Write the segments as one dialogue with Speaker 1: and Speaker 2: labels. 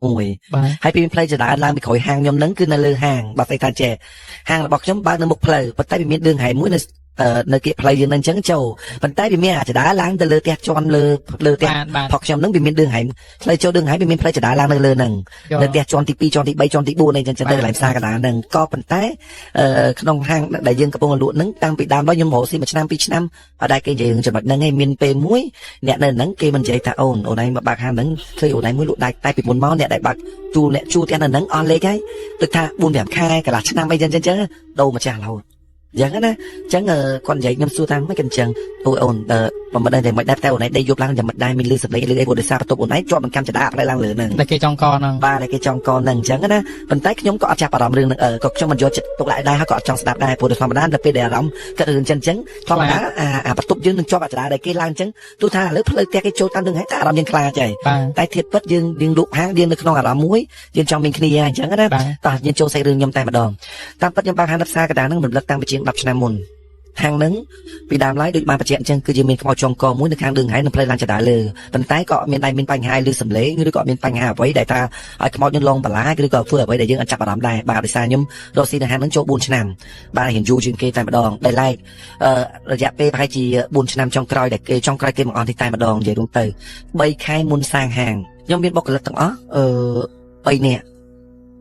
Speaker 1: មួយ
Speaker 2: បាទ
Speaker 1: ហើយពីផ្លូវចដើឡើងពីក្រោយហាងខ្ញុំហ្នឹងគឺនៅលើហាងបាទស្អីថាចេះហាងរបស់ខ្ញុំបើកនៅមុខផ្លូវប៉ុន្តែវាមានឌឿងហែមួយនៅនៅគៀកផ្លូវយើងហ្នឹងអញ្ចឹងចូលប៉ុន្តែវាមានអាចដើរឡើងទៅលើផ្ទះជាន់លើលើផ្ទះ
Speaker 2: បាទបាទ
Speaker 1: ផកខ្ញុំហ្នឹងវាមានឌឿងហែផ្លូវចូលឌឿងហែវាមានផ្លូវចដើរឡើងនៅលើហ្នឹង
Speaker 2: យក
Speaker 1: នៅផ្ទះជាន់ទី2ជាន់ទី3ជាន់ទី4អីចឹងទៅកន្លែងផ្សារកណ្ដាលហ្នឹងក៏ប៉ុន្តែក្នុងហាងដែលយើងកំពុងលក់ហ្នឹងតាំងពីដើមដល់ខ្ញុំរកស៊ីមួយឆ្នាំពីរឆ្នាំអត់ដែលគេនិយាយរឿងចំណុចហ្នឹងឯងមានពេលមួយអ្នកនៅហ្នឹងគេមិននិយាយថាអូនអូនឯងមកបើកហាងហ្នឹងឃើញអូនឯងមួយលក់ដាច់តែពីមុនមកអ្នកដែលបើកជួលអ្នកជួលផ្ទះនៅហ្នឹងអស់លេខហើយដូចថា4 5ខែកន្លះឆ្នាំអីចឹងចឹងដូរម្ចាស់រហូតយ៉ាងណាអញ្ចឹងគាត់និយាយខ្ញុំសួរថាមិនក៏អញ្ចឹងអូអូនមិនដឹងតែមិនដែរតែអូនឯងដេកយប់ឡើងយ៉ាងមិនដែរមានលឺសំឡេងលឺអីព្រោះដោយសារបន្ទប់អូនឯងជាប់នឹងកម្មចដាផ្លូវឡើងលើហ្នឹង
Speaker 2: តែគេចង់កហ្នឹង
Speaker 1: បាទតែគេចង់កនឹងអញ្ចឹងណាប៉ុន្តែខ្ញុំក៏អត់ចាប់អារម្មណ៍រឿងហ្នឹងក៏ខ្ញុំមិនយកចិត្តទុកដាក់ដែរហើយក៏អត់ចង់ស្ដាប់ដែរព្រោះធម្មតាដល់ពេលដែលអារម្មណ៍កើតរឿងអញ្ចឹងអញ្ចឹងធម្មតាអាបន្ទប់យើងនឹងជាប់អាចរាដែលគេឡើងអញ្ចឹងទោះថាឥឡូវផ្លូវផ្ទះគេចូលតាមនឹងហើយតែអារម្មណ៍យើងខ្លាចហើយ
Speaker 2: បាទ
Speaker 1: តែធៀបពិតយើងយើងលក់ហាងយើងនៅក្នុងអារម្មណ៍មួយយើងចង់មានគ្នាអញ្ចឹងណា
Speaker 2: បាទ
Speaker 1: តោះយើងចូលសាច់រឿងខ្ញុំតែម្ដងតាមពិតខ្ញុំបើកហាងនៅផ្សារកណ្ដាលហ្នឹងរំលឹកតាំងពីជាង10ឆ្នាំមុនហាងហ្នឹងពីដើមឡើយដូចបានបញ្ជាក់អញ្ចឹងគឺយើងមានខ្មោចចងកមួយនៅខាងđườngហែនិងផ្លូវឡើងចដាលើប៉ុន្តែក៏អត់មានដៃមានបញ្ហាឬសំឡេងឬក៏អត់មានបញ្ហាអ្វីដែលថាឲ្យខ្មោចនឹងលងបន្លាចឬក៏ធ្វើអ្វីដែលយើងអត់ចាប់អារម្មណ៍ដែរបាទដោយសារខ្ញុំរកស៊ីនៅហាងហ្នឹងចូល4ឆ្នាំបាទរៀនយូរជាងគេតែម្ដងដែលឡែករយៈពេលប្រហែលជា4ឆ្នាំចុងក្រោយដែលគេចុងក្រោយគេមកអស់នេះតែម្ដងនិយាយរួមទៅ3ខែមុនសាងហាងខ្ញុំមានបុគ្គលិកទាំងអស់3នាក់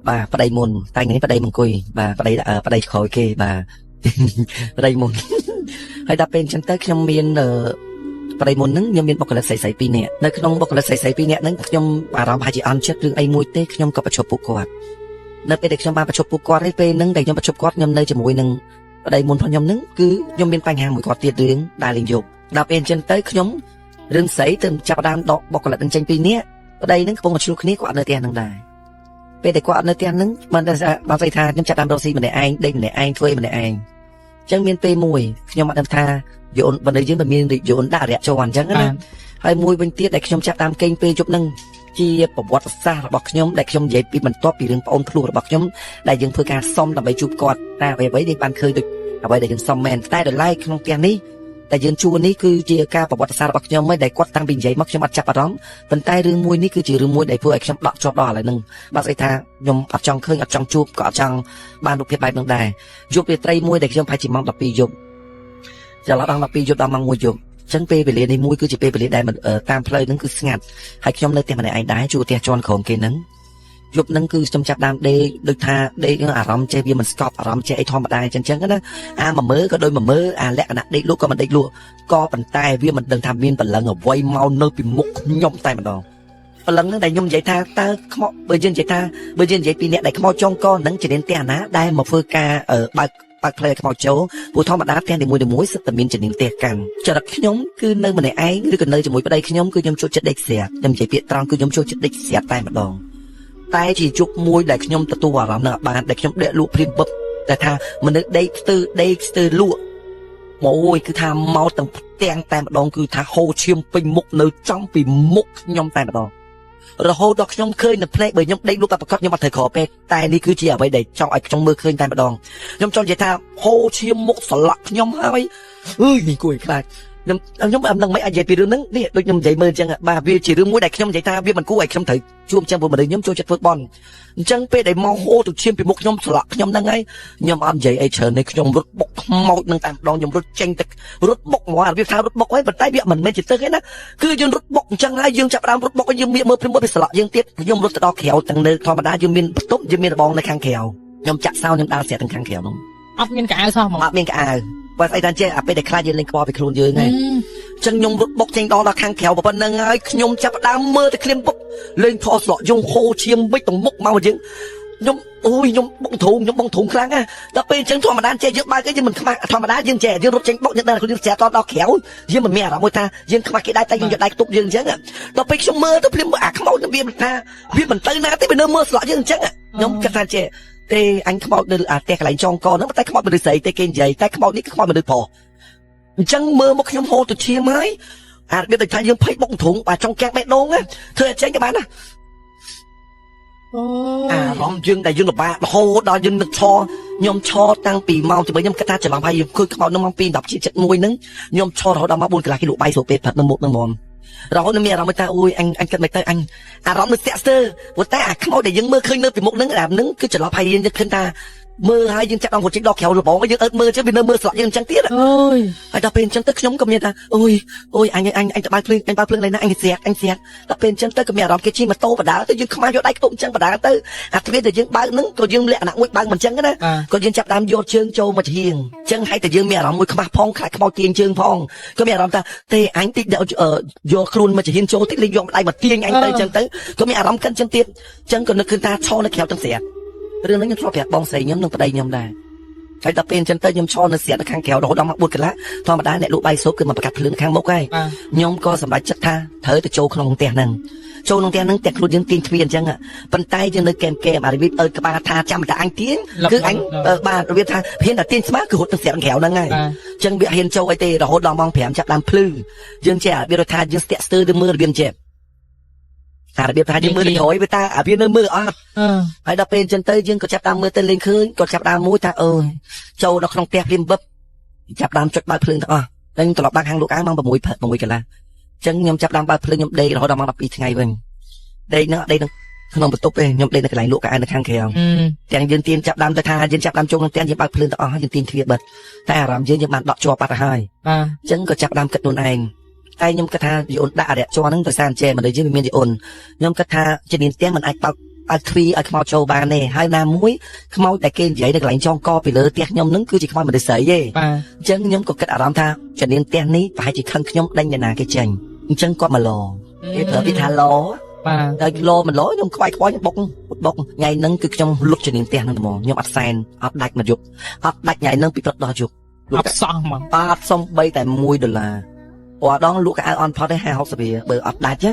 Speaker 1: បាទប្តីមុនតែថ្ងៃនេះប្តីមកអង្គុយបាទប្តីប្តីក្រោយគេបាទ ប្តីមុនហើយដល់ពេលអញ្ចឹងទៅខ្ញុំមានប្តីមុនហ្នឹងខ្ញុំមានបុគ្គលិកស្រីៗ2នាក់នៅក្នុងបុគ្គលិកស្រីៗ2នាក់ហ្នឹងខ្ញុំអារម្មណ៍ប្រហែលជាអន់ចិត្តរឿងអីមួយទេខ្ញុំក៏ប្រជុំពួកគាត់នៅពេលដែលខ្ញុំបានប្រជុំពួកគាត់ហើយពេលហ្នឹងដែលខ្ញុំប្រជុំគាត់ខ្ញុំនៅជាមួយនឹងប្តីមុនរបស់ខ្ញុំហ្នឹងគឺខ្ញុំមានបញ្ហាមួយគាត់ទៀតរឿងដែលលេងយប់ដល់ពេលអញ្ចឹងទៅខ្ញុំរឿងស្រីទៅចាប់ផ្ដើមដកបុគ្គលិកហ្នឹងចេញពីនាក់ប្តីហ្នឹងកំពុងតែឆ្លោះគ្នាគាត់អត់នៅផ្ទះហ្នឹងដែរពេលដែលគាត់អត់នៅផ្ទះហ្នឹងបានតែបានស្អីថាខ្ញុំចាប់ផ្ដើមរកស៊ីម្នាក់ឯងដេកម្នាក់ឯងធ្វើអីម្នាក់ឯងចឹងមានពេលមួយខ្ញុំអត់ដឹងថាយូនបណ្ឌិតយើងមិនមានយូនដាក់រយៈចូលអញ្ចឹងណា
Speaker 2: បាទ
Speaker 1: ហើយមួយវិញទៀតដែលខ្ញុំចាប់តាមកេងពេលយប់ហ្នឹងជាប្រវត្តិសាស្ត្ររបស់ខ្ញុំដែលខ្ញុំនិយាយពីបន្ទាប់ពីរឿងប្អូនភ្លោះរបស់ខ្ញុំដែលយើងធ្វើការសុំដើម្បីជួបគាត់តែអ្វីៗយើងបានឃើញដូចអ្វីដែលយើងសុំមែនតែដោយឡែកក្នុងផ្ទះនេះតែយើងជួនេះគឺជាការប្រវត្តិសាស្ត្ររបស់ខ្ញុំហើយដែលគាត់តាំងពីនិយាយមកខ្ញុំអត់ចាប់អារម្មណ៍ប៉ុន្តែរឿងមួយនេះគឺជារឿងមួយដែលធ្វើឲ្យខ្ញុំដកជាប់ដល់ឥឡូវហ្នឹងបាទស្អីថាខ្ញុំអត់ចង់ឃើញអត់ចង់ជួបក៏អត់ចង់បានរូបភាពបែបហ្នឹងដែរយប់រាត្រីមួយដែលខ្ញុំប្រហែលជាម៉ោង12យប់ចន្លោះដល់12យប់ដល់ម៉ោង1យប់ចឹងពេលវេលានេះមួយគឺជាពេលវេលាដែលតាមផ្លូវហ្នឹងគឺស្ងាត់ហើយខ្ញុំនៅផ្ទះម្នាក់ឯងដែរជួផ្ទះជាន់ក្រោមគេហ្នឹងយប់ហ្នឹងគឺខ្ញុំចាប់ដើមដេកដូចថាដេកអារម្មណ៍ចេះវាមិនស្កប់អារម្មណ៍ចេះអីធម្មតាចឹងចឹងណាអាមួយមើក៏ដូចមួយមើអាលក្ខណៈដេកលក់ក៏មិនដេកលក់ក៏ប៉ុន្តែវាមិនដឹងថាមានព្រលឹងអ្វីមកនៅពីមុខខ្ញុំតែម្ដងព្រលឹងហ្នឹងដែលខ្ញុំនិយាយថាតើខ្មោចបើយើងនិយាយថាបើយើងនិយាយពីអ្នកដែលខ្មោចចងកហ្នឹងជានាងផ្ទះណាដែលមកធ្វើការបើកបើកផ្លូវឲ្យខ្មោចចូលព្រោះធម្មតាផ្ទះនីមួយៗសិតតែមានជំនាញផ្ទះកាន់ចរិតខ្ញុំគឺនៅម្នាក់ឯងឬក៏នៅជាមួយប្តីខ្ញុំគឺខ្ញុំចូលចិត្តដេកស្រាប់ខ្ញុំនិយាយពាក្យត្រង់គឺខ្ញុំចូលចិត្តដេកស្រាប់តែម្ដងតែជាជប់មួយដែលខ្ញុំទទួលអារម្មណ៍នឹងបានដែលខ្ញុំដេកលក់ព្រាមបឹបតែថាមនុស្សដេកស្ទើដេកស្ទើលក់មកអូយគឺថាមកទាំងផ្ទាំងតែម្ដងគឺថាហូរឈាមពេញមុខនៅចំពីមុខខ្ញុំតែម្ដងរហូតដល់ខ្ញុំឃើញនៅភ្នែកបើខ្ញុំដេកលក់តែប្រកាសខ្ញុំអត់ត្រូវក្រពេកតែនេះគឺជាអ្វីដែលចង់ឲ្យខ្ញុំមើលឃើញតែម្ដងខ្ញុំចង់និយាយថាហូរឈាមមុខស្លាក់ខ្ញុំហើយអើយនេះគួរឲ្យខ្លាចខ្ញុំខ្ញុំអត់ដឹងមិនអាចនិយាយពីរឿងហ្នឹងនេះដូចខ្ញុំនិយាយមើលអញ្ចឹងបាទវាជារឿងមួយដែលខ្ញុំនិយាយថាវាមិនគួរឲ្យខ្ញុំត្រូវជួបអញ្ចឹងព្រោះមនុស្សខ្ញុំចូលចិត្តធ្វើបន់អញ្ចឹងពេលដែលមកហូរទៅឈាមពីមុខខ្ញុំស្លាក់ខ្ញុំហ្នឹងហើយខ្ញុំអត់និយាយអីច្រើនទេខ្ញុំរត់បុកខ្មោចហ្នឹងតែម្ដងខ្ញុំរត់ចេញទៅរត់បុកមកវាថារត់បុកហើយប៉ុន្តែវាមិនមែនជាទឹកទេណាគឺយើងរត់បុកអញ្ចឹងហើយយើងចាប់ដើមរត់បុកយើងមើលព្រាមមើលវាស្លាក់យើងទៀតខ្ញុំរត់ទៅដល់ក្រៅទាំងនៅធម្មតាយើងមានបន្ទប់យើងមានរបងនៅខាងក្រៅខ្ញុំចាក់សោខ្ញុំដើរស្រាក់ទាំងខាងក្រៅហ្នឹង
Speaker 2: អត់មានកៅអៅសោះហ្មង
Speaker 1: អត់មានកៅអៅបើស្អីតាចេះអាពេលដែលខ្លាចយើងលេងខ្វល់ពីខ្លួនយើងហ្នឹងអញ្ចឹងខ្ញុំរត់បុកចេញដល់ដល់ខាងក្រៅប៉ុណ្្នឹងហើយខ្ញុំចាប់ដើមមើលទៅឃ្លាមបុកលេងថតស្លក់យងហូរឈាមវិចទាំងមុខមកយើងខ្ញុំអូយខ្ញុំបុកធូមខ្ញុំបុកធូមខ្លាំងណាដល់ពេលអញ្ចឹងធម្មតាចេះយើងបើកគេយើងមិនខ្មាស់ធម្មតាយើងចេះយើងរត់ចេញបុកយើងដឹងខ្លួនយើងស្រាតដល់ក្រៅយើងមិនមានអារម្មណ៍មួយថាយើងខ្មាស់គេដែរតែយើងយកដៃខ្ទប់យើងអញ្ចឹងដល់ពេលខ្ញុំមើលទៅភ្លាមអាខ្មោចនឹងវាមិនថាវាមិនទៅណាទេវានៅមើលស្លក់យើងអញ្ចឹងខ្ញុំគិតថាចេះទេអញខ្មោចនៅអាផ្ទះកន្លែងចងកហ្នឹងតែខ្មោចមនុស្សស្រីទេគេនិយាយតែខ្មោចនេះគឺខ្មោចមនុស្សប្រុសអញ្ចឹងមើលមកខ្ញុំហូរទៅឈាមហើយអារបៀបដូចថាយើងភ័យបុកធុងបាទចង់កាំងបេះដូងណាធ្វើឲ្យចេញក៏បានណា
Speaker 2: អូ
Speaker 1: អារម្មណ៍យើងដែលយើងលំបាករហូតដល់យើងនឹកឆខ្ញុំឆតាំងពីម៉ោងជាមួយខ្ញុំគិតថាច្រឡំហើយយើងឃើញខ្មោចនៅម៉ោង2:10 71ហ្នឹងខ្ញុំឆរហូតដល់ម៉ោង4កន្លះគេលក់បាយស្រួលពេលផឹកនៅមុខហ្នឹងហ្មង រហូតនឹងមានអារម្មណ៍ថាអូយអញអញគិតមិនទៅអញអារម្មណ៍នឹងស្ទាក់ស្ទើរព្រោះតែអាខ្មោចដែលយើងមើលឃើញនៅពីមុខហ្នឹងអាហ្នឹងគឺច្រឡប់ហើយយើងឃើញថាមើលហើយយើងចាប់ដល់រត់ចេញដល់ក្រៅលបងយើងអើតមើលចឹងវានៅមើលស្លក់យើងអញ្ចឹងទៀត
Speaker 2: អើយ
Speaker 1: ហើយដល់ពេលអញ្ចឹងទៅខ្ញុំក៏មានថាអូយអូយអញអញអញទៅបើកភ្លើងអញបើកភ្លើងឡើយណាអញស្រាក់អញស្រាក់ដល់ពេលអញ្ចឹងទៅក៏មានអារម្មណ៍គេជិះម៉ូតូបដាទៅយើងខ្មាស់យកដៃខ្ទប់អញ្ចឹងបដាទៅអាទ្វារដែលយើងបើកហ្នឹងក៏យើងលក្ខណៈមួយបើកមិនអញ្ចឹងណា
Speaker 2: បាទ
Speaker 1: ក៏យើងចាប់ដើមយកជើងចូលមកជាងអញ្ចឹងហើយតែយើងមានអារម្មណ៍មួយខ្មាស់ផងខ្លាចខ្មោចទាញជើងផងក៏មានអារម្មណ៍ថាទេអញតិចយកខ្លួនមកជាហ៊ានចូលតិចលេងយកដៃមកទាញអញទៅអញ្ចឹងទៅក៏មានអារម្មណ៍កិនអញ្ចឹងទៀតអញ្ចឹងក៏នឹកឃើញថាឈរនៅក្រៅទាំងស្រាក់រឿងហ្នឹងខ្ញុំធ្លាប់ប្រាប់បងស្រីខ្ញុំនិងប្តីខ្ញុំដែរហើយដល់ពេលអញ្ចឹងទៅខ្ញុំឈរនៅស្រាក់នៅខាងក្រៅរហូតដល់ម៉ោង4កន្លះធម្មតាអ្នកលក់បាយស៊ុបគឺមកប្រកាសភ្លើងខាងមុខហើយ
Speaker 2: បាទ
Speaker 1: ខ្ញុំក៏សម្រេចចិត្តថាត្រូវទៅចូលក្នុងផ្ទះហ្នឹងចូលក្នុងផ្ទះហ្នឹងតែខ្លួនយើងទាញទ្វារអញ្ចឹងប៉ុន្តែយើងនៅកែមកែមអារបៀបអើក្បាលថាចាំតែអញទាញគឺអញបាទរបៀបថាហ៊ានតែទាញស្មើគឺរត់ទៅស្រាក់ក្រៅហ្នឹងហើយ
Speaker 2: បាទ
Speaker 1: អញ្ចឹងវាហ៊ានចូលអីទេរហូតដល់ម៉ោង5ចាប់ដើមភ្លឺយើងចេះរបៀបថាយើងស្ទាក់ស្ទើរទៅមើលរបៀបចេះអារបៀបថាយើងមើលទៅក្រោយវាតាអាវានៅមើលអត់
Speaker 2: អឺ
Speaker 1: ហើយដល់ពេលអញ្ចឹងទៅយើងក៏ចាប់ដើមមើលទៅលេងឃើញក៏ចាប់ដើមមួយថាអើយចូលដល់ក្នុងផ្ទះភ្លាមបឹបចាប់ដើមចុចបើកភ្លើងទាំងអស់ហើយខ្ញុំត្រឡប់បានខាងលោកអាម៉ោង6ព្រឹក6កន្លះអញ្ចឹងខ្ញុំចាប់ដើមបើកភ្លើងខ្ញុំដេករហូតដល់ម៉ោង12ថ្ងៃវិញដេកហ្នឹងអត់ដេកនៅក្នុងបន្ទប់ទេខ្ញុំដេកនៅកន្លែងលក់កៅអៅនៅខាងក្រៅ
Speaker 2: អឺ
Speaker 1: ទាំងយើងទៀនចាប់ដើមទៅថាយើងចាប់ដើមចូលក្នុងផ្ទះយើងបើកភ្លើងទាំងអស់ហើយយើងទៀនទ្វារបិទតែអារម្មណ៍យើងយើងបានដកជាប់បាត់ទៅហើយ
Speaker 2: បាទ
Speaker 1: អញ្ចឹងក៏ចាប់ដើមគិតខ្លួនឯងតែខ្ញុំគិតថាយីអូនដាក់អរិយជ័រហ្នឹងដោយសារអញ្ចេះមនុស្សយើងវាមានយីអូនខ្ញុំគិតថាជំនាញផ្ទះមិនអាចបើកឲ្យទ្វីឲ្យខ្មោចចូលបានទេហើយណាមួយខ្មោចដែលគេនិយាយនៅកន្លែងចងកពីលើផ្ទះខ្ញុំហ្នឹងគឺជាខ្មោចមនុស្សស្រីទេ
Speaker 2: បាទ
Speaker 1: អញ្ចឹងខ្ញុំក៏គិតអារម្មណ៍ថាជំនាញផ្ទះនេះប្រហែលជាខឹងខ្ញុំដេញអ្នកណាគេចេញអញ្ចឹងគាត់មកឡគេប្រើពាក្យថាឡ
Speaker 2: បាទ
Speaker 1: តែឡមិនឡខ្ញុំខ្វាយខ្វល់ខ្ញុំបុកបុកថ្ងៃហ្នឹងគឺខ្ញុំលុបជំនាញផ្ទះហ្នឹងហ្មងខ្ញុំអត់សែនអត់ដាច់មកយប់អត់ដាច់ថ្ងៃហ្នឹងពីព្រឹកដល់យប់
Speaker 2: អត់សោះហ្មង
Speaker 1: អត់សំបីតែ1ដុល្លារព្រោះដងលក់កៅអៅអន់ផុតទេ50 60រៀលបើអត់ដាច់ណា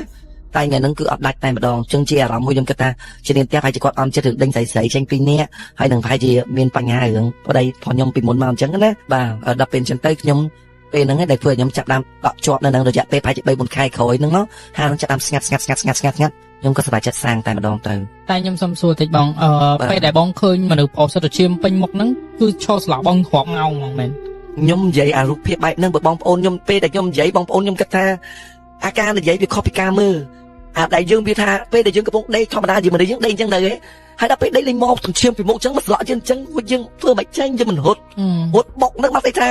Speaker 1: តែថ្ងៃហ្នឹងគឺអត់ដាច់តែម្ដងចឹងជាអារម្មណ៍មួយខ្ញុំគិតថាជានាងផ្ទះប្រហែលជាគាត់អន់ចិត្តរឿងដេញស្រីស្រីចេញពីនាក់ហើយនឹងប្រហែលជាមានបញ្ហារឿងប្តីផងខ្ញុំពីមុនមកអញ្ចឹងណាបាទដល់ពេលអញ្ចឹងទៅខ្ញុំពេលហ្នឹងឯងដែលធ្វើឲ្យខ្ញុំចាប់ដើមដកជាប់នៅនឹងរយៈពេលប្រហែលជា3 4ខែក្រោយហ្នឹងមកហាងចាប់ដើមស្ងាត់ស្ងាត់ស្ងាត់ស្ងាត់ស្ងាត់ស្ងាត់ខ្ញុំក៏សម្រេចចិត្តសាងតែម្ដងទៅ
Speaker 2: តែខ្ញុំសុំសួរតិចបងអឺ
Speaker 1: បាទ
Speaker 2: ពេលដែលបងឃើញមនុស្សប្រុសសុទ្ធតែឈាមពេញមុខហ្នឹងគឺឈរស្លាប់បងគ្រាប់ងោងហ្មងមែន
Speaker 1: ខ្ញុំនិយាយអារូបភាពបែបហ្នឹងបើបងប្អូនខ្ញុំពេលដែលខ្ញុំនិយាយបងប្អូនខ្ញុំគិតថាអាការនិយាយវាខុសពីការមើលអាដែលយើងវាថាពេលដែលយើងកំពុងដេកធម្មតាជាមនុស្សយើងដេកអញ្ចឹងទៅហ៎ហើយដល់ពេលដេកលេងមកទាំងឈាមពីមុខអញ្ចឹងមកស្លក់យើងអញ្ចឹងពួកយើងធ្វើមិនចេញយើងមិនរត់
Speaker 2: អឺ
Speaker 1: រត់បុកហ្នឹងមកស្អីថារ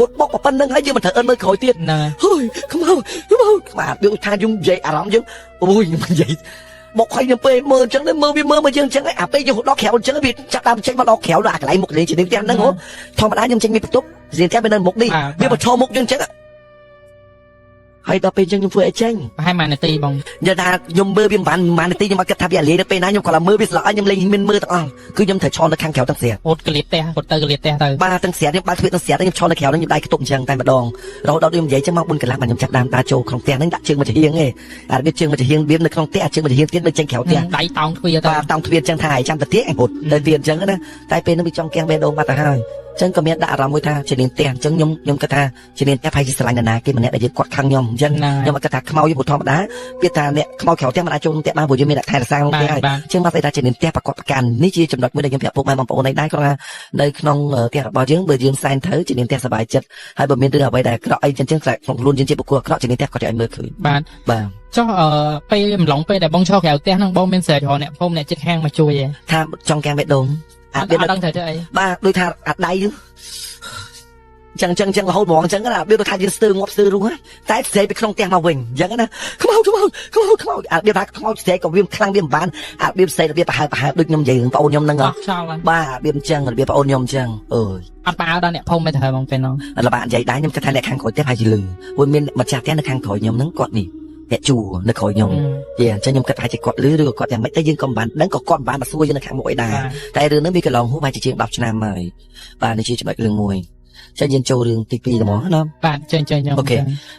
Speaker 1: ត់បុកប៉ុណ្្នឹងហើយយើងមិនត្រូវអិនមើលក្រោយទៀត
Speaker 2: ហ្នឹងហើយ
Speaker 1: ហើយខ្មៅខ្មៅខ្មាវាថាយើងនិយាយអារម្មណ៍យើងអូយខ្ញុំនិយាយបុកឲ្យខ្ញុំពេលមើលអញ្ចឹងទៅមើលវាមើលមកយើងអញ្ចឹងអាពេលយើងរត់ដល់ក្រៅអញ្ចឹងវាចាប់តាមចេញមកដល់ក្រៅដល់អាកន្លែងមុខលេងជាផ្ទះហ្នឹងហ៎ធម្មតាខ្ញុំចេញពីបន្ទប់ជាផ្ទះវានៅមុខនេះ
Speaker 2: បាទ
Speaker 1: វាប្រឈមមុខយើងអញ្ចឹងហើយដល់ពេលអញ្ចឹងខ្ញុំធ្វើអីចេញ
Speaker 2: ប្រហែលមួយនាទីបង
Speaker 1: និយាយថាខ្ញុំមើលវាមិនបានមួយនាទីខ្ញុំអត់គិតថាវាលាយទៅពេលណាខ្ញុំគាត់តែមើលវាស្លក់ឲ្យខ្ញុំលេងមានមើលទាំងអស់គឺខ្ញុំត្រូវឈរនៅខាងក្រៅទាំងស្រា
Speaker 2: រត់កលៀតផ្ទះរត់ទៅកលៀតផ្ទះទៅ
Speaker 1: បាទទាំងស្រាខ្ញុំបើកទ្វារទាំងស្រាខ្ញុំឈរនៅក្រៅហ្នឹងខ្ញុំដៃខ្ទប់អញ្ចឹងតែម្ដងរហូតដល់ខ្ញុំនិយាយចឹងមក4កន្លះបាទខ្ញុំចាប់ដើមដើរចូលក្នុងផ្ទះហ្នឹងដាក់ជើងមកចំហៀងឯងអារបៀបជើងមកចំហៀងវានៅក្នុងផ្ទះអាជើងមកចំហៀងទៀតនៅចេញក្រៅផ្ទះ
Speaker 2: ដៃតោងទ្វារទៅ
Speaker 1: បាទតោងទ្វារអញ្ចឹងថាឲ្យចាំទៅទៀតអញរត់ទៅទៀតអញ្ចឹងណាតែពេលហ្នឹងវាចង់កៀងបេះដូងបាត់ទៅហើយអញ្ចឹងក៏មានដាក់អារម្មណ៍មួយថាជានាងផ្ទះអញ្ចឹងខ្ញុំខ្ញុំគិតថាជានាងផ្ទះប្រហែលជាស្រឡាញ់នរណាគេម្នាក់ដែលយើងគាត់ខឹងខ្ញុំអញ្ចឹង
Speaker 2: ហ្នឹង
Speaker 1: ខ្ញុំអត់គិតថាខ្មោចព្រោះធម្មតាពាក្យថាអ្នកខ្មោចក្រៅផ្ទះមិនអាចចូលក្នុងផ្ទះបានព្រោះយើងមានអ្នកថែរក្សាក្នុងផ្ទះហើយ
Speaker 2: បាទបាទ
Speaker 1: អញ្ចឹងមកស្អីថាជានាងផ្ទះប្រកបប្រកាន់នេះជាចំណុចមួយដែលខ្ញុំប្រាប់ពុកម៉ែបងប្អូនឯងដែរគាត់ថានៅក្នុងផ្ទះរបស់យើងបើយើងសែនត្រូវជានាងផ្ទះសប្បាយចិត្តហើយបើមានរឿងអ្វីដែលអាក្រក់អីចឹងចឹងខ្លាចក្នុងខ្លួនយើងជាបុគ្គលអាក្រក់ជានាងផ្ទះគាត់จะឲ្យមើលឃើញ
Speaker 2: បាទ
Speaker 1: បាទ
Speaker 2: ចុះអឺពេលម្លងពេលដែលបងឈរក្រៅផ្ទះហ្នឹងបងមានស្រែករកអ្នកភូមិអ្នកជិតខាងមកជួយឯង
Speaker 1: ថាចង់កាំងបេះដូង
Speaker 2: អត់
Speaker 1: អាបៀប
Speaker 2: អត់ដឹងត្រូវធ្វើអី
Speaker 1: បាទដូចថាអាដៃចឹងចឹងចឹងរហូតហ្មងចឹងណារបៀបថាយើងស្ទើងាប់ស្ទើររុះតែស្រែកពីក្នុងផ្ទះមកវិញចឹងណាខ្មោចខ្មោចខ្មោចខ្មោចអារបៀបថាខ្មោចស្រែកក៏វាខ្លាំងវាមិនបានអារបៀបស្រែករបៀបប្រហើប្រហើដូចខ្ញុំនិយាយរឿងប្អូនខ្ញុំហ្នឹង
Speaker 2: អស់ខ្យល់ហើយ
Speaker 1: បាទរបៀបចឹងរបៀបប្អូនខ្ញុំចឹងអើយ
Speaker 2: អត់ផ្អើលដល់អ្នកភូមិទេត្រូវបងពេលហ្នឹង
Speaker 1: លបាក់និយាយដែរខ្ញុំគិតថាអ្នកខាងក្រោយផ្ទះប្រហែលជាលឺព្រោះមានម្ចាស់ផ្ទះនៅខាងក្រោយខ្ញុំហ្នឹងគាត់នេះអ្នកជួនៅក្រោយខ្ញុំយេអញ្ចឹងខ្ញុំគិតថាជាគាត់លឺឬក៏គាត់យ៉ាងម៉េចតែយើងក៏មិនបានដឹងក៏គាត់មិនបានមកសួរយើងនៅខាងមុខអីដែរ
Speaker 2: បាទ
Speaker 1: តែរឿងហ្នឹងវាកន្លងហួសប្រហែលជាជាង10ឆ្នាំហើយបាទនេះជាចំណុចរឿងមួយចឹងយើងចូលរឿងទី2ហ្មងណា
Speaker 2: បាទចេញចេញខ្ញុំ
Speaker 1: OK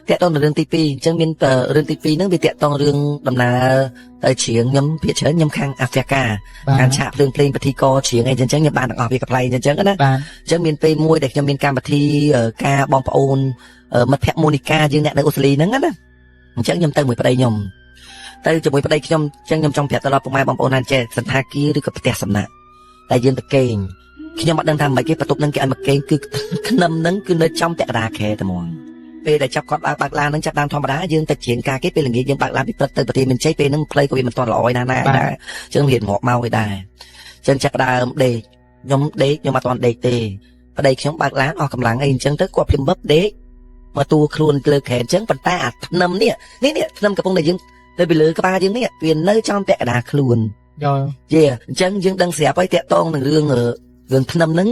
Speaker 1: តាក់ទងនឹងរឿងទី2អញ្ចឹងមានតរឿងទី2ហ្នឹងវាតាក់ទងរឿងដំណើរទៅច្រៀងខ្ញុំភាគច្រើនខ្ញុំខាងអាហ្វ្រិកា
Speaker 2: បាទ
Speaker 1: ខាងឆាកភ្លើងភ្លេងពិធីករច្រៀងអីចឹងចឹងខ្ញុំបានទាំងអស់វាកំប្លែងចឹងចឹងណា
Speaker 2: បាទ
Speaker 1: អញ្ចឹងមានពេលមួយដែលខ្ញុំមានកម្មវិធីការបងប្អូនមិត្តភក្តិមូនីកាយើងអ្នកនៅអូស្ត្រាលីហ្នឹងណាអញ្ចឹងខ្ញុំទៅមួយប្តីខ្ញុំទៅជាមួយប្តីខ្ញុំអញ្ចឹងខ្ញុំចង់ប្រាប់ទៅដល់ពុកម៉ែបងប្អូនថាចេះសន្តាគារឬក៏ផ្ទះសំណាក់តែយើងទៅគេងខ្ញុំអត់ដឹងថាមិនគេបន្ទប់ហ្នឹងគេឲ្យមកគេងគឺ ធ្នឹមហ្នឹងគឺនៅចំពាក់កណ្ដាលខែតែហ្មងពេល ពេលដែលចាប់គាត់បើកឡានហ្នឹងចាប់តាមធម្មតាយើងទៅជាងការគេពេលល្ងាចយើងបើកឡានពីព្រឹកទៅប្រទេសមានជ័យពេលហ្នឹងផ្លូវក៏វាមិនទាន់ល្អឯណាណាដែរអញ្ចឹងរៀនងាប់មកឯដែរអញ្ចឹងចាប់ដើមដេកខ្ញុំដេកខ្ញុំអត់ទាន់ដេកទេប្តីខ្ញុំបើកឡានអស់កម្លាំងអីអញ្ចឹងទៅគាត់ភ្លាមបឹបដេកមកតួខ្លួនលើខែអញ្ចឹងប៉ុន្តែអាធ្នឹមនេះនេះនេះធ្នឹមកំពុងតែយើងទៅពីលើក្បាលយើងនេះវានៅចំពាក់កណ្ដាលខ្លួន
Speaker 2: យល់
Speaker 1: យេអញ្ចឹងយើងដឹងស្រាប់ហើយតាក់តងនឹងរឿងរឿងធ្នឹមហ្នឹង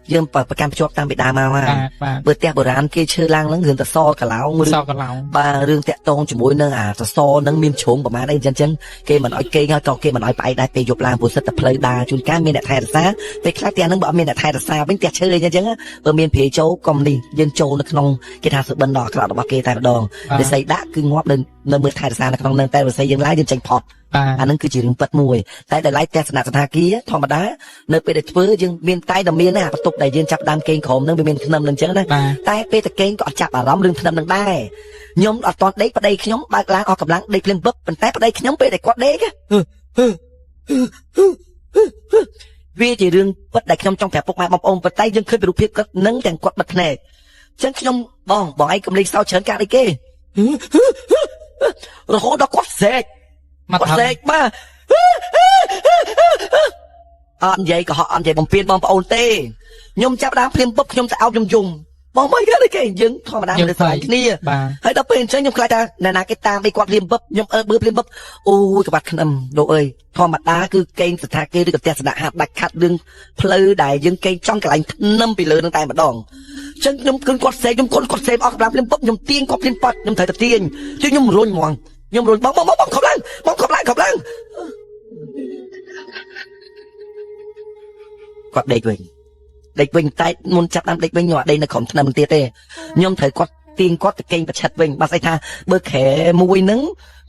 Speaker 1: យើងប្រកាន់ភ្ជាប់តាំងពីដើមមកហើយ
Speaker 2: បាទបាទ
Speaker 1: បើផ្ទះបុរាណគេឈើឡើងហ្នឹងរឿងតសកឡោងរឿង
Speaker 2: សកឡោង
Speaker 1: បាទរឿងតាក់តងជាមួយនឹងអាសសរហ្នឹងមានជ្រុងប្រហែលអីអញ្ចឹងអញ្ចឹងគេមិនអោយគេងហើយក៏គេមិនអោយផ្អែកដែរពេលយប់ឡើងព្រោះសិតតែផ្លូវដើរជួនកាលមានអ្នកថែរក្សាពេលខ្លះផ្ទះហ្នឹងបើអត់មានអ្នកថែរក្សាវិញផ្ទះឈើអីអញ្ចឹងបើមានព្រាយចូលកុំនេះយើងចូលនៅក្នុងគេថាសុបិនដ៏អាក្រក់របស់គេតែម្ដង
Speaker 2: បាទ
Speaker 1: រិស័យដាក់គឺងាប់នៅនៅមើលថែរក្សានៅក្នុងហ្នឹងតែរិស័យយើងឡើងយើងចេញផុត
Speaker 2: បាទ
Speaker 1: អាហ្នឹងគឺជារឿងពិតមួយតែដែលឡែកទស្សនៈសន្តាគារធម្មតានៅពេលដែលធ្វើយើងមានតែតែមានណាបន្ទប់ដែលយើងចាប់ដើមគេងក្រោមហ្នឹងវាមានធ្នឹមហ្នឹងអញ្ចឹងណា
Speaker 2: បាទ
Speaker 1: តែពេលតកេងក៏អត់ចាប់អារម្មណ៍រឿងធ្នឹមនឹងដែរខ្ញុំអត់តន់ដេកប្តីខ្ញុំបើកឡានអស់កម្លាំងដេកភ្លាមពឹបប៉ុន្តែប្តីខ្ញុំពេលដែលគាត់ដេកវាជារឿងពិតដែលខ្ញុំចង់ប្រាប់ពុកម៉ែបងប្អូនប៉ុន្តែយើងឃើញពីរូបភាពគាត់នឹងទាំងគាត់បិទភ្នែកអញ្ចឹងខ្ញុំបងបងឯងកំលេងសោច្រើនកាត់អីគេរហូតដល់គាត់ស្រែក គាត់
Speaker 2: មកថ
Speaker 1: ស្រែកបាទអត់និយាយកុហកអត់និយាយបំពេញបងប្អូនទេខ្ញុំចាប់ដើមភ្លាមពឹបខ្ញុំទៅអោបខ្ញុំយំបងមិនគេគេយើងធម្មតាមិនស្លាញ់គ្នា
Speaker 2: បាទ
Speaker 1: ហើយដល់ពេលអញ្ចឹងខ្ញុំខ្លាចថាអ្នកណាគេតាមអីគាត់ភ្លាមពឹបខ្ញុំអើបឺភ្លាមពឹបអូយក្បាត់ខ្នឹមលោកអើយធម្មតាគឺកេងស្ថាគេឬក៏ផ្ទះស្នាក់ហាប់ដាច់ខាត់រឿងផ្លូវដែលយើងកេងចង់កន្លែងធ្នឹមពីលើនឹងតែម្ដងអញ្ចឹងខ្ញុំឃើញគាត់សេកខ្ញុំគាត់គាត់សេកអស់កម្លាំងភ្លាមពឹបខ្ញុំទាញគាត់ភ្លាមប៉ាត់ខ្ញុំត្រូវតែទាញជិះខ្ញុំរុញហ្មងខ្ញុំរុញបងបងបងខំឡើងបងខំឡើងខំឡើងគាត់ដេកវិញដេកវិញតែមុនចាប់ដើមដេកវិញខ្ញុំអត់ដេកនៅក្រុមធ្នឹមទៀតទេខ្ញុំត្រូវគាត់ទាញគាត់ទៅកេងប្រឆិតវិញបើស្អីថាបើក្រែមួយហ្នឹង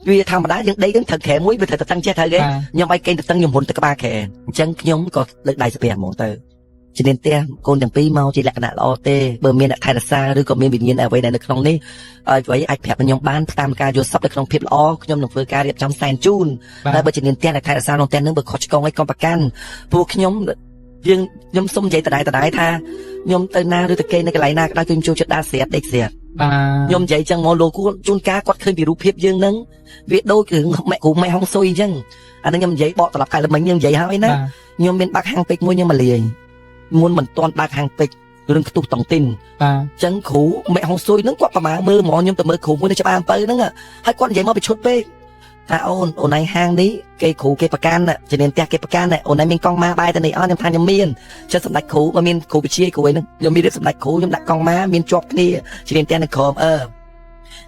Speaker 1: វាធម្មតាយើងដេកហ្នឹងត្រូវក្រែមួយវាត្រូវទៅតឹងចេះត្រូវគេ
Speaker 2: បាទ
Speaker 1: ខ្ញុំឲ្យកេងទៅតឹងខ្ញុំរុនទៅក្បាលក្រែអញ្ចឹងខ្ញុំក៏លើកដៃសាពះហ្មងទៅជំនាញផ្ទះកូនទាំងពីរមកជាលក្ខណៈល្អទេបើមានអ្នកថែរក្សាឬក៏មានវិញ្ញាណអ្វីដែលនៅក្នុងនេះឲ្យអ្វីអាចប្រាប់ខ្ញុំបានតាមការយល់សប្តិនៅក្នុងភាពល្អខ្ញុំនឹងធ្វើការរៀបចំសែនជូន
Speaker 2: បាទ
Speaker 1: តែបើជំនាញផ្ទះអ្នកថែរក្សាក្នុងផ្ទះនឹងបើខុសឆ្គងអីកុំប្រកាន់ព្រោះខ្ញុំយើងខ្ញុំសុំនិយាយដដែលដដែលថាខ្ញុំទៅណាឬទៅគេនៅកន្លែងណាក៏ដោយគឺខ្ញុំចូលចិត្តដើរស្រាតដេកស្រាត
Speaker 2: បាទ
Speaker 1: ខ្ញុំនិយាយចឹងមកលោកគួរជួនកាលគាត់ឃើញពីរូបភាពយើងនឹងវាដូចគឺម៉ែគ្រូម៉ែហុងស៊ុយអញ្ចឹងអានឹងខ្ញុំនិយាយបកត្រឡប់កែល្មិញខ្ញុំនិយាយហើយណា
Speaker 2: បាទ
Speaker 1: ខ្ញុំមានបាក់ហាងពេជ្រមួយខ្ញុំមកលាយមុនមិនទាន់បាក់ហាងពេជ្ររឿងខ្ទុះតុងទីន
Speaker 2: បាទ
Speaker 1: ចឹងគ្រូម៉ែហុងស៊ុយហ្នឹងគាត់ប្រមាមើលហ្មងខ្ញុំទៅមើលគ្រូមួយនៅច្បារអំពៅហ្នឹងហើយគាត់និយាយមកពីឈុតពេកថាអូនអូនឯងហាងនេះគេគ្រូគេប្រកាន់ជំនាញផ្ទះគេប្រកាន់អូនឯងមានកង់ម៉ាបែរទៅនេះអត់ខ្ញុំថាខ្ញុំមានចិត្តសម្ដេចគ្រូបើមានគ្រូវិជាគ្រូអីហ្នឹងខ្ញុំមានរៀបសម្ដេចគ្រូខ្ញុំដាក់កង់ម៉ាមានជាប់គ្នាជំនាញផ្ទះនៅក្រោមអឺ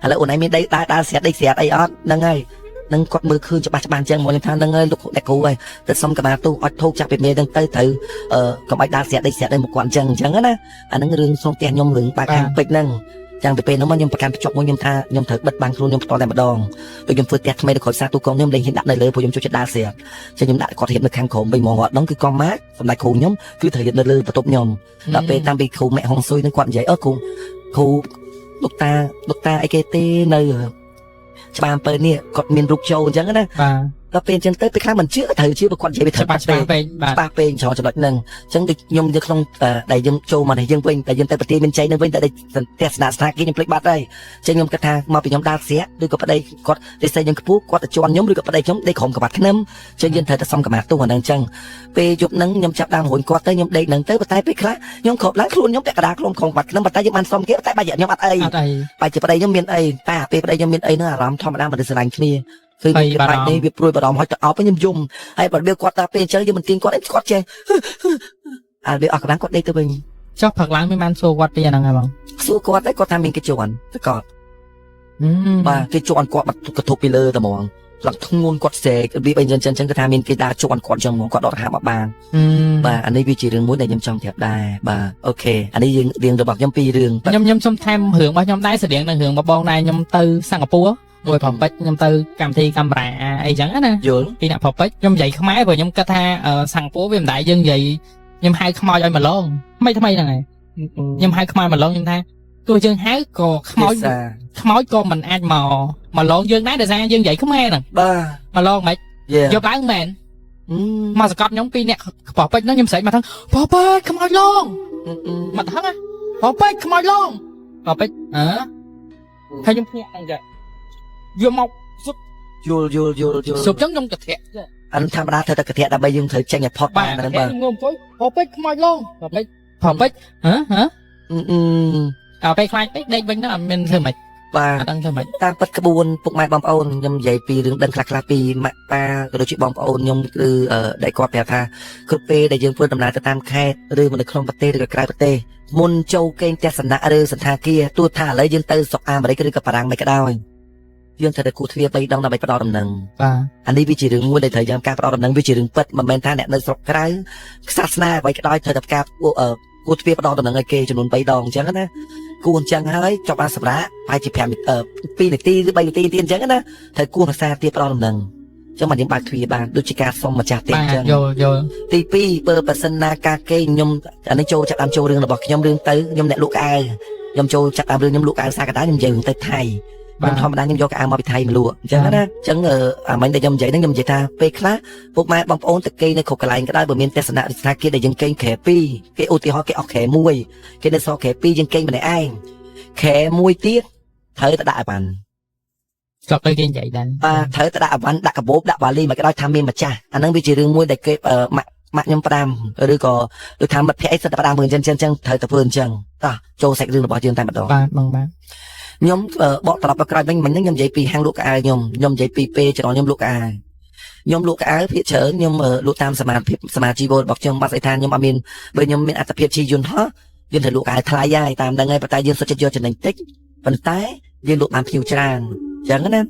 Speaker 1: ឥឡូវអូនឯងមានដីដើរដើរស្រាតដីស្រាតអីអត់ហ្នឹងហើយនឹងគាត់មើលឃើញច្បាស់ច្បាស់អញ្ចឹងមកខ្ញុំថាហ្នឹងហើយលោកអ្នកគ្រូហើយទៅសុំកម្មាទោសអត់ធូបចាប់ពីមេហ្នឹងទៅត្រូវអឺកុំឲ្យដើរស្រាតដីស្រាតអីមកគាត់អញ្ចឹងអញ្ចឹងណាអាហ្នឹងរឿងក្នុងផ្ទះខ្ញុំរឿងបាក់ខាងពេជ្រហ្នឹង ចាំងពីពេលហ្នឹងមកខ្ញុំប្រកាន់ភ្ជាប់មួយខ្ញុំថាខ្ញុំត្រូវបិទបាំងខ្លួនខ្ញុំផ្ទាល់តែម្ដងដូចខ្ញុំធ្វើផ្ទះថ្មីនៅក្រោយផ្សារទូកងខ្ញុំលេងហ៊ានដាក់នៅលើព្រោះខ្ញុំចូលចិត្តដើរស្រាប់ចឹងខ្ញុំដាក់គាត់រៀបនៅខាងក្រោមវិញហ្មងគាត់ដឹងគឺកង់ម៉ាកសម្ដេចគ្រូខ្ញុំគឺត្រូវរៀបនៅលើបន្ទប់ខ្ញុំដល់ពេលតាំងពីគ្រូម៉ាក់ហុងស៊ុយនឹងគាត់និយាយអឺគ្រូគ្រូលោកតាលោកតាអីគេទេនៅច្បារអំពើនេះគាត់មានរូបចូលអញ្ចឹងណា
Speaker 2: បាទ
Speaker 1: ដល់ពេលអញ្ចឹងទៅពេលខ្លះមិនជឿត្រូវជឿព្រោះគាត់និយាយវាត្រូវ
Speaker 2: ច្បាស់ច្បាស់ពេកបាទ
Speaker 1: ច្បាស់ពេកច្រចំណុចហ្នឹងអញ្ចឹងដូចខ្ញុំនៅក្នុងដែលយើងចូលមកនេះយើងវិញតែយើងទៅប្រទេសមានជ័យនឹងវិញតែទស្សនៈស្ថានភាពខ្ញុំភ្លេចបាត់ហើយអញ្ចឹងខ្ញុំគិតថាមកពីខ្ញុំដើរស្រាក់ឬក៏ប្តីគាត់រិស័យយើងខ្ពស់គាត់ទៅជន់ខ្ញុំឬក៏ប្តីខ្ញុំដេកក្រុមក្បាត់ធ្នឹមអញ្ចឹងយើងត្រូវតែសុំកម្មាទោសអាហ្នឹងអញ្ចឹងពេលយប់ហ្នឹងខ្ញុំចាប់ដើមរុញគាត់ទៅខ្ញុំដេកហ្នឹងទៅប៉ុន្តែពេលខ្លះខ្ញុំគ្របឡើងខ្លួនខ្ញុំពាក់កណ្ដាលខ្លួនក្រុមក្បាត់ធ្នឹមប៉ុន្តែយើងបានសុំគេតែបែរជាខ្ញុំអត់អី
Speaker 2: អត់អី
Speaker 1: បែរជាប្តីខ្ញុំមានអីតែពេលប្តីខ្ញុំមានអីហ្នឹងអារម្មណ៍ធម្មតាមិនស្រឡាញ់គ្នាគឺវាបែកនេះវាព្រួយបារម្ភហើយទៅអោបខ្ញុំយំហើយបើវាគាត់ថាពេលអញ្ចឹងយើងមិនទាញគាត់អីគាត់ចេះអាវាអស់កម្លាំងគាត់ដេកទៅវិញ
Speaker 2: ចុះផឹកឡើងមានបានសួរគាត់ពីអាហ្នឹងហើយបង
Speaker 1: សួរគាត់ដែរគាត់ថាមានគេជន់ទៅគាត់បាទគេជន់គាត់បាត់កធប់ពីលើតែហ្មងឡើងធ្ងន់គាត់ស្រែករបៀបអីចឹងចឹងចឹងគាត់ថាមានគេដើរជន់គាត់ចឹងហ្មងគាត់ដកដង្ហើមអត់បានបាទអានេះវាជារឿងមួយដែលខ្ញុំចង់ប្រាប់ដែរបាទ OK អានេះយើងរឿងរបស់ខ្ញុំពីររឿង
Speaker 2: ខ្ញុំខ្ញុំសុំថែមរឿងរបស់ខ្ញុំដែរស្តៀងនឹងរឿងរបស់បងដែរខ្ញុំទៅសិង្ហបុរីមួយប្រពេចខ្ញុំទៅកម្មវិធីកាមេរ៉ាអីចឹងណា
Speaker 1: យល់
Speaker 2: ពីអ្នកប្រពេចខ្ញុំនិយាយខ្មែរព្រោះខ្ញុំគិតថាសិង្ហបុរីវាមិនដែរយើងនិយាយខ្ញុំហៅខ្មោចឲ្យម្លងថ្មីថ្មីហ្នឹងហើយខ្ញុំហៅខ្មោចម្លងខ្ញុំថាទោះយើងហៅក៏ខ្មោចខ្មោចក៏មិនអាចមកម្លងយើងដែរដោយសារយើងនិយាយខ្មែរហ្នឹង
Speaker 1: បាទ
Speaker 2: ម្លងមិនយកឡើងមែនមកសកត់ខ្ញុំពីរអ្នកប្រពេចហ្នឹងខ្ញុំស្រែកមកថាប្រពេចខ្មោចលងមកថាប្រពេចខ្មោចលងប្រពេចអើ ហើយខ្ញុំភ្ញាក់ហ្នឹងចាយកមកស៊ុប
Speaker 1: យល់យល់យល់យល់
Speaker 2: ស៊ុបចឹងខ្ញុំកធាក់
Speaker 1: អានធម្មតាត្រូវតែកធៈដើម្បីយើងត្រូវចេញឲ្យផុត
Speaker 2: បាទ
Speaker 1: បានហ្នឹងបាទ
Speaker 2: ខ្ញុំងអង្គុយហូបពេកខ្មោចឡងហូបពេកហូបពេកហ៎ហ៎
Speaker 1: អឺអឺ
Speaker 2: អើពេលខ្លាចពេកដេកវិញទៅអត់មានធ្វើម៉េច
Speaker 1: បាទ
Speaker 2: អត់ដឹងធ្វើម៉េច
Speaker 1: តាមពិតក្បួនពុកម៉ែបងប្អូនខ្ញុំនិយាយពីរឿងដឹងខ្លះៗពីម៉ាក់ប៉ាក៏ដូចជាបងប្អូនខ្ញុំគឺដែលគាត់ប្រាប់ថាគ្រប់ពេលដែលយើងធ្វើដំណើរទៅតាមខេត្តឬមកនៅក្នុងប្រទេសឬក៏ក្រៅប្រទេសមុនចូលគេងទស្សនៈឬសន្តាគារទោះថាឥឡូវយើងទៅស្រុកអាមេរិកឬក៏បារាំងមិនក៏ដោយយើងត្រូវតែគូទ្វារ3ដងដើម្បីផ្ដល់ដំណឹង
Speaker 2: បាទ
Speaker 1: អានេះវាជារឿងមួយដែលត្រូវយ៉ាងការផ្ដល់ដំណឹងវាជារឿងពិតមិនមែនថាអ្នកនៅស្រុកក្រៅសាសនាអ្វីក៏ដោយត្រូវតែការគួរទ្វារផ្ដល់ដំណឹងឲ្យគេចំនួន3ដងអញ្ចឹងណាគួរអញ្ចឹងហើយចប់បានសម្រាប់ប្រហែលជា5 2នាទីឬ3នាទីទៀតអញ្ចឹងណាត្រូវគួរភាសាទៀតផ្ដល់ដំណឹងអញ្ចឹងបានយើងបើកទ្វារបានដូចជាការសុំម្ចាស់ផ្ទះ
Speaker 2: បាទ
Speaker 1: អញ្ចឹង
Speaker 2: យល់យល់
Speaker 1: ទី2បើប្រសិនណាការគេខ្ញុំអានេះចូលចាប់តាមចូលរឿងរបស់ខ្ញុំរឿងទៅខ្ញុំអ្នកលក់កៅអៅខ្ញុំចូលចាប់តាមរឿងខ្ញុំលក់កៅអៅសាកដាខ្ញុំនិយាយរឿងទៅថៃ
Speaker 2: បាទ
Speaker 1: ខ្ញុំធម្មតាខ្ញុំយកកៅអៅមកពីថៃមកលក់អញ្ចឹងណាអញ្ចឹងអាមិញដែលខ្ញុំនិយាយហ្នឹងខ្ញុំនិយាយថាពេលខ្លះពុកម៉ែបងប្អូនទៅគេនៅគ្រប់កន្លែងក៏ដោយបើមានទស្សនៈវិសាគារដែលយើងគេងក្រែ2គេឧទាហរណ៍គេអស់ក្រែ1គេនៅសល់ក្រែ2យើងគេងម្នាក់ឯងក្រែមួយទៀតត្រូវតែដាក់ឲ្យបាន
Speaker 2: ស្លាប់ទៅគេនិយាយដែរ
Speaker 1: បាទត្រូវតែដាក់អវ៉ាន់ដាក់កាបូបដាក់វ៉ាលីមកក៏ដោយថាមានម្ចាស់អាហ្នឹងវាជារឿងមួយដែលគេម៉ាក់ម៉ាក់ខ្ញុំផ្ដាំឬក៏ដូចថាមិត្តភក្តិអីសិតតែផ្ដាំមើលអញ្ចឹងអញ្ចឹងត្រូវតែធ្វើអញ្ចឹងតោះចូលសាច់រឿងរបស់យើងតែម្ដង
Speaker 2: បាទបងបាទ
Speaker 1: ខ្ញុំបកត្រឡប់ទៅក្រោយវិញមិញហ្នឹងខ្ញុំនិយាយពីហាងលក់កៅអៅខ្ញុំខ្ញុំនិយាយពីពេលចរន្តខ្ញុំលក់កៅអៅខ្ញុំលក់កៅអៅភាគច្រើនខ្ញុំលក់តាមសមាភិបសមាជីវរបស់ខ្ញុំបាត់ស្អីថាខ្ញុំអត់មានបើខ្ញុំមានអត្ថភាពជាយន្តហោះយើងត្រូវលក់កៅអៅថ្លៃហើយតាមហ្នឹងហើយប៉ុន្តែយើងសុខចិត្តយកចំណេញតិចប៉ុន្តែយើងលក់បានភ្ញៀវច្រើនអញ្ចឹងណា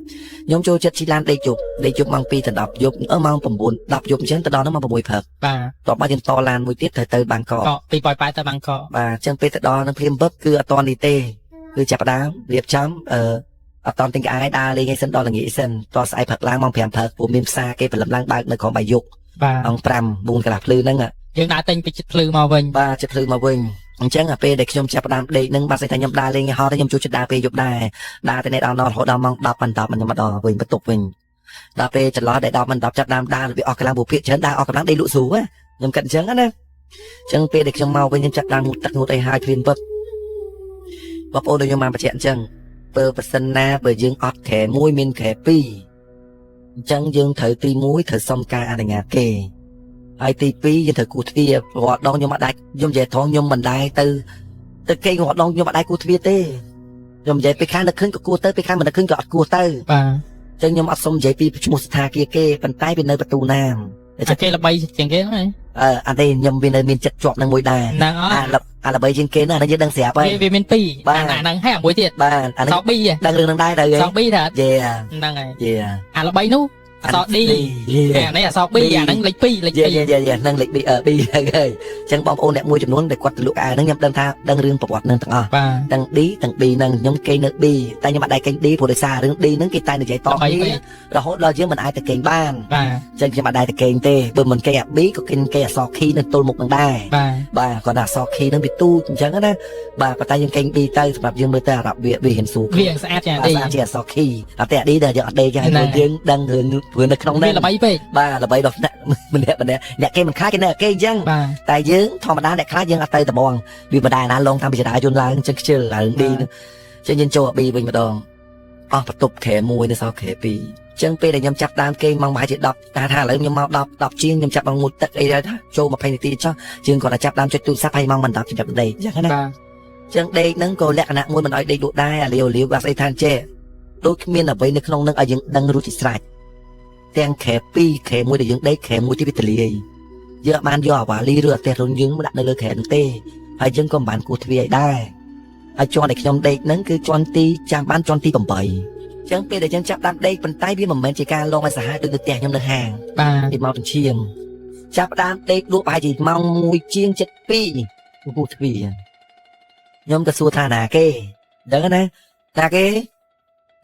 Speaker 1: ខ្ញុំចូលចិត្តជិះឡានដេកយប់ដេកយប់ម៉ោង2ដល់10យប់ម៉ោង9 10យប់អញ្ចឹងទៅដល់ហ្នឹងម៉ោង6ព្រឹក
Speaker 2: បាទ
Speaker 1: តបមកយើងតឡានមួយទៀតត្រូវទៅបាងកក
Speaker 2: កពីប៉ោយប៉ែតទៅបាងកក
Speaker 1: បាទអញ្ចឹងពេលទៅដល់នឹងភ្លាមពឹបគឺអត់តនេះទេគឺចាប់ផ្ដើមរៀបចំអត់តទិញកៅអៅដើរលេងឲ្យសិនដល់ល្ងាចសិនតស្អែកព្រឹកឡើងម៉ោង5ព្រឹកព្រោះមានផ្សារគេព្រលឹមឡើងបើកនៅក្រោមបាយយប់
Speaker 2: បាទ
Speaker 1: ម៉ោង5 4កន្លះភ្លឺហ្នឹង
Speaker 2: យើងដើរទិញពីចិត្តភ្លឺមកវិញ
Speaker 1: បាទចិត្តភ្លឺមកវិញអញ្ចឹងអាពេលដែលខ្ញុំចាប់ផ្ដើមដេកហ្នឹងបាទស្អីថាខ្ញុំដើរលេងឲ្យហត់ខ្ញុំជួយចិត្តដើរពេលយប់ដែរដើរទៅនេះដល់ដល់រហូតដល់ម៉ោង10មិន10ខ្ញុំមកដល់វិញបន្ទប់វិញដល់ពេលចន្លោះដែល10មិន10ចាប់ដើមដើរវាអស់កម្លាំងព្រោះភាគច្រើនដើរអស់កម្លាំងដេកលក់ស្រួលខ្ញុំគិតអញ្ចឹងណាអញ្ចឹងពេលដែលខ្ញុំមកវិញខ្ញុំចាប់ដើមងូតទឹកងូតអីហើយភ្លាមពឹកបងប្អូនដូចខ្ញុំបានបញ្ជាក់អញ្ចឹងបើប្រសិនណាបើយើងអត់ខែ1មានខែ2អញ្ចឹងយើងត្រូវទី1ត្រូវសុំការអនុញ្ញាតគេហើយទី2យើងត្រូវគូទ្វាររាល់ដងខ្ញុំអត់ដែរខ្ញុំនិយាយត្រង់ខ្ញុំមិនដែរទៅទៅគេរាល់ដងខ្ញុំអត់ដែរគូទ្វារទេខ្ញុំនិយាយពេលខ្លះនឹកឃើញក៏គួរទៅពេលខ្លះមិននឹកឃើញក៏អត់គួរទៅ
Speaker 2: បាទ
Speaker 1: អញ្ចឹងខ្ញុំអត់សុំនិយាយពីឈ្មោះស្ថាគារគេប៉ុន្តែវានៅបន្ទូណាម
Speaker 2: អាគេល្បីជាងគេហ្នឹង
Speaker 1: អឺអានេះខ្ញុំវានៅមានចិត្តជាប់នឹងមួយដែរ
Speaker 2: ហ្នឹងអត់
Speaker 1: អាអាល្បីជាងគេណាអានេះយើងដឹងស្រាប់ហើយ
Speaker 2: វាមានពីរអាហ្នឹងហើយអាមួយទៀត
Speaker 1: បាទអានេះ
Speaker 2: ស B
Speaker 1: ដឹងរឿងហ្នឹងដែរទៅ
Speaker 2: ស B ថា
Speaker 1: យេ
Speaker 2: ហ្នឹងហើយ
Speaker 1: យេ
Speaker 2: អាល្បីនោះអស D អានេះអស B អាហ្នឹងលេខ2លេខ
Speaker 1: យេយេយេយេហ្នឹងលេខ B អឺ B ហ្នឹងហើយអញ្ចឹងបងប្អូនអ្នកមួយចំនួនដែលគាត់ទៅលក់អាហ្នឹងខ្ញុំដឹងថាដឹងរឿងប្រវត្តិហ្នឹងទាំងអស់
Speaker 2: 2បាទ
Speaker 1: ទាំង D ទាំង B ហ្នឹងខ្ញុំគេងនៅ B តែខ្ញុំអត់ដែរគេង D ព្រោះដោយសាររឿង D ហ្នឹងគេតែនិយាយតគ្នារហូតដល់យើងមិនអាចទៅគេងបាន
Speaker 2: បាទ
Speaker 1: អញ្ចឹងខ្ញុំអត់ដែរទៅគេងទេបើមិនគេងអា B ក៏គេងគេអក្សរ K នៅទល់មុខហ្នឹងដែរ
Speaker 2: បាទ
Speaker 1: បាទគាត់ថាអក្សរ K ហ្នឹងវាទូចអញ្ចឹងណាបាទប៉ុន្តែយើងគេង B ទៅសម្រាប់យើងមើលទៅអារម្មណ៍វាវាហ៊ានសួរ
Speaker 2: វាស្អាតជាង D
Speaker 1: អត់ជាអក្សរ K អត់ទេអា D ដែលយើងអត់ដេកហើយយើងដឹងរឿងរឿងនៅក្នុង
Speaker 2: វា
Speaker 1: ហ្នឹង
Speaker 2: ល្បីពេក
Speaker 1: បាទល្បីដល់ថ្នាក់ម្នាក់ម្នាក់អ្នកគេមិនខ្លាចគេនៅគេអញ្ចឹង
Speaker 2: បាទ
Speaker 1: តែយើងធម្មតាអ្នកខ្លាចយើងអត់ទៅត្បងវាមិនដែរណាលងតាមពីចរាយន្តឡើងអញ្ចឹងខ្ជិលឡើង D ហ្នឹងអញ្ចឹងយើងចូលអា B វិញម្ដងអស់បន្ទប់ខែ1នៅសល់ខែ2អញ្ចឹងពេលដែលខ្ញុំចាប់ដើមគេម៉ោងប្រហែលជា10តែថាឥឡូវខ្ញុំមក10 10ជាងខ្ញុំចាប់មកងូតទឹកអីដែរថាចូល20នាទីចុះជាងគាត់តែចាប់ដើមចុចទូរស័ព្ទហើយម៉ោងមិន10ខ្ញុំចាប់ដេកអញ្ចឹងណា
Speaker 2: បាទ
Speaker 1: ចឹងដេកហ្នឹងក៏លក្ខណៈមួយមិនឲ្យដេកលក់ដែរអាលាវលាវបាទស្អីថាចេះដូចគ្មានអ្វីនៅក្នុងហ្នឹងឲ្យយើងដឹងរួចជាស្រេចទាំងខែ2ខែ1ដែលយើងដេកខែ1ទីវាទលាយយើងអត់បានយកអាវ៉ាលីឬអាផ្ទះរុនយើងមកដាក់នៅលើខែហ្នឹងទេហើយយើងក៏មិនបានគោះទ្វារឲ្យដែរហើយជាន់ដែលខ្ញុំដេកហ្នឹងគឺជាន់ទីចាំបានជាន់ទី8ចឹងពេលដែលយើងចាប់ដើមដេកប៉ុន្តែវាមិនមែនជាការលងឲ្យសាហាវដូចនៅផ្ទះខ្ញុំនៅហាង
Speaker 2: បាទ
Speaker 1: ពីមកបញ្ឈាមចាប់ដើមដេកលក់ប្រហែលជាម៉ោង1ជាង72គោះទ្វារខ្ញុំក៏សួរថាណាគេដឹងណាណាគ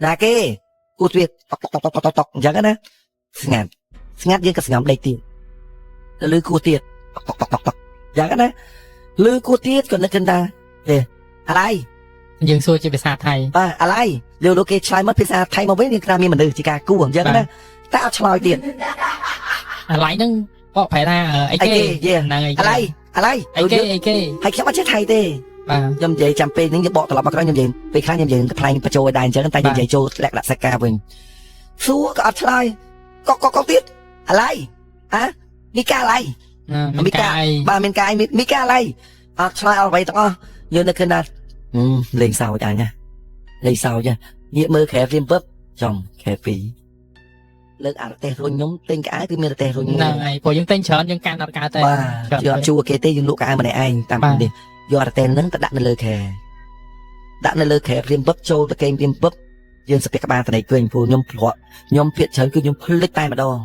Speaker 1: េណាគេគោះទ្វារតុកតុកតុកតុកតុកអញ្ចឹងណាស្ងាត់ស្ងាត់យើងក៏ស្ងំដេកទៀតទៅលឺគោះទៀតតុកតុកតុកតុកអញ្ចឹងណាលឺគោះទៀតក៏នឹកគិតថាអេអី
Speaker 2: យើងសួរជាភាសាថៃ
Speaker 1: បាទអីលើលោកគេឆ្លើយមកភាសាថៃមកវិញយើងក្រាមានមនុស្សជាការគួរអញ្ចឹងណាតែអត់ឆ្លើយទៀត
Speaker 2: អាឡៃហ្នឹងបកប្រែថាអី
Speaker 1: អី
Speaker 2: គេ
Speaker 1: គេយេ
Speaker 2: ហ្នឹងអី
Speaker 1: អីអី
Speaker 2: អីគេអីគេ
Speaker 1: ហើយខ្ញុំអត់ចេះថៃទេ
Speaker 2: បាទ
Speaker 1: ខ្ញុំនិយាយចាំពេលហ្នឹងយើងបកត្រឡប់មកក្រោយខ្ញុំនិយាយពេលខ្លះខ្ញុំនិយាយទៅផ្លែងបញ្ចូលឲ្យដែរអញ្ចឹងតែខ្ញុំនិយាយចូលលក្ខណៈសកាវិញសួរក៏អត់ឆ្លើយកកកកទៀតอะไรហ៎មីកាอะไร
Speaker 2: មានការអី
Speaker 1: បាទមានការអីមីកាอะไรអត់ឆ្លើយអត់អ្វីទាំងអស់យើងនឹកឃើញថាហឹមលេងសើចអញណាលេងសើចណាងាកមើលខែព្រាមពឹបចំខែពីរលើកអារទេះរុញខ្ញុំទិញកៅអៅគឺមានរទេះរុញ
Speaker 2: ហ្នឹងហើយព្រោះយើងទិញច្រើនយើងកាន់អត់កើតទេ
Speaker 1: បាទយើងអត់ជួគេទេយើងលក់កៅអៅម្នាក់ឯងតាម
Speaker 2: បាទ
Speaker 1: នេះយកអារទេះហ្នឹងទៅដាក់នៅលើខែដាក់នៅលើខែព្រាមពឹបចូលទៅគេងព្រាមពឹបយើងស្ពះក្បាលតនេកវិញព្រោះខ្ញុំភ្លាក់ខ្ញុំភាកច្រើនគឺខ្ញុំភ្លេចតែម្ដង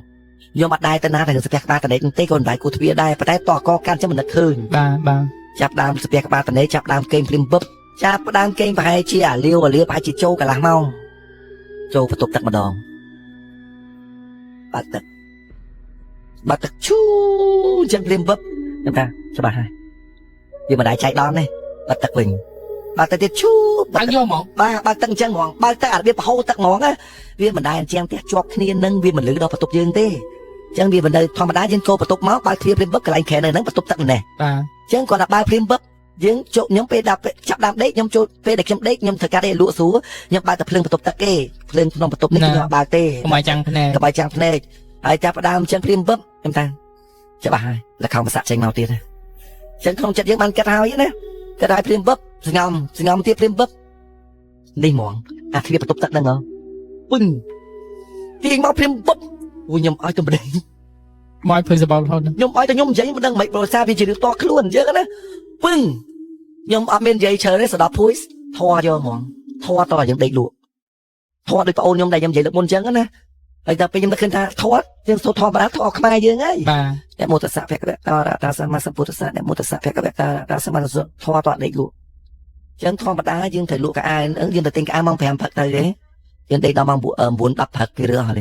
Speaker 1: ខ្ញុំអត់ដែរទៅណាតែស្ពះក្បាលតនេកទេក៏មិនដែរគូទ្វារដែរប៉ុន្តែតកកាន់ចឹងមិននឹកឃើញ
Speaker 2: បាទបាទ
Speaker 1: ចាប់ដើមស្ពះក្បាលតនេចាប់ដើមកេងភ្លាមពឹបចាប់ដើមកេងប្រហែលជាអាលាវអាលាវប្រហែលជាចូលកន្លះម៉ោងចូលបន្ទប់ទឹកម្ដងបាក់ទឹកបាក់ទឹកឈូអញ្ចឹងភ្លាមពឹបខ្ញុំថាច្បាស់ហើយវាមិនដែរចែកដល់ទេបាក់ទឹកវិញបាក់ទឹកទៀតឈូបាក់ទឹក
Speaker 2: បើកយកហ្មង
Speaker 1: បាទបើកទឹកអញ្ចឹងហ្មងបើកទឹកអារបៀបប្រហូរទឹកហ្មងណាវាមិនដែរអញ្ចឹងផ្ទះជាប់គ្នានឹងវាមិនលឺដល់បន្ទប់យើងទេអញ្ចឹងវាមិននៅធម្មតាយើងកោបន្ទប់មកបើកទ្វារភ្លាមពឹបកន្លែងខែនៅហ្នឹងបន្ទប់ទឹកនេះ
Speaker 2: បាទ
Speaker 1: ចឹងគាត់ថាបើភ្លាមពឹបយើងចូលខ្ញុំពេលដល់ចាប់ដើមដេកខ្ញុំចូលពេលដែលខ្ញុំដេកខ្ញុំត្រូវការដេកលក់ស្រួលខ្ញុំបើកតែភ្លើងបន្ទប់ទឹកគេភ្លើងក្នុងបន្ទប់នេះគឺខ្ញុំអត់បើកទេ
Speaker 2: កុំឲ្យចាំងភ្នែក
Speaker 1: កុំឲ្យចាំងភ្នែកហើយចាប់ដើមចឹងភ្លាមពឹបខ្ញុំថាច្បាស់ហើយលខោមសាក់ចេញមកទៀតណាចឹងក្នុងចិត្តយើងបានគិតហើយណាគិតហើយភ្លាមពឹបស្ងំស្ងំទៀតភ្លាមពឹបនេះហ្មងអាទ្វារបន្ទប់ទឹកហ្នឹងហ៎ពឹងទាញមកភ្លាមពឹបអូខ្ញុំឲ្យតំណែង
Speaker 2: មកឲ្យភ្លឺសបល់រហូត
Speaker 1: ខ្ញុំឲ្យតែខ្ញុំនិយាយមិនដឹងមិនប្រសាវាជារឿងតខ្លួនអញ្ចឹងណាពឹងខ្ញុំអត់មាននិយាយច្រើនទេសដប់ភួយធွာយកហ្មងធွာតឲ្យយើងដេកលក់ធွာដូចប្អូនខ្ញុំដែលខ្ញុំនិយាយលើកមុនអញ្ចឹងណាហើយដល់ពេលខ្ញុំនឹកឃើញថាធွာយើងសូត្រធម្មតាធွာខ្មែរយើងហើយ
Speaker 2: បាទ
Speaker 1: អ្នកមោទស្សៈភគវៈតារតាសម្មាសម្ពុទ្ធស្សៈអ្នកមោទស្សៈភគវៈតារតាសម្មាសម្ពុទ្ធធွာតដេកលក់អញ្ចឹងធម្មតាយើងត្រូវលក់កៅអៅយើងទៅទិញកៅអៅម៉ោង5ព្រឹកទៅទេយើងដេកដល់ម៉ោង9 10ព្រឹកគេរើសហើយ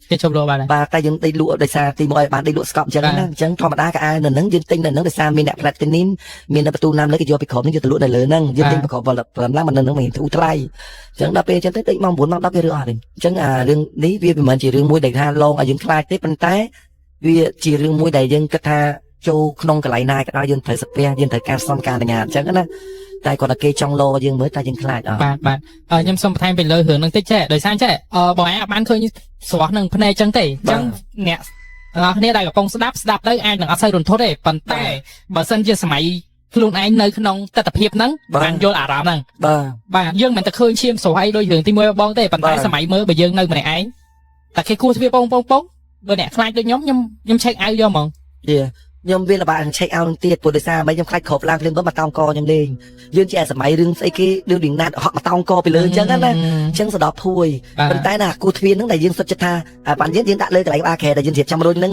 Speaker 2: គេជប់លក់បាទ
Speaker 1: បាទតែយើងដេកលក់ដោយសារទីមួយឲ្យបានដេកលក់ស្កប់អញ្ចឹងណាអញ្ចឹងធម្មតាកៅអៅនៅហ្នឹងយើងទិញនៅហ្នឹងដោយសារមានអ្នកផ្លែទិញនេះមាននៅបន្ទូណាមលើគេយកពីក្រុមនេះយកទៅលក់នៅលើហ្នឹងយើងទិញប្រកបព្រមឡើងមកនៅហ្នឹងមានធូរថ្លៃអញ្ចឹងដល់ពេលអញ្ចឹងទៅដេកម៉ោង9ម៉ោង10គេរើអស់វិញអញ្ចឹងអារឿងនេះវាមិនមែនជារឿងមួយដែលថាឡងឲ្យយើងខ្លាចទេប៉ុន្តែវាជារឿងមួយដែលយើងគិតថាចូលក្នុងកន្លែងណាក៏ដោយយើងត្រូវសាពះយើងត្រូវការសំការអនុញ្ញាតអញ្ចឹងណាតែគាត់តែគេចង់លោយើងមើលតែយើងខ្លាចអត់
Speaker 2: បាទបាទខ្ញុំសូមបន្ថែមពីលើរឿងហ្នឹងតិចចេះដោយសារចេះបងឯងអត់បានឃើញស្រស់នឹងភ្នែកចឹងទេអញ្ចឹងអ្នកទាំងអស់គ្នាដែលកំពុងស្ដាប់ស្ដាប់ទៅអាចនឹងអត់សូវរន្ធត់ទេប៉ុន្តែបើសិនជាសម័យខ្លួនឯងនៅក្នុងទស្សនភាពហ្នឹងបានយល់អារម្មណ៍ហ្នឹង
Speaker 1: បាទ
Speaker 2: បាទយើងមិនតែឃើញឈាមស្រស់អីដូចរឿងទី1បងទេប៉ុន្តែសម័យមើលបើយើងនៅម្នាក់ឯងតែគេគួរទ្វារបងបងបងបើអ្នកខ្លាចដូចខ្ញុំខ្ញុំខ្ញុំ check out យកហ្មង
Speaker 1: យេខ្ញុំវាលំបាកនឹង check out នឹងទៀតព្រោះដោយសារមិនខ្ញុំខ្លាចគ្របឡើងភ្លាមមកតោងកខ្ញុំលេងយើងជាសម័យរឿងស្អីគេរឿងឌីណាត់ហក់មកតោងកពីលើអញ្ចឹងណាអញ្ចឹងសដប់ភួយប៉ុន្តែណាគូទ្វារហ្នឹងដែលយើងសុទ្ធចិត្តថាបានយើងយើងដាក់លើកន្លែងបាខែដែលយើងរៀបចំរុញហ្នឹង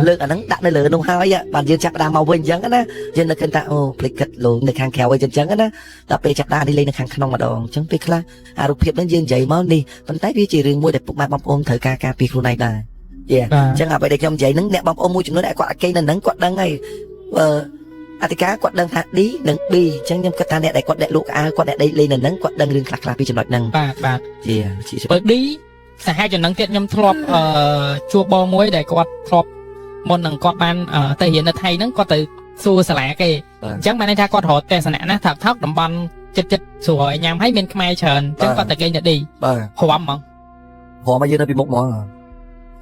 Speaker 1: លើកអាហ្នឹងដាក់នៅលើនោះហើយបានយើងចាប់ដើមមកវិញអញ្ចឹងណាយើងនៅឃើញថាអូភ្លេចគិតលោកនៅខាងក្រៅអីចឹងណាដល់ពេលចាប់ដើមនេះលេងនៅខាងក្នុងម្ដងអញ្ចឹងពេលខ្លះអារូបភាពហ្នឹងយើងនិយាយមកនេះប៉ុន្តែវាជារឿងមួយដែលពុកម៉ែបងប្អូនត្រូវការការពារខ្លួនឯងដែរយេ
Speaker 2: បាទ
Speaker 1: អញ្ចឹងអ្វីដែលខ្ញុំនិយាយហ្នឹងអ្នកបងប្អូនមួយចំនួនដែលគាត់អត់គេងនៅហ្នឹងគាត់ដឹងហើយអឺអធិការគាត់ដឹងថា D និង B អញ្ចឹងខ្ញុំគិតថាអ្នកដែលគាត់អ្នកលក់ខោអាវគាត់អ្នកដេកលេងនៅហ្នឹងគាត់ដឹងរឿងខ្លះៗពីចំណុចហ្នឹង
Speaker 2: បាទបាទ
Speaker 1: ជាជា
Speaker 2: បើ D សាហាវចំណឹងទៀតខ្ញុំធ្លាប់អឺជួបបងមួយដែលគាត់ធ្លាប់មុននឹងគាត់បានទៅរៀននៅថៃហ្នឹងគាត់ទៅសួរសាលាគេអញ្ចឹងបានន័យថាគាត់រកទស្សនៈណាថោកថោកតំបន់ចិត្តចិត្តស្រួលឲ្យញ៉ាំហើយមានខ្មែរច្រើនអញ្ចឹងគាត់ទៅគេងទៅ D
Speaker 1: បាទ
Speaker 2: ព្រមហ្មង
Speaker 1: ព្រមមកយើងនៅពីមុខហ្មង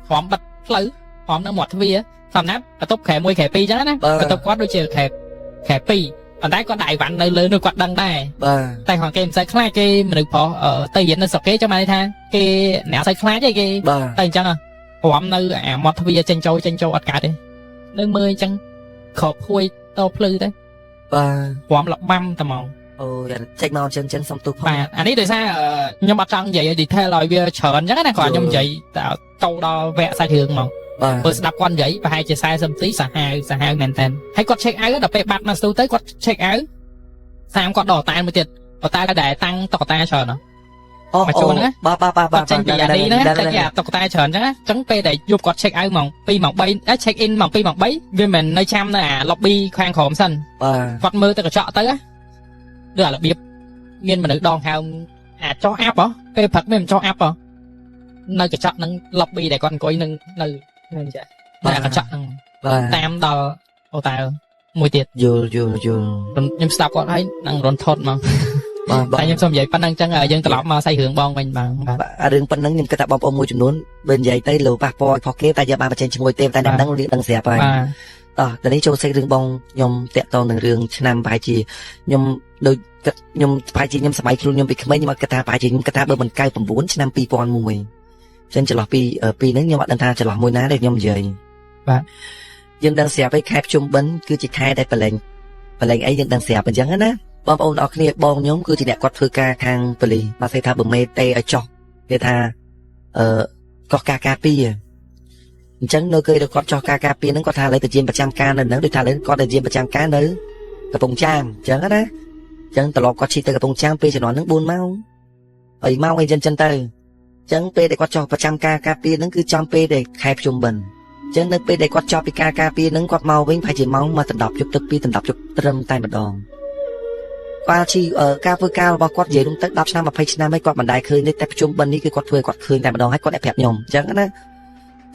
Speaker 2: ព្រមបិទផ្លូវព្រមនៅមាត់ទ្វារសំណាប់បន្ទប់ខែ1ខែ2អញ្ចឹងណាបន្ទប់គាត់ដូចជាខែខែ2ប៉ុន្តែគាត់ដាក់អីវ៉ាន់នៅលើនោះគាត់ដឹងដែរ
Speaker 1: បាទ
Speaker 2: តែគាត់គេមិនសូវខ្លាចគេមនុស្សប្រុសទៅរៀននៅស្រុកគេចាំបានន័យថាគេអ្នកអត់សូវខ្លាចទេគេ
Speaker 1: បាទ
Speaker 2: តែអញ្ចឹងព្រមនៅអាមាត់ទ្វារចេញចូលចេញចូលអត់កើតទេនៅមើលអញ្ចឹងក្របភួយតភ្លឺទៅ
Speaker 1: បាទ
Speaker 2: ព្រមលបាំតែហ្មង
Speaker 1: អូចេញមកអញ្ចឹងអញ្ចឹងសុំទោសផង
Speaker 2: បាទអានេះដោយសារខ្ញុំអត់ចង់និយាយឲ្យ detail ឲ្យវាច្រើនអញ្ចឹងណាគាត់ខ្ញុំនិយាយតែចូលដល់វគ្គសាច់រឿងហ្មង
Speaker 1: បាទ
Speaker 2: បើស្ដាប់គាត់និយាយប្រហែលជា40នាទីសាហាវសាហាវមែនតើហើយគាត់ check out ដល់ពេលបាត់មកស្ទូទៅគាត់ check out តាមគាត់ដល់តែមួយទៀតប៉ុន្តែដែលតាំងតុក្កតាច្រើនហ៎
Speaker 1: អូ
Speaker 2: មកជួនណា
Speaker 1: បាទបាទបាទ
Speaker 2: គាត់ចេញពីអានេះហ្នឹងតែគេអាតុក្កតាច្រើនអញ្ចឹងណាអញ្ចឹងពេលដែលយប់គាត់ check out ម៉ោង2ម៉ោង3អេ check in ម៉ោង2ម៉ោង3វាមិននៅចាំនៅអា lobby ខាងក្រោមសិន
Speaker 1: បាទ
Speaker 2: គាត់មើលទៅកញ្ចក់ទៅណាដូចអារបៀបមានមនុស្សដងហើមអាចោះអាប់ហ៎ពេលព្រឹកមានមិនចោះអាប់ហ៎នៅកញ្ចក់ហ្នឹង lobby ដែលគាត់អង្គុយនឹងនៅនឹងចានៅអាកញ្ចក់ហ្នឹង
Speaker 1: បាទ
Speaker 2: តាមដល់អូតែល មួយទៀត
Speaker 1: យល់យល់យល់
Speaker 2: ខ្ញុំស្ដាប់គាត់ហើយនឹងរន្ធត់មក
Speaker 1: បាទបង
Speaker 2: តែខ្ញុំសូមនិយាយប៉ុណ្្នឹងអញ្ចឹងយើងត្រឡប់មកសាច់រឿងបងវិញបាទបាទ
Speaker 1: បាទរឿងប៉ុណ្ណឹងខ្ញុំគិតថាបងប្អូនមួយចំនួនបើនិយាយទៅលោប៉ះពាល់ខុសគេតែយើងបានបញ្ចេញឈ្មោះទេតែអ្នកដឹងដឹងស្រាប់ហើយ
Speaker 2: បាទ
Speaker 1: តោះតនេះចូលសាច់រឿងបងខ្ញុំតាក់ទងនឹងរឿងឆ្នាំប្រហែលជាខ្ញុំដូចគិតខ្ញុំប្រហែលជាខ្ញុំសម័យខ្លួនខ្ញុំពីក្មេងខ្ញុំអត់គិតថាប្រហែលជាខ្ញុំគិតថាបើមិន99ឆ្នាំ2001ចឹងចន្លោះពីពីហ្នឹងខ្ញុំអត់ដឹងថាចន្លោះមួយណាដែលខ្ញុំនិយាយ
Speaker 2: បាទ
Speaker 1: យើងដឹងស្រាប់ហើយខែភ្ជុំបិណ្ឌគឺជាខែដែលប្រឡែងប្រឡែងអីយើងដឹងស្រាប់អញ្ចឹងណាបងប្អូនអរគ្នាបងខ្ញុំគឺជាអ្នកគាត់ធ្វើការខាងប៉ូលីសបាទគេថាបើមេទេឲ្យចោះគេថាអឺកោះការការពារអញ្ចឹងនៅគេដែលគាត់ចោះការការពារហ្នឹងគាត់ថាឥឡូវទៅជាប្រចាំការនៅហ្នឹងដូចថាឥឡូវគាត់ទៅជាប្រចាំការនៅកំពង់ចាមអញ្ចឹងណាអញ្ចឹងត្រឡប់គាត់ជិះទៅកំពង់ចាមពេលជំនាន់ហ្នឹង4ម៉ោង3ម៉ោងអីចឹងចឹងទៅអញ្ចឹងពេលដែលគាត់ចោះប្រចាំការការពារហ្នឹងគឺចំពេលដែលខែភ្ជុំបិណ្ឌ ចឹងនៅពេលដែលគាត់ចប់ពីការការពារនឹងគាត់មកវិញប្រហែលជាម៉ោង1ដណ្ដប់យប់ទៅ2ដណ្ដប់យប់ត្រឹមតែម្ដងគាត់ជីការធ្វើការរបស់គាត់និយាយរួមទៅ10ឆ្នាំ20ឆ្នាំហើយគាត់មិនដែលឃើញទេតែប្រជុំបិណ្ឌនេះគឺគាត់ធ្វើឲ្យគាត់ឃើញតែម្ដងហើយគាត់អ្នកប្រាប់ខ្ញុំអញ្ចឹងណាអញ្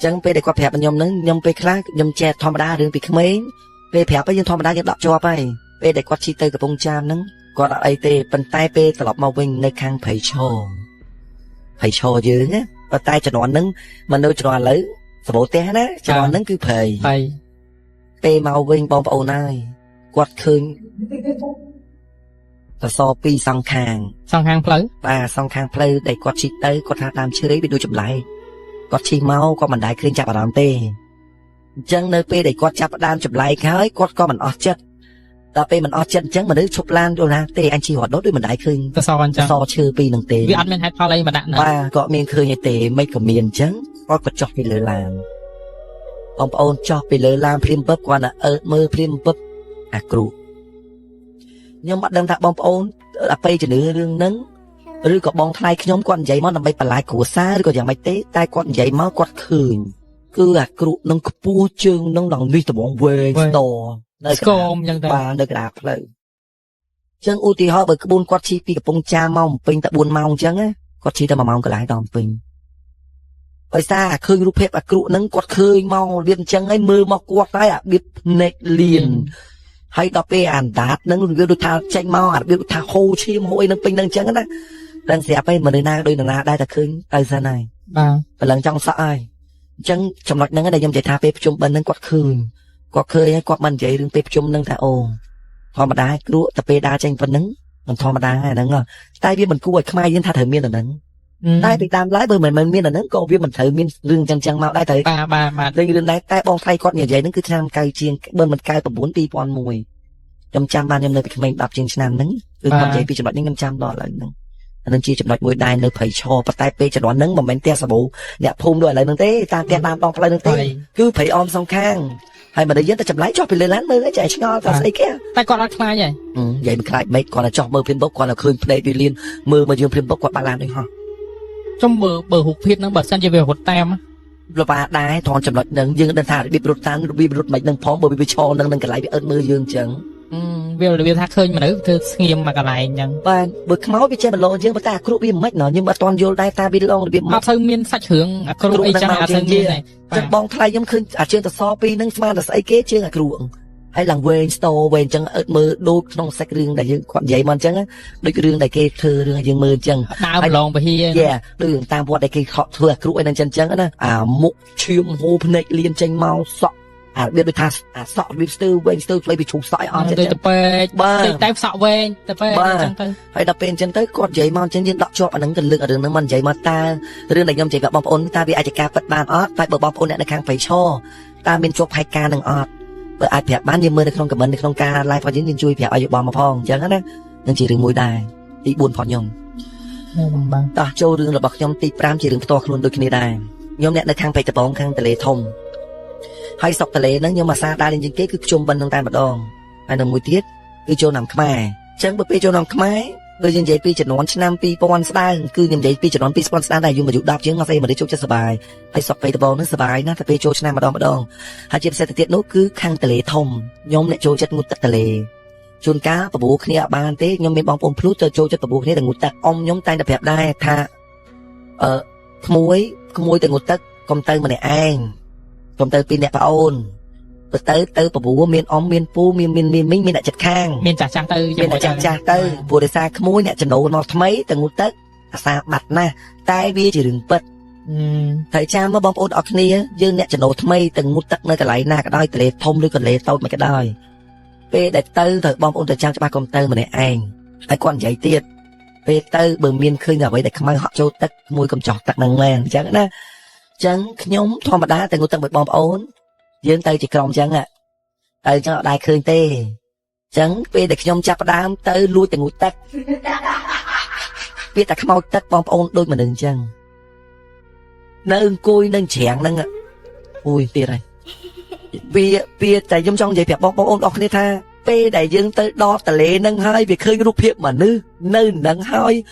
Speaker 1: ចឹងពេលដែលគាត់ប្រាប់ខ្ញុំហ្នឹងខ្ញុំពេលខ្លះខ្ញុំចេះធម្មតារឿងពីក្មេងពេលប្រាប់ទៅយើងធម្មតាយើងដកជាប់ហើយពេលដែលគាត់ជិះទៅកំពង់ចាមហ្នឹងគាត់អត់អីទេប៉ុន្តែពេលត្រឡប់មកវិញនៅខាងព្រៃឈរព្រៃឈរយើងណាប៉ុន្តែជំនាន់ហ្នឹងមិនដូចជំនាន់ឥឡូវសម្បូរផ្ទះណាជំនាន់ហ្នឹងគឺព្រៃ
Speaker 2: ហើយ
Speaker 1: ពេលមកវិញបងប្អូនហើយគាត់ឃើញសសរពីរសងខាង
Speaker 2: សងខាងផ្លូវ
Speaker 1: បាទសងខាងផ្លូវដែលគាត់ជិះទៅគាត់ថាតាមឈើវាដូចចម្លែកគាត់ជិះមកគាត់មិនដែលឃើញចាប់អារម្មណ៍ទេអញ្ចឹងនៅពេលដែលគាត់ចាប់ផ្ដើមចម្លែកហើយគាត់ក៏មិនអស់ចិត្តដល់ពេលមិនអស់ចិត្តអញ្ចឹងមនុស្សឈប់ឡានយល់ថាទេអញជិះរត់ដូចមិនដែលឃើញ
Speaker 2: ទៅសអញ្ចឹង
Speaker 1: សសរឈើពីរហ្នឹងទេ
Speaker 2: វាអត់មានហេតុផលអីមកដាក់ណា
Speaker 1: បាទគាត់មានឃើញអីទេមិនក៏មានអញ្ចឹងគាត់ក៏ចុះពីលើឡានបងប្អូនចុះពីលើឡានភ្លាមពឹបគាត់តែអើតមើលភ្លាមពឹបអាគ្រូខ្ញុំអត់ដឹងថាបងប្អូនអបិយជំនឿរឿងហ្នឹងឬក៏បងថ្លៃខ្ញុំគាត់និយាយមកដើម្បីបន្លាយគ្រួសារឬក៏យ៉ាងម៉េចទេតែគាត់និយាយមកគាត់ឃើញគឺអាគ្រូនឹងខ្ពស់ជើងនឹងដល់នេះត្បងវែងស្ទនៅ
Speaker 2: ស្គមអញ្ចឹងទៅ
Speaker 1: បាទនៅកណ្ដាលផ្លូវអញ្ចឹងឧទាហរណ៍បើក្បួនគាត់ជិះពីកំពង់ចាមមកភ្នំពេញតែ4ម៉ោងអញ្ចឹងណាគាត់ជិះតែ1ម៉ោងកន្លះដល់ភ្នំពេញដោយសារអាឃើញរូបភាពអាគ្រូហ្នឹងគាត់ឃើញមករបៀបអញ្ចឹងហើយមើលមកគាត់ហើយអារបៀបភ្នែកលៀនហើយដល់ពេលអាអណ្ដាតហ្នឹងវាដូចថាចេញមកអារបៀបថាហូរឈាមហូរអីហ្នឹងពេញហ្នឹងអញ្ចឹងណាដឹងស្រាប់ហើយមនុស្សណាដូចនរណាដែរតែឃើញទៅសិនហើយ
Speaker 2: បាទ
Speaker 1: ព្រលឹងចង់សក់ហើយអញ្ចឹងចំណុចហ្នឹងដែលខ្ញុំនិយាយថាពេលប្រជុំបិណ្ឌហ្នឹងគាត់ឃើញគាត់ឃើញហើយគាត់មិននិយាយរឿងពេលប្រជុំហ្នឹងថាអូធម្មតាគ្រោះតែពេលដើរចេញប៉ុណ្ណឹងមិនធម្មតាហើយហ្នឹងហ៎តែវាមិនគួរឲ្យខ្មែរយើងថាត្រូវមានអាហ្នឹងតែពីតាមឡើយបើមិនមែនមានអាហ្នឹងក៏វាមិនត្រូវមានរឿងចឹងចឹងមកដែរត្រូវ
Speaker 2: បាទបាទបាទ
Speaker 1: រឿងរឿងដែរតែបងថ្លៃគាត់និយាយហ្នឹងគឺឆ្នាំ9ជាងបើមិន99 2001ខ្ញុំចាំបានខ្ញុំនៅពីក្មេង10ជាងឆ្នាំហ្នឹងគឺគាត់និយាយពីចំណុចហ្នឹងខ្ញុំចាំដល់ឥឡូវហ្នឹងអានឹងជាចំណុចមួយដែរនៅព្រៃឈរប៉ុន្តែពេលជំនាន់ហ្នឹងមិនមែនផ្ទះសាប៊ូអ្នកភូមិដូចឥឡូវហ្នឹងទេតាមផ្ទះតាមដងផ្លូវហ្នឹងទេ
Speaker 2: ហើយ
Speaker 1: គឺព្រៃអមសងខាងហើយមនុស្សយើងតែចម្លែកចុះពីលើឡានមើលអីចែឆ្ងល់ថាស្អីគេ
Speaker 2: តែគាត់អត់ខ្លាចទេ
Speaker 1: និយាយមិនខ្លាចមិនគាត់តែចុះមើលភ្លាមបុកគាត់តែឃើញភ្នែកវាលៀនមើលមកយើងភ្លាមបុកគាត់បាក់ឡានដូចហោះ
Speaker 2: ចំបើបើរូបភាពហ្នឹងបើសិនជាវារត់តាម
Speaker 1: លបាដែរត្រង់ចំណុចហ្នឹងយើងដឹងថារបៀបរត់តាមរបៀបរត់មិនហ្នឹងផងបើវាឈរនឹងនឹងកន្លែងវាអើតមើលយើងអញ្ចឹង
Speaker 2: វារបៀបថាឃើញមនុស្សធ្វើស្ងៀមមកកន្លែងអញ្ចឹង
Speaker 1: បាទបើខ្មោចវាចេះបន្លងយើងប៉ុន្តែអាគ្រោះវាមិនណោះខ្ញុំអត់ទាន់យល់ដែរថាវាឡងរបៀប
Speaker 2: អត់សូវមានសាច់រឿងអាគ្រោះអីចឹងអត់សូវមានទេ
Speaker 1: ចឹងបងថ្លៃខ្ញុំឃើញអាជើងតសពីរហ្នឹងស្មានតែស្អីគេជើងអាគ្រោះហើយឡើងវែងស្ទវែងចឹងអើតមើលដូចក្នុងសាច់រឿងដែលយើងគាត់និយាយមកអញ្ចឹងដូចរឿងដែលគេធ្វើរឿងឲ្យយើងមើលអញ្ចឹង
Speaker 2: ដើមឡងពហិ
Speaker 1: យេដូចរឿងតាមវត្តដែលគេខកធ្វើអាគ្រោះអីហ្នឹងចឹងចឹងណាអាមុខឈាមហូរភ្នែកលៀនចេញមកសក់អារបៀបដូចថាអាសក់របៀបស្ទើវែងស្ទើផ្លៃពីឈូសសក់ឲ្យអស់ចឹង
Speaker 2: ដូចទៅពេក
Speaker 1: បាទ
Speaker 2: ដូចតែសក់វែងទៅពេកអញ្ចឹងទៅ
Speaker 1: ហើយដល់ពេលអញ្ចឹងទៅគាត់និយាយមកអញ្ចឹងយើងដកជាប់អាហ្នឹងទៅលើករឿងហ្នឹងមកនិយាយមកតើរឿងដែលខ្ញុំនិយាយกับបងប្អូនតើវាអាចជាការពិតបានអត់តែបើបងប្អូនអ្នកនៅខាងព្រៃឈរតើមានជាប់ផែនការនឹងអត់បើអាចប្រាប់បានយើងមើលនៅក្នុង comment នៅក្នុងការ live របស់យើងយើងជួយប្រាប់ឲ្យយោបល់មកផងអញ្ចឹងណានឹងជារឿងមួយដែរទី4ផងខ្ញុំ
Speaker 2: បាទ
Speaker 1: តោះចូលរឿងរបស់ខ្ញុំទី5ជារឿងផ្ទាល់ខ្លួនដូចគ្នាដែរខ្ញុំអ្នកនៅខាងពេជ្រត្បូងខាងទន្លេធំហើយស្រុកទន្លេហ្នឹងខ្ញុំអាសាដើរលេងជាងគេគឺភ្ជុំបិណ្ឌហ្នឹងតែម្ដងហើយនៅមួយទៀតគឺចូលឆ្នាំខ្មែរអញ្ចឹងបើពេលចូលឆ្នាំខ្មែរដូចយើងនិយាយពីជំនាន់ឆ្នាំ2000ស្ដើងគឺខ្ញុំនិយាយពីជំនាន់2000ស្ដើងដែរយូរមកយូរ10ជាងមកស្អីមកចូលចិត្តសប្បាយហើយស្រុកពេជ្រត្បូងហ្នឹងសប្បាយណាស់តែពេលចូលឆ្នាំម្ដងម្ដងហើយជាពិសេសទៅទៀតនោះគឺខាងទន្លេធំខ្ញុំអ្នកចូលចិត្តងូតទឹកទន្លេជួនកាលបបួលគ្នាអត់បានទេខ្ញុំមានបងប្អូនភ្លុះទៅចូលចិត្តបបួលគ្នាទៅងូតទឹកអ៊ំខ្ញុំតែងតែប្រាប់ដែរថាអឺក្មួយក្មួយទៅងូតទឹកកុំទៅម្នាក់ឯងកុំទៅពីរអ្នកប្អូន បើទៅទៅបបួមានអ៊ំមានពូមានមានមានមីងមានអ្នកចិត្តខាង
Speaker 2: មានចាស់ចាស់ទៅ
Speaker 1: មានអ្នកចាស់ចាស់ទៅព្រោះដោយសារក្មួយអ្នកចំណូលមកថ្មីទៅងូតទឹកអាសាបាត់ណាស់តែវាជារឿងពិតត្រូវចាំមកបងប្អូនអរគ្នាយើងអ្នកចំណូលថ្មីទៅងូតទឹកនៅកន្លែងណាក៏ដោយទន្លេធំឬក៏ទន្លេតូចមិនក៏ដោយពេលដែលទៅត្រូវបងប្អូនទៅចាំច្បាស់កុំទៅម្នាក់ឯងហើយគាត់និយាយទៀតពេលទៅបើមានឃើញអ្វីដែលខ្មៅហក់ចូលទឹកមួយកុំចោះទឹកហ្នឹងមែនអញ្ចឹងណាអញ្ចឹងខ្ញុំធម្មតាទៅងូតទឹកមួយបងប្អូនយើងទៅជាក្រុមអញ្ចឹងទៅអញ្ចឹងអត់ដែរឃើញទេអញ្ចឹងពេលដែលខ្ញុំចាប់ផ្ដើមទៅលួចទៅងូតទឹកវាតែខ្មោចទឹកបងប្អូនដូចមនុស្សអញ្ចឹងនៅអង្គុយនឹងច្រាំងហ្នឹងអូយទៀតហើយវាវាតែខ្ញុំចង់និយាយប្រាប់បងប្អូនអរគ្នាថាពេលដែលយើងទៅដល់ទលេហ្នឹងហើយវាឃើញរូបភាពមនុស្សនៅនឹងហើយ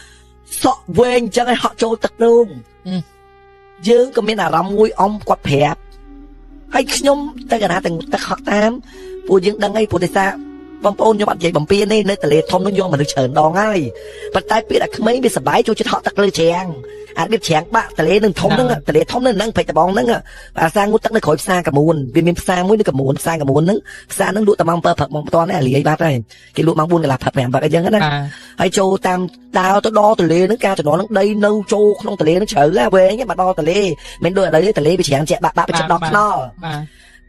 Speaker 1: សក់វែងអញ្ចឹងឲ្យហក់ចូលទឹកនោមយើងក៏មានអារម្មណ៍មួយអ៊ំគាត់ប្រាប់ហើយខ្ញុំទៅកណាទាំងទឹកហក់តាមពួកយើងដឹងអីព្រោះដោយសារបងប្អូនខ្ញុំអត់និយាយបំពេញទេនៅទលេធំនោះយកមនុស្សច្រើនដងហើយប៉ុន្តែពេលដែលក្មេងវាសប្បាយចូលចិត្តហក់ទឹកលើច្រាំងអារបៀបច្រាំងបាក់ទលេនឹងធំហ្នឹងទលេធំហ្នឹងហ្នឹងព្រែកដបងហ្នឹងអាសាងូតទឹកនៅក្រោយផ្សារកមួនវាមានផ្សារមួយនៅកមួនផ្សារកមួនហ្នឹងផ្សារហ្នឹងលក់តែម៉ោង7ព្រឹកម៉ោងផ្ទាល់នេះអាលាយបាត់ហើយគេលក់ម៉ោង4កន្លះព្រឹក5ព្រឹកអីចឹងណាហើយចូលតាមដើរទៅដល់ទលេហ្នឹងការចំណងហ្នឹងដីនៅចូលក្នុងទលេហ្នឹងជ្រៅណាវែងមកដល់ទលេមិនដូចឥឡូវទេទលេវាច្រាំងជាក់បាក់បាក់ទៅចិត្តដល់ខ្នល់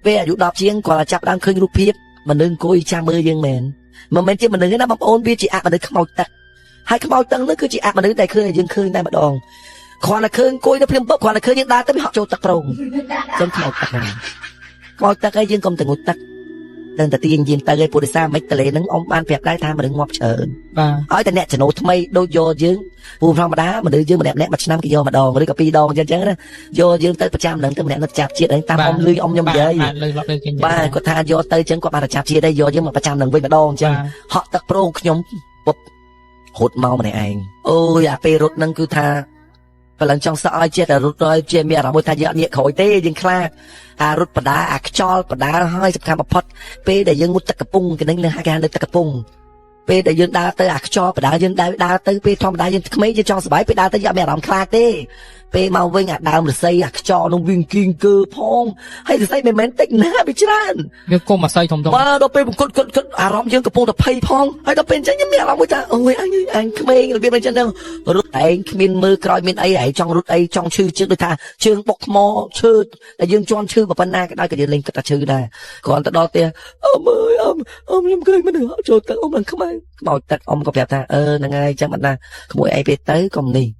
Speaker 1: ពេលអាយុ10ជាងគាត់ចាប់ដើមឃើញរូបភាពមនុស្សអង្គុយចាំមើលយើងមែនមិនមែនជាមនុស្សទេណាបងប្អូនវាជាអមនុស្សខ្មោចទឹកហើយខ្មោចទឹកនោះគឺជាអមនុស្សដែលឃើញឲ្យយើងឃើញតែម្ដងគ្រាន់តែឃើញអង្គុយនៅភ្លាមពុបគ្រាន់តែឃើញយើងដើរទៅវាហក់ចូលទឹកត្រង់ចឹងខ្មោចទឹកហ្នឹងខ្មោចទឹកហើយយើងកុំទៅងូតទឹកដឹងតែទាញយើងទៅឲ្យពុទ្ធសាមិនទលេហ្នឹងអ៊ំបានប្រាប់ដែរថាមនុស្សងាប់ច្រើន
Speaker 2: បាទ
Speaker 1: ឲ្យតែអ្នកចំណូលថ្មីដូចយកយើងពូធម្មតាមនុស្សយើងម្នាក់ម្នាក់មួយឆ្នាំគេយកម្ដងឬក៏ពីរដងចឹងចឹងណាយកយើងទៅប្រចាំហ្នឹងទៅម្នាក់នៅចាប់ជាតិហ្នឹងតាមអ៊ំលឺអ៊ំខ្ញុំនិយាយ
Speaker 2: បាទលើលប់លើគេនិយាយ
Speaker 1: បាទគាត់ថាយកទៅចឹងគាត់បានទៅចាប់ជាតិដែរយកយើងមកប្រចាំនឹងវិញម្ដងចឹងហក់ទឹកប្រងខ្ញុំពុបរត់មកម្នាក់ឯងអូយអាពេលរត់ហ្នឹងគឺថាកម្លាំងចង់សក់ឲ្យចេះតែរត់ទៅជាមានអារម្មណ៍មួយថាយើងអត់ងាកក្រោយទេយើងខ្លាចអារត់បដាអាខ្យល់បដាហើយសំខាន់បំផុតពេលដែលយើងមុតទឹកកំពុងគេនឹងហៅគេហៅទឹកកំពុងពេលដែលយើងដើរទៅអាខ្យល់បដាយើងដើរដើរទៅពេលធម្មតាយើងក្មេងយើងចង់សប្បាយពេលដើរទៅយើងអត់មានអារម្មណ៍ខ្លាចទេពេលមកវិញអាដើមរស័យអាខ្យល់នោះវិញគីងកើផងហើយរស័យមិនមែនតិចណាវាច្រើន
Speaker 2: វាគុំអស័យធំធំ
Speaker 1: បាទដល់ពេលបង្គត់គត់គត់អារម្មណ៍យើងកំពុងតែភ័យផងហើយដល់ពេលអញ្ចឹងខ្ញុំមានអារម្មណ៍មួយថាអូយអញអញក្មេងរបៀបអញ្ចឹងទៅរត់ឯងគ្មានមើលក្រោយមានអីឯងចង់រត់អីចង់ឈឺជើងដូចថាជើងបុកថ្មឈើតែយើងជន់ឈឺប៉ុណ្ណាក៏ដោយក៏យើងលេងគិតថាឈឺដែរគ្រាន់តែដល់ផ្ទះអ៊ំអើយអ៊ំអ៊ំខ្ញុំឃើញមនុស្សចូលទឹកអ៊ំនឹងខ្មៅខ្មោចទឹកអ៊ំក៏ប្រាប់ថាអឺហ្នឹងហើយអញ្ចឹងបណ្ដាក្មួយឯងពេលទៅកុំនេះ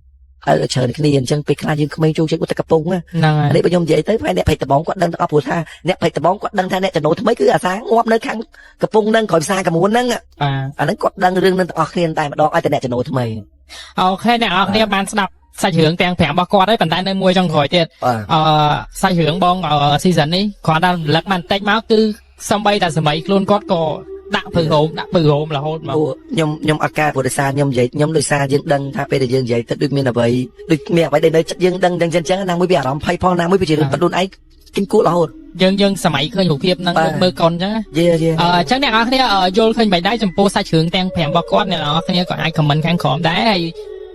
Speaker 1: ហើយច្រើនគ្នាអញ្ចឹងពេលខ្លះយើងក្មេងចូលចិត្តទឹកកំពុងណា
Speaker 2: ហ្នឹងហើយ
Speaker 1: នេះបើខ្ញុំនិយាយទៅផ្នែកអ្នកភ័យដបងគាត់ដឹងទាំងអស់ព្រោះថាអ្នកភ័យដបងគាត់ដឹងថាអ្នកចំណូលថ្មីគឺអាសាងាប់នៅខាងកំពង់ហ្នឹងក្រោយផ្សារកមួនហ្នឹង
Speaker 2: បាទ
Speaker 1: អាហ្នឹងគាត់ដឹងរឿងហ្នឹងទាំងអស់គ្នាតែម្ដងឲ្យតែអ្នកចំណូលថ្មី
Speaker 2: OK អ្នកនរគ្នាបានស្ដាប់សាច់រឿងទាំង5របស់គាត់ហើយប៉ុន្តែនៅមួយចុងក្រោយទៀត
Speaker 1: បាទ
Speaker 2: អឺសាច់រឿងបង season នេះគ្រាន់តែរំលឹកបានតិចមកគឺសំបីតែសម័យខ្លួនគាត់ក៏ដាក់ពើរោមដាក់ពើរោមរហូតមក
Speaker 1: ព្រោះខ្ញុំខ្ញុំអត់ការព្រោះដោយសារខ្ញុំនិយាយខ្ញុំដោយសារយើងដឹងថាពេលដែលយើងនិយាយទៅដូចមានអ្វីដូចមានអ្វីដែលនៅចិត្តយើងដឹងដឹងចឹងចឹងណាមួយវាអារម្មណ៍ភ័យផងណាមួយវាជារឿងពិតខ្លួនឯងគិនគួររហូត
Speaker 2: យើងយើងសម័យឃើញរូបភាពហ្នឹងមើលកុនចឹង
Speaker 1: យេយេ
Speaker 2: អញ្ចឹងអ្នកនរគ្នាយល់ឃើញបែបដែរចំពោះសាច់រឿងទាំង5របស់គាត់អ្នកនរគ្នាក៏អាច comment ខាងក្រោមដែរហើយ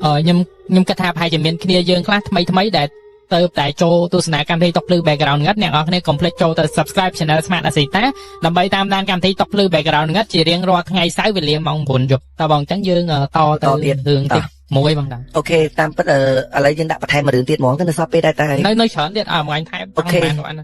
Speaker 2: ខ្ញុំខ្ញុំគិតថាប្រហែលជាមានគ្នាយើងខ្លះថ្មីថ្មីដែលទៅតែចូលទស្សនាកម្មវិធីតុកភ្លឺ background ងឹតអ្នកនរគ្នាកុំភ្លេចចូលទៅ subscribe channel Smart Asita ដើម្បីតាមដានកម្មវិធីតុកភ្លឺ background ងឹតជារៀងរាល់ថ្ងៃសៅរ៍វេលាម៉ោង9យប់តើបងអញ្ចឹងយើងតទៅរឿងទីមួយបងតា
Speaker 1: OK តាមពិតឥឡូវយើងដាក់បន្ថែមមួយរឿងទៀតហ្មងទៅនៅសល់ពេលដែរតែ
Speaker 2: នៅនៅច្រើនទៀតអើមួយអញថែម
Speaker 1: OK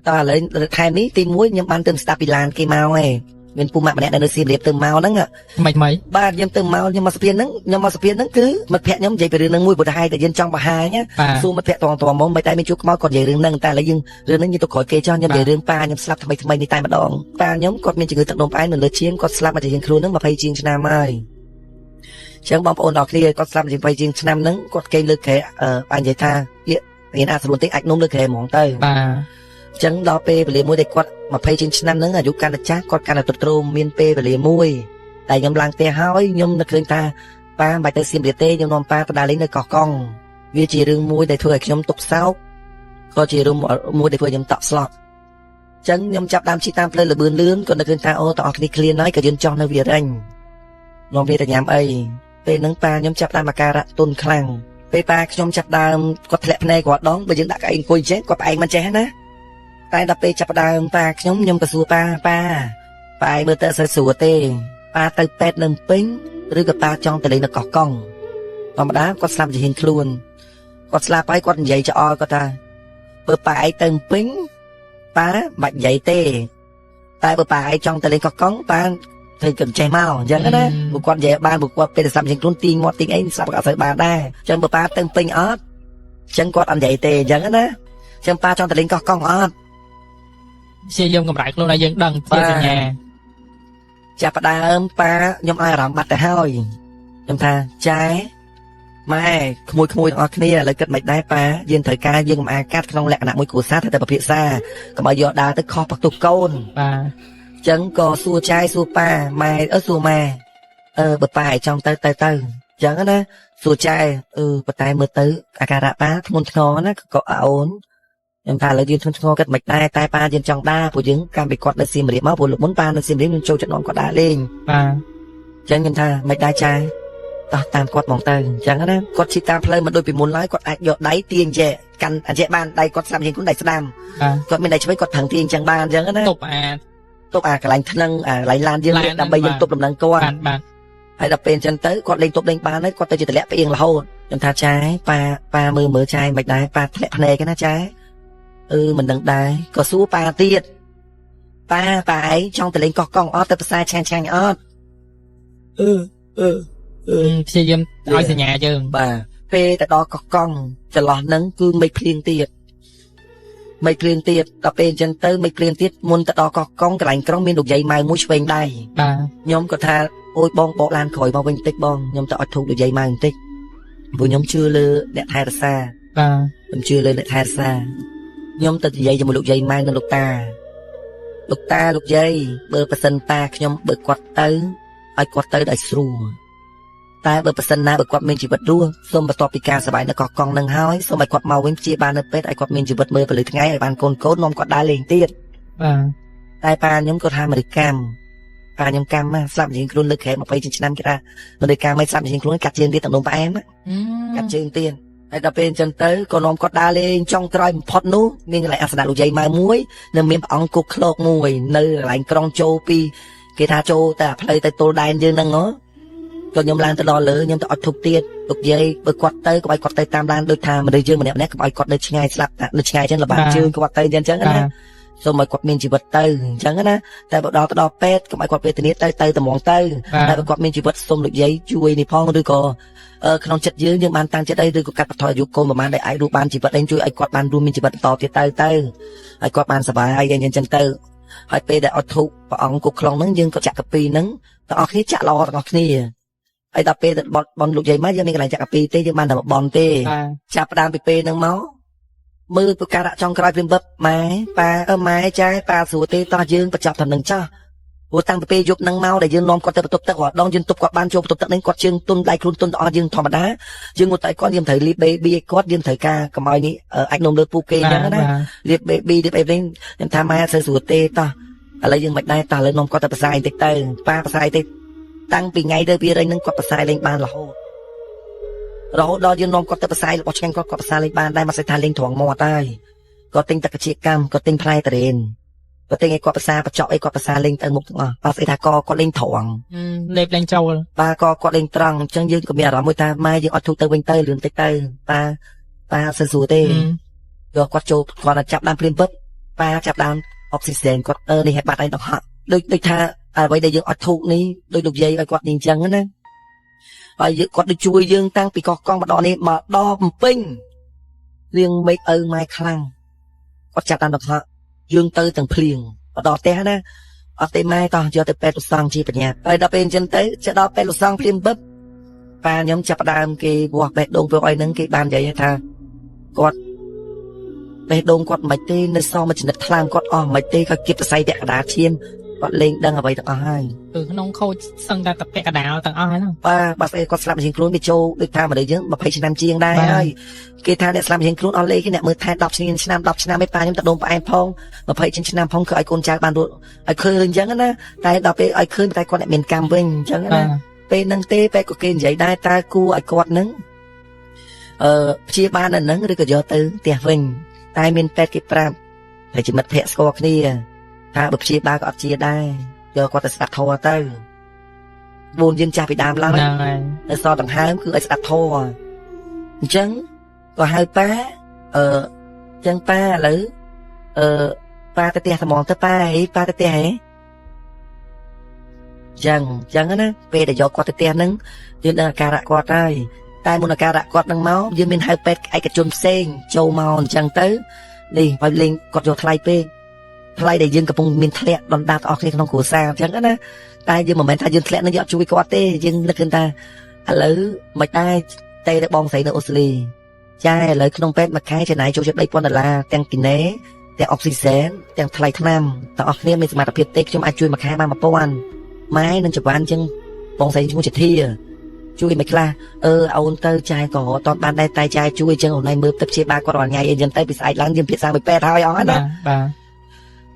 Speaker 1: តើឥឡូវថែមនេះទី1ខ្ញុំបានទៅស្ដាប់ពីឡានគេមកឯងមានពូម៉ាក់ម្នាក់ដែលនៅសៀមរាបទៅមកហ្នឹង
Speaker 2: ថ្មីថ្មី
Speaker 1: បាទខ្ញុំទៅមកខ្ញុំមកសភាហ្នឹងខ្ញុំមកសភាហ្នឹងគឺមិត្តភក្តិខ្ញុំនិយាយពីរឿងហ្នឹងមួយព្រោះតែតែយើងចង់បង្ហាញណា
Speaker 2: បាទ
Speaker 1: សួរមិត្តភក្តិតងតងមកមិនតែមានជួបខ្មោចគាត់និយាយរឿងហ្នឹងតែឥឡូវយើងរឿងហ្នឹងយើងទៅក្រោយគេចោះខ្ញុំនិយាយរឿងប៉ាខ្ញុំស្លាប់ថ្មីថ្មីនេះតែម្ដងប៉ាខ្ញុំគាត់មានជំងឺទឹកនោមផ្អែមនៅលើឈាមគាត់ស្លាប់មកជាងខ្លួនហ្នឹង20ជាងឆ្នាំហើយចឹងបងប្អូនអរគ្នាគាត់ស្លាប់ជាង20ជាងឆ្នាំហ្នឹងគាត់គេងលើក្រែអឺបាននិយាយថាពាក្យរៀនអាស្រួលតិចអាចនំលើក្រែហ្មងទៅ
Speaker 2: បាទ
Speaker 1: ចឹងដល់ពេលវេលាមួយដែលគាត់20ជាងឆ្នាំហ្នឹងអាយុកាន់តែចាស់គាត់កាន់តែទ្រុឌទ្រោមមានពេលវេលាមួយតែខ្ញុំឡើងផ្ទះហើយខ្ញុំនឹកឃើញថាប៉ាមិនបាច់ទៅសៀមរាបទេខ្ញុំនាំប៉ាទៅដើរលេងនៅកោះកុងវាជារឿងមួយដែលធ្វើឲ្យខ្ញុំទុកសោកក៏ជារឿងមួយដែលធ្វើឲ្យខ្ញុំតក់ស្លុតចឹងខ្ញុំចាប់ដើមជិះតាមផ្លូវលបឿនលឿនក៏នឹកឃើញថាអូតអស់គ្នាឃ្លានហើយក៏យើងចោះនៅវារិញនាំវាទៅញ៉ាំអីពេលហ្នឹងប៉ាខ្ញុំចាប់ដើមអាការៈទន់ខ្លាំងពេលប៉ាខ្ញុំចាប់ដើមគាត់ធ្លាក់ភ្នែកគាត់ដងបើយើងដាក់កៅអីអង្គុយចេះគាត់ផ្អែកមិនចេះណា តែដល់ពេលចាប់ផ្ដើមប៉ាខ្ញុំខ្ញុំក៏សួរប៉ាប៉ាប៉ាឯងមើលទៅអត់សូវស្រួលទេប៉ាទៅពេទ្យនៅភ្នំពេញឬក៏ប៉ាចង់ទៅលេងនៅកោះកុងធម្មតាគាត់ស្លាប់ជាហ៊ានខ្លួនគាត់ស្លាប់ហើយគាត់និយាយច្អល់គាត់ថាបើប៉ាឯងទៅភ្នំពេញប៉ាមិនបាច់និយាយទេតែបើប៉ាឯងចង់ទៅលេងកោះកុងប៉ាធ្វើកុំចេះមកអញ្ចឹងណាព្រោះគាត់និយាយបានព្រោះគាត់ពេលស្លាប់ជាងខ្លួនទាញមាត់ទាញអីស្លាប់ក៏អត់សូវបានដែរអញ្ចឹងបើប៉ាទៅភ្នំពេញអត់អញ្ចឹងគាត់អត់និយាយទេអញ្ចឹងណាអញ្ចឹងប៉ាចង់ទៅលេងកោះកុងអត់
Speaker 2: ព្យាយាមកម្រៅខ្លួនឲ្យយើងដឹងជាសញ្ញា
Speaker 1: ចាប់ផ្ដើមប៉ាខ្ញុំឲ្យអារម្មណ៍បាត់ទៅហើយខ្ញុំថាចែម៉ែក្មួយក្មួយទាំងអស់គ្នាឥឡូវគិតមិនដែរប៉ាយើងត្រូវការយើងកុំអាកាត់ក្នុងលក្ខណៈមួយគ្រួសារត្រូវតែពិភាក្សាកុំឲ្យយកដើរទៅខុសប្រទុះកូន
Speaker 2: បាទ
Speaker 1: អញ្ចឹងក៏សួរចែសួរប៉ាម៉ែអឺសួរម៉ែអឺបើប៉ាឲ្យចង់ទៅទៅទៅអញ្ចឹងណាសួរចែអឺប៉ុន្តែមើលទៅអាការៈប៉ាធ្ងន់ធ្ងរណាក៏អូនខ្ញុំថាឥឡូវយើងធ្ងន់ធ្ងរគិតមិនដែរតែប៉ាយើងចង់ដើរព្រោះយើងកាំពីគាត់នៅសៀមរាបមកព្រោះលោកមុនប៉ានៅសៀមរាបខ្ញុំចូលចិត្តនាំគាត់ដើរលេង
Speaker 2: បាទ
Speaker 1: ចឹងខ្ញុំថាមិនដែរចាតោះតាមគាត់មកទៅអញ្ចឹងណាគាត់ជិះតាមផ្លូវមិនដូចពីមុនឡើយគាត់អាចយកដៃទាញចេះកាន់អញ្ចេះបានដៃគាត់ស្ដាំជាងខ្លួនដៃស្ដាំ
Speaker 2: បាទ
Speaker 1: គាត់មានដៃឆ្វេងគាត់ប្រឹងទាញអញ្ចឹងបានអញ្ចឹងណា
Speaker 2: ទប់អា
Speaker 1: ទប់អាកន្លែងថ្នឹងអាកន្លែងឡានយើង
Speaker 2: ឡាន
Speaker 1: ដើម្បីយើង
Speaker 2: បាទ
Speaker 1: ទប់លំនឹងគាត់
Speaker 2: បាទបាទ
Speaker 1: ហើយដល់ពេលអញ្ចឹងទៅគាត់លេងទប់លេងបានហើយគាត់ទៅជាតម្លាក់ផ្អៀងរហូតខ្ញុំថាចាប៉ាប៉ាមើលមើលចាមិនដែរប៉ាធ្លាក់ភ្នែកណាចាអឺមិនដឹងដែរក៏សួរប៉ាទៀតប៉ាប៉ាឯងចង់ទៅលេងកោះកុងអត់ទៅផ្សារឆាញ់ឆាញ់អត់អឺអឺអឺ
Speaker 2: ព្យាយាមឲ្យសញ្ញាយើង
Speaker 1: បាទពេលទៅដល់កោះកុងចន្លោះហ្នឹងគឺមេឃភ្លៀងទៀតមេឃភ្លៀងទៀតដល់ពេលអញ្ចឹងទៅមេឃភ្លៀងទៀតមុនទៅដល់កោះកុងកន្លែងក្រុងមានលោកយាយម៉ៅមួយឆ្វេងដៃ
Speaker 2: បាទ
Speaker 1: ខ្ញុំក៏ថាអូយបងបកឡានក្រោយមកវិញបន្តិចបងខ្ញុំទៅអត់ធូបលោកយាយម៉ៅបន្តិចព្រោះខ្ញុំជឿលើអ្នកថែរក្សា
Speaker 2: បាទ
Speaker 1: ខ្ញុំជឿលើអ្នកថែរក្សាខ្ញុំទៅនិយាយជាមួយលោកយាយម៉ៅនិងលោកតាលោកតាលោកយាយបើប្រសិនតាខ្ញុំបើគាត់ទៅឲ្យគាត់ទៅដោយស្រួលតែបើប្រសិនណាបើគាត់មានជីវិតរស់សូមបន្ទាប់ពីការសប្បាយនៅកោះកុងនឹងហើយសូមឲ្យគាត់មកវិញព្យាបាលនៅពេទ្យឲ្យគាត់មានជីវិតមើលពលឺថ្ងៃឲ្យបានកូនកូននាំគាត់ដើរលេងទៀត
Speaker 2: បាទ
Speaker 1: តែប៉ាខ្ញុំគាត់ថាអាមេរិកកម្មប៉ាខ្ញុំកម្មណាស្លាប់ជាងខ្លួនលើកក្រែ20ជាងឆ្នាំគេថាអាមេរិកកម្មមិនស្លាប់ជាងខ្លួនកាត់ជើងទៀតតំណងផ្អែមណាកាត់ជើងទៀតហើយដល់ពេលអញ្ចឹងទៅក៏នាំគាត់ដើរលេងចុងក្រោយបំផុតនោះមានកន្លែងអាសនៈលោកយាយម៉ៅមួយនិងមានព្រះអង្គគុកឃ្លោកមួយនៅកន្លែងក្រុងចូលពីគេថាចូលតែផ្លូវទៅទល់ដែនយើងហ្នឹងហ៎ក៏ខ្ញុំឡើងទៅដល់លើខ្ញុំទៅអត់ធុកទៀតលោកយាយបើគាត់ទៅកុំឲ្យគាត់ទៅតាមឡានដូចថាមនុស្សយើងម្នាក់ម្នាក់កុំឲ្យគាត់នៅឆ្ងាយស្លាប់នៅឆ្ងាយអញ្ចឹងលំបាកជើងគាត់ទៅអញ្ចឹងណា
Speaker 2: បាទ
Speaker 1: សូមឲ្យគាត់មានជីវិតទៅអញ្ចឹងណាតែបើដល់ទៅដល់ពេទ្យកុំឲ្យគាត់វេទនាទៅទៅត្មងទៅ
Speaker 2: បាទ
Speaker 1: តែបើគាត់មានជីវិតសូមលោកយាយជួយនេះផងឬក៏ក្នុងចិត្តយើងយើងបានតាំងចិត្តអីឬក៏កាត់បន្ថយអាយុកូនប្រហែលដែលអាចរស់បានជីវិតអីជួយឲ្យគាត់បានរួមមានជីវិតបន្តទៀតទៅទៅឲ្យគាត់បានសប្បាយអីអញ្ចឹងទៅហើយពេលដែលអត់ធុកព្រះអង្គគុកខ្លងហ្នឹងយើងក៏ចាក់កាពីហ្នឹងទាំងអស់គ្នាចាក់ល្អទាំងអស់គ្នាហើយដល់ពេលបនបនលោកយាយមកយើងមានកន្លែងចាក់កាពីទេយើងបានតែបនទេ
Speaker 2: បាទ
Speaker 1: ចាប់ផ្ដើមពីពេលហ្នឹងមកមើលប្រការៈចុងក្រោយព្រាមបឹបម៉ែប៉ាអឺម៉ែចែប៉ាស្រួលទេតោះយើងបញ្ចប់តែនឹងចាស់ព្រោះតាំងពីពេលយប់ហ្នឹងមកដែលយើងនាំគាត់ទៅបន្ទប់ទឹករាល់ដងយើងទប់គាត់បានចូលបន្ទប់ទឹកហ្នឹងគាត់ជើងទុនដៃខ្លួនទុនទាំងអស់យើងធម្មតាយើងងូតតែគាត់យើងត្រូវលាប baby ឲ្យគាត់យើងត្រូវការកុំឲ្យនេះអាចនំលើពូគេអញ្ចឹងណាលាប baby លាបអីវិញខ្ញុំថាម៉ែអត់សូវស្រួលទេតោះឥឡូវយើងមិនដែរតោះឥឡូវនាំគាត់ទៅផ្សាយបន្តិចទៅប៉ាផ្សាយតិចតាំងពីថ្ងៃទៅពីរេញហ្នឹងគាត់ផ្សាយលេងបានរហូតរហូតដល់យើងនាំគាត់ទៅផ្សាយរបស់ឆ្ងាញ់គាត់គាត់ផ្សាយលេងបានដែរមកស្អីថាលេងត្រង់មាត់ហើយគាត់ទិញទឹកជាកម្មគាត់ទិញផ្លែតារ៉េនគាត់ទិញឲ្យគាត់ផ្សាបញ្ចក់អីគាត់ផ្សាលេងទៅមុខទាំងអស់អត់ស្អីថាកគាត់លេងត្រង់
Speaker 2: លេបលេងចូល
Speaker 1: ប៉ាក៏គាត់លេងត្រង់អញ្ចឹងយើងក៏មានអារម្មណ៍មួយថាម៉ែយើងអត់ធូរទៅវិញទៅលឿនតិចទៅប៉ាប៉ាអត់សូវស្រួលទេយកគាត់ចូលគាត់ចាប់ដើមភ្លាមពឹបប៉ាចាប់ដើមអុកស៊ីសែនគាត់អឺនេះឲ្យបាត់ឲ្យដង្ហក់ដូចដូចថាអ្វីដែលយើងអត់ធូរនេះដូចលោកយាយឲ្យគាត់នេះអញ្ចឹងណាហើយយើងគាត់ដូចជួយយើងតាំងពីកោះកង់មកដល់នេះមកដល់ភ្នំពេញរៀងមេឃឪម៉ែខ្លាំងគាត់ចាប់តាមដង្ហក់យើងទៅទាំងភ្លៀងមកដល់ផ្ទះណាអត់ទេម៉ែតោះយកទៅពេទ្យលោកសង្ឃជាបញ្ញាហើយដល់ពេលអញ្ចឹងទៅចេះដល់ពេទ្យលោកសង្ឃភ្លាមពឹបប៉ាខ្ញុំចាប់ផ្ដើមគេវាស់បេះដូងពួកអីហ្នឹងគេបាននិយាយថាគាត់បេះដូងគាត់មិនទេនៅសល់មួយចំណិតថ្លើមគាត់អស់មិនទេក៏គៀបសរសៃពាក់កណ្ដាលឈាមគាត់លេងដឹងអ្វីទាំងអស់ហើយ
Speaker 2: គឺក្នុងខូចសឹងតែតពាក់កណ្ដាលទាំងអស់ហ្នឹង
Speaker 1: បាទបើស្អីគាត់ស្លាប់ជាងខ្លួនវាចូលដូចថាមនុស្សយើង20ឆ្នាំជាងដែរហើយគេថាអ្នកស្លាប់ជាងខ្លួនអស់លេខអ្នកមើលថែ10ឆ្នាំ10ឆ្នាំឯប៉ាខ្ញុំតដុំផ្អែមផង20ជាងឆ្នាំផងគឺឲ្យកូនចៅបានរត់ឲ្យឃើញអញ្ចឹងណាតែដល់ពេលឲ្យឃើញតែគាត់អ្នកមានកម្មវិញអញ្ចឹងណាពេលហ្នឹងទេពេលក៏គេនិយាយដែរតើគួរឲ្យគាត់ហ្នឹងអឺព្យាបាលនៅហ្នឹងឬក៏យកទៅផ្ទះវិញតែមានពេទ្យគេប្រាប់ ហើយជាមិត្តភក្តិស្គាល់គ្នាថាបើព្យាបាលក៏អត់ជាដែរយកគាត់ទៅស្ដាប់ធម៌ទៅបួនយើងចាស់ពីដើមឡើយ
Speaker 2: ហ្នឹងហើយ
Speaker 1: នៅសល់ដង្ហើមគឺឲ្យស្ដាប់ធម៌អញ្ចឹងក៏ហៅប៉ាអឺអញ្ចឹងប៉ាឥឡូវអឺប៉ាទៅផ្ទះត្មងទៅប៉ាអីប៉ាទៅផ្ទះហ៎ចឹងចឹងណាពេលដែលយកគាត់ទៅផ្ទះហ្នឹងយើងដឹងអាការៈគាត់ហើយតែមុនអាការៈគាត់ហ្នឹងមកយើងមានហៅពេទ្យឯកជនផ្សេងចូលមកអញ្ចឹងទៅនេះឲ្យលេងគាត់យកថ្លៃពេកថ្លៃដែលយើងកំពុងមានធ្លាក់ដុនដាបទាំងអស់គ្នាក្នុងគ្រួសារអញ្ចឹងណាតែយើងមិនមែនថាយើងធ្លាក់នឹងយើងអត់ជួយគាត់ទេយើងនឹកឃើញថាឥឡូវមិនដែរទេទៅបងស្រីនៅអូស្ត្រាលីចាឥឡូវក្នុងពេទ្យមួយខែចំណាយចូលជិត3000ដុល្លារទាំងគីណេទាំងអុកស៊ីសែនទាំងថ្លៃថ្នាំទាំងអស់គ្នាមានសមត្ថភាពទេខ្ញុំអាចជួយមួយខែបាន1000ម៉ែនឹងចង្វាន់អញ្ចឹងបងស្រីឈ្មោះជាធាជួយមិនខ្លះអឺអូនទៅចាយក៏អត់តបានដែរតែចាយជួយអញ្ចឹងអូនឯងមើលទឹកព្យាបាលគាត់រាល់ថ្ងៃអីអញ្ចឹងទៅពីស្អែកឡើងយើងពិភាក្សាមួយពេទ្យហើយអស់ណា
Speaker 2: បាទបាទ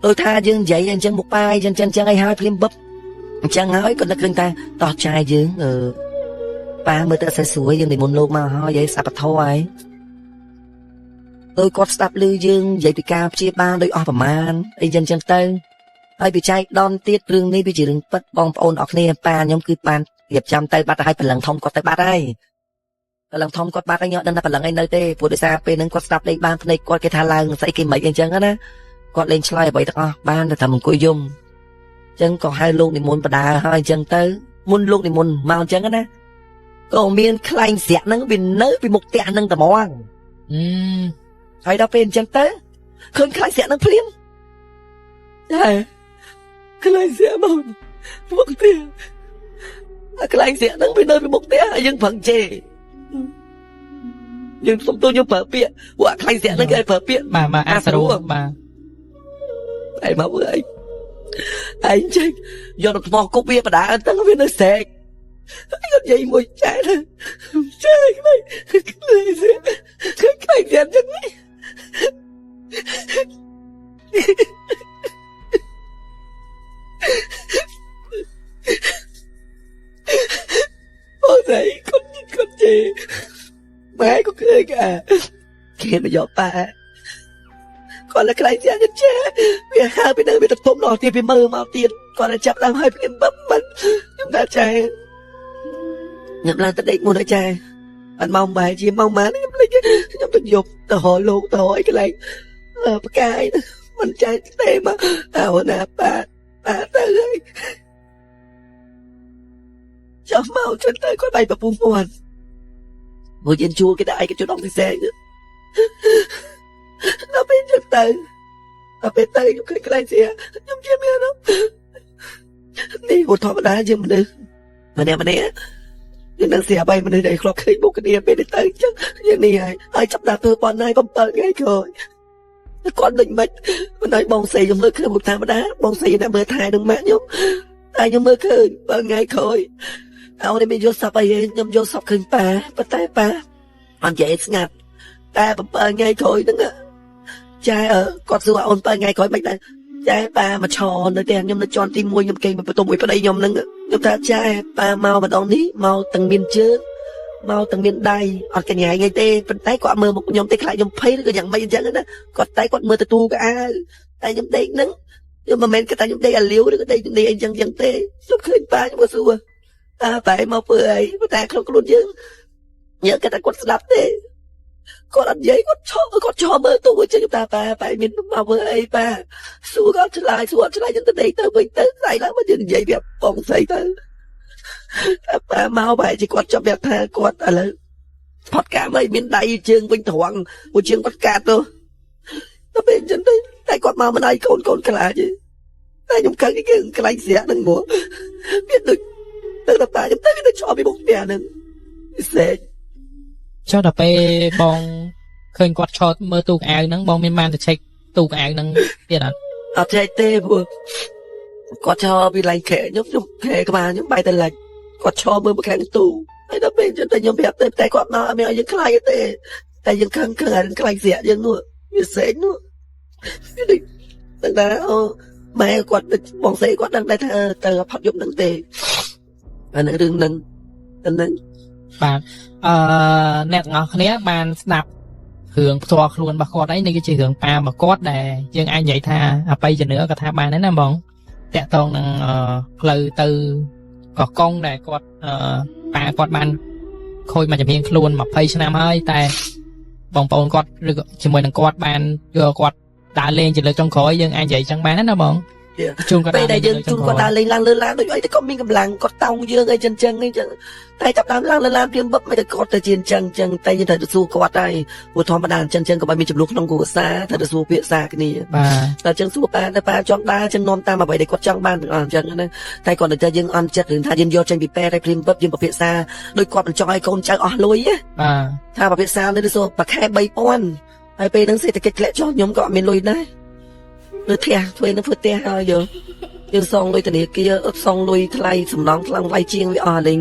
Speaker 1: អឺថាយើងនិយាយអញ្ចឹងមុខបាយអញ្ចឹងអញ្ចឹងអីហើយភ្លាមបឹបអញ្ចឹងហើយក៏នឹកឃើញថាតោះចាយយើងអឺប៉ាមើលទៅអត់សូវស្រួលយើងនិមន្តលោកមកហើយយាយស្ដាប់ពធហើយអឺគាត់ស្ដាប់ឮយើងនិយាយពីការព្យាបាលដោយអស់ប្រមាណអីចឹងចឹងទៅហើយពីចែកដនទៀតរឿងនេះវាជារឿងពិតបងប្អូនអរគ្នាប៉ាខ្ញុំគឺបានរៀបចំទៅបាត់ទៅហើយព្រលឹងធំគាត់ទៅបាត់ហើយព្រលឹងធំគាត់បាត់ហើយខ្ញុំអត់ដឹងថាព្រលឹងអីនៅទេព្រោះដោយសារពេលហ្នឹងគាត់ស្ដាប់លេខបានភ្នែកគាត់គេថាឡើងស្អីគេមិនអីចឹងណាគាត់លេងឆ្លើយអ្វីទាំងអស់បានតែថាអង្គុយយំអញ្ចឹងក៏ហៅលោកនិមន្តបដាហើយអញ្ចឹងទៅមុនលោកនិមន្តមកអញ្ចឹងណាក៏មានខ្លែងស្រាក់ហ្នឹងវានៅពីមុខផ្ទះហ្នឹងតែហ្មង
Speaker 2: អឺ
Speaker 1: ហើយដល់ពេលអញ្ចឹងទៅឃើញខ្លែងស្រាក់ហ្នឹងភ្លាមចាខ្លែងស្រាក់មកមុខផ្ទះអាខ្លែងស្រាក់ហ្នឹងវានៅពីមុខផ្ទះហើយយើងប្រឹងជេរយើងសុំទោសយើងប្រើពាក្យពួកអាខ្លែងស្រាក់ហ្នឹងគេឲ្យប្រើពាក្យ
Speaker 2: បាទបាទអា
Speaker 1: អា
Speaker 2: សរួ
Speaker 1: សរួ
Speaker 2: បាទ
Speaker 1: ឯងមកមើលឯងឯងចេញយកទៅថ្មគប់វាបដាទៅវានៅស្រែកហើយគាត់និយាយមួយចែទៅចែក្លែងក្លែងស្រាក់ក្លែងស្រាក់ចឹងនេះអូស្អីគាត់គាត់ជេរម៉ែក៏ឃើញអាគេមកយកប៉ាគាត់លើក្លែងស្រាក់ចឹងចេះវាហើពីនៅវាទៅធំដល់ទៀតវាមើលមកទៀតគាត់តែចាប់ឡើងហើយភ្លាមបឹបមិនខ្ញុំថាចែខ្ញុំឡើងទៅដេកមុនហើយចែអត់ម៉ោងបែរជាម៉ោងម៉ានខ្ញុំភ្លេចខ្ញុំទៅយប់ទៅរកលោកទៅរកអីកន្លែងអឺផ្កាយមិនចែទេមកអើណាប៉ាប៉ាទៅហើយចុះមកជិនទៅគាត់បាយប្រពុះមាត់មួយយើងជួលគេដាក់ឯកជនអង់គ្លេសដល់ពេលជិនទៅដល់ពេលទៅខ្ញុំឃើញកន្លែងស្រាខ្ញុំជាមានអារម្មណ៍នេះឧធម្មតាយើងមនុស្សម្នាក់ម្នាក់យើងនឹងស្រាប់ហើយមនុស្សដែលធ្លាប់ឃើញមុខគ្នាពេលនេះទៅអញ្ចឹងយើងនេះហើយហើយចាប់ដល់ធ្វើប៉ុណ្ណា7ថ្ងៃក្រោយគាត់ដូចមិនមិនឲ្យបងស្រីខ្ញុំមើលឃើញមុខធម្មតាបងស្រីតែមើលថែនឹងម៉ាក់ខ្ញុំតែខ្ញុំមើលឃើញ7ថ្ងៃក្រោយអោនេះមានយល់សប្តិអីខ្ញុំយល់សប្តិឃើញប៉ាប៉ុន្តែប៉ាអត់និយាយស្ងាត់តែ7ថ្ងៃក្រោយហ្នឹងចែគាត់សួរអូន7ថ្ងៃក្រោយមិនដែរចែប៉ាមកឈរនៅផ្ទះខ្ញុំនៅជាន់ទី1ខ្ញុំគេងបន្ទប់មួយប្តីខ្ញុំហ្នឹងខ្ញុំថាចែប៉ាមកម្ដងនេះមកទាំងមានជើងមកទាំងមានដៃអត់កញ្ញាងអីទេប៉ុន្តែគាត់មើលមុខខ្ញុំទេខ្លាចខ្ញុំភ័យឬក៏យ៉ាងម៉េចអញ្ចឹងណាគាត់តែគាត់មើលទៅទូកៅអៅតែខ្ញុំដេកហ្នឹងខ្ញុំមិនមែនគាត់ថាខ្ញុំដេកអាលាវឬក៏ដេកនេះអីចឹងចឹងទេខ្ញុំឃើញប៉ាខ្ញុំក៏សួរតើប៉ាមកធ្វើអីប៉ុន្តែក្នុងខ្លួនយើងយើងគាត់ថាគាត់ស្ដាប់ទេគាត់អត់និយាយគាត់ឈរគាត់ឈរមើលទូអញ្ចឹងខ្ញុំថាប៉ាប៉ាមានមកធ្វើអីប៉ាសួរគាត់ឆ្លើយសួរអត់ឆ្លើយចឹងទៅដេកទៅវិញទៅស្អែកឡើងមកយើងនិយាយប្រាប់បងស្រីទៅតែប៉ាមកបែរជាគាត់ចាប់ប្រាប់ថាគាត់ឥឡូវផុតកាមអីមានដៃជើងវិញត្រង់មួយជើងគាត់កាត់ទៅដល់ពេលអញ្ចឹងទៅតែគាត់មកមិនឲ្យកូនកូនខ្លាចទេតែខ្ញុំខឹងគេខ្លាចស្រាក់ហ្នឹងមកវាដូចទៅដល់ប៉ាខ្ញុំទៅវាដូចឈរពីមុខផ្ទះហ្នឹងពិសេស
Speaker 2: ចុះដល់ពេលបងឃើញគាត់ឆតមើលទូកៅអៅហ្នឹងបងមានបានទៅឆែកទូកៅអៅហ្នឹងទៀតអត់
Speaker 1: អត់ចេះទេព្រោះគាត់ឈរពីឡៃខែខ្ញុំខ្ញុំខែក្បាលខ្ញុំបែរទៅឡាច់គាត់ឈរមើលមកខាងទូហើយដល់ពេលចឹងតែខ្ញុំប្រាប់ទៅតែគាត់មកអត់មានឲ្យយើងខ្លាចទេតែយើងខឹងខឹងអារឿងខ្លាចស្រាក់យើងនោះវាសេងនោះវាដូចដឹងថាអូម៉ែគាត់ដូចបងស្រីគាត់ដឹងដែរថាទៅផាត់យប់ហ្នឹងទេអានឹងរឿងហ្នឹងអានឹង
Speaker 2: បាទអឺអ្នកទាំងអស់គ្នាបានស្ដាប់ រឿងផ្ទាល់ខ្លួនរបស់គាត់អីនេះគឺជារឿងប៉ារបស់គាត់ដែលយើងអាចនិយាយថាអបិយជំនឿក៏ថាបានដែរណាបងតាក់ទងនឹងផ្លូវទៅកោះកុងដែលគាត់ប៉ាគាត់បានខូចមកចំហៀងខ្លួន20ឆ្នាំហើយតែបងប្អូនគាត់ឬក៏ជាមួយនឹងគាត់បានយកគាត់ដើរលេងជាលើកចុងក្រោយយើងអាចនិយាយចឹងបានណាបងជូនគាត់
Speaker 1: ពេលដែលយើងជូនគាត់ដើរលេងឡើងលើឡានដូចអីទៅគាត់មានកម្លាំងគាត់តោងយើងអីចឹងចឹងអីចឹងតែចាប់ដើមឡើងលើឡានព្រាមបឹបមិនទៅគាត់ទៅជាចឹងចឹងតែយើងត្រូវទៅសួរគាត់ហើយព្រោះធម្មតាចឹងចឹងក៏មិនមានចំនួនក្នុងគ្រួសារត្រូវទៅសួរពាក្យសារគ្នា
Speaker 2: បាទ
Speaker 1: តែចឹងសួរប៉ាតែប៉ាចង់ដើរចឹងនាំតាមអ្វីដែលគាត់ចង់បានទាំងអស់ចឹងណាតែគាត់ទៅយើងអន់ចិត្តរឿងថាយើងយកចេញពីពេទ្យហើយព្រាមបឹបយើងពិភាក្សាដោយគាត់មិនចង់ឲ្យកូនចៅអស់លុយ
Speaker 2: បាទ
Speaker 1: ថាពិភាក្សានេះសួរប្រខែ3000ហើយពេលហ្នឹងសេដ្ឋកិច្ចធ្លាក់ចុះខ្ញុំក៏អត់មានលុយដែរនៅផ្ទះធ្វើនឹងធ្វើផ្ទះហើយយើងយើងសងលុយធនាគារសងលុយថ្លៃសំណងថ្លៃថ្លៃជាងវាអស់លេង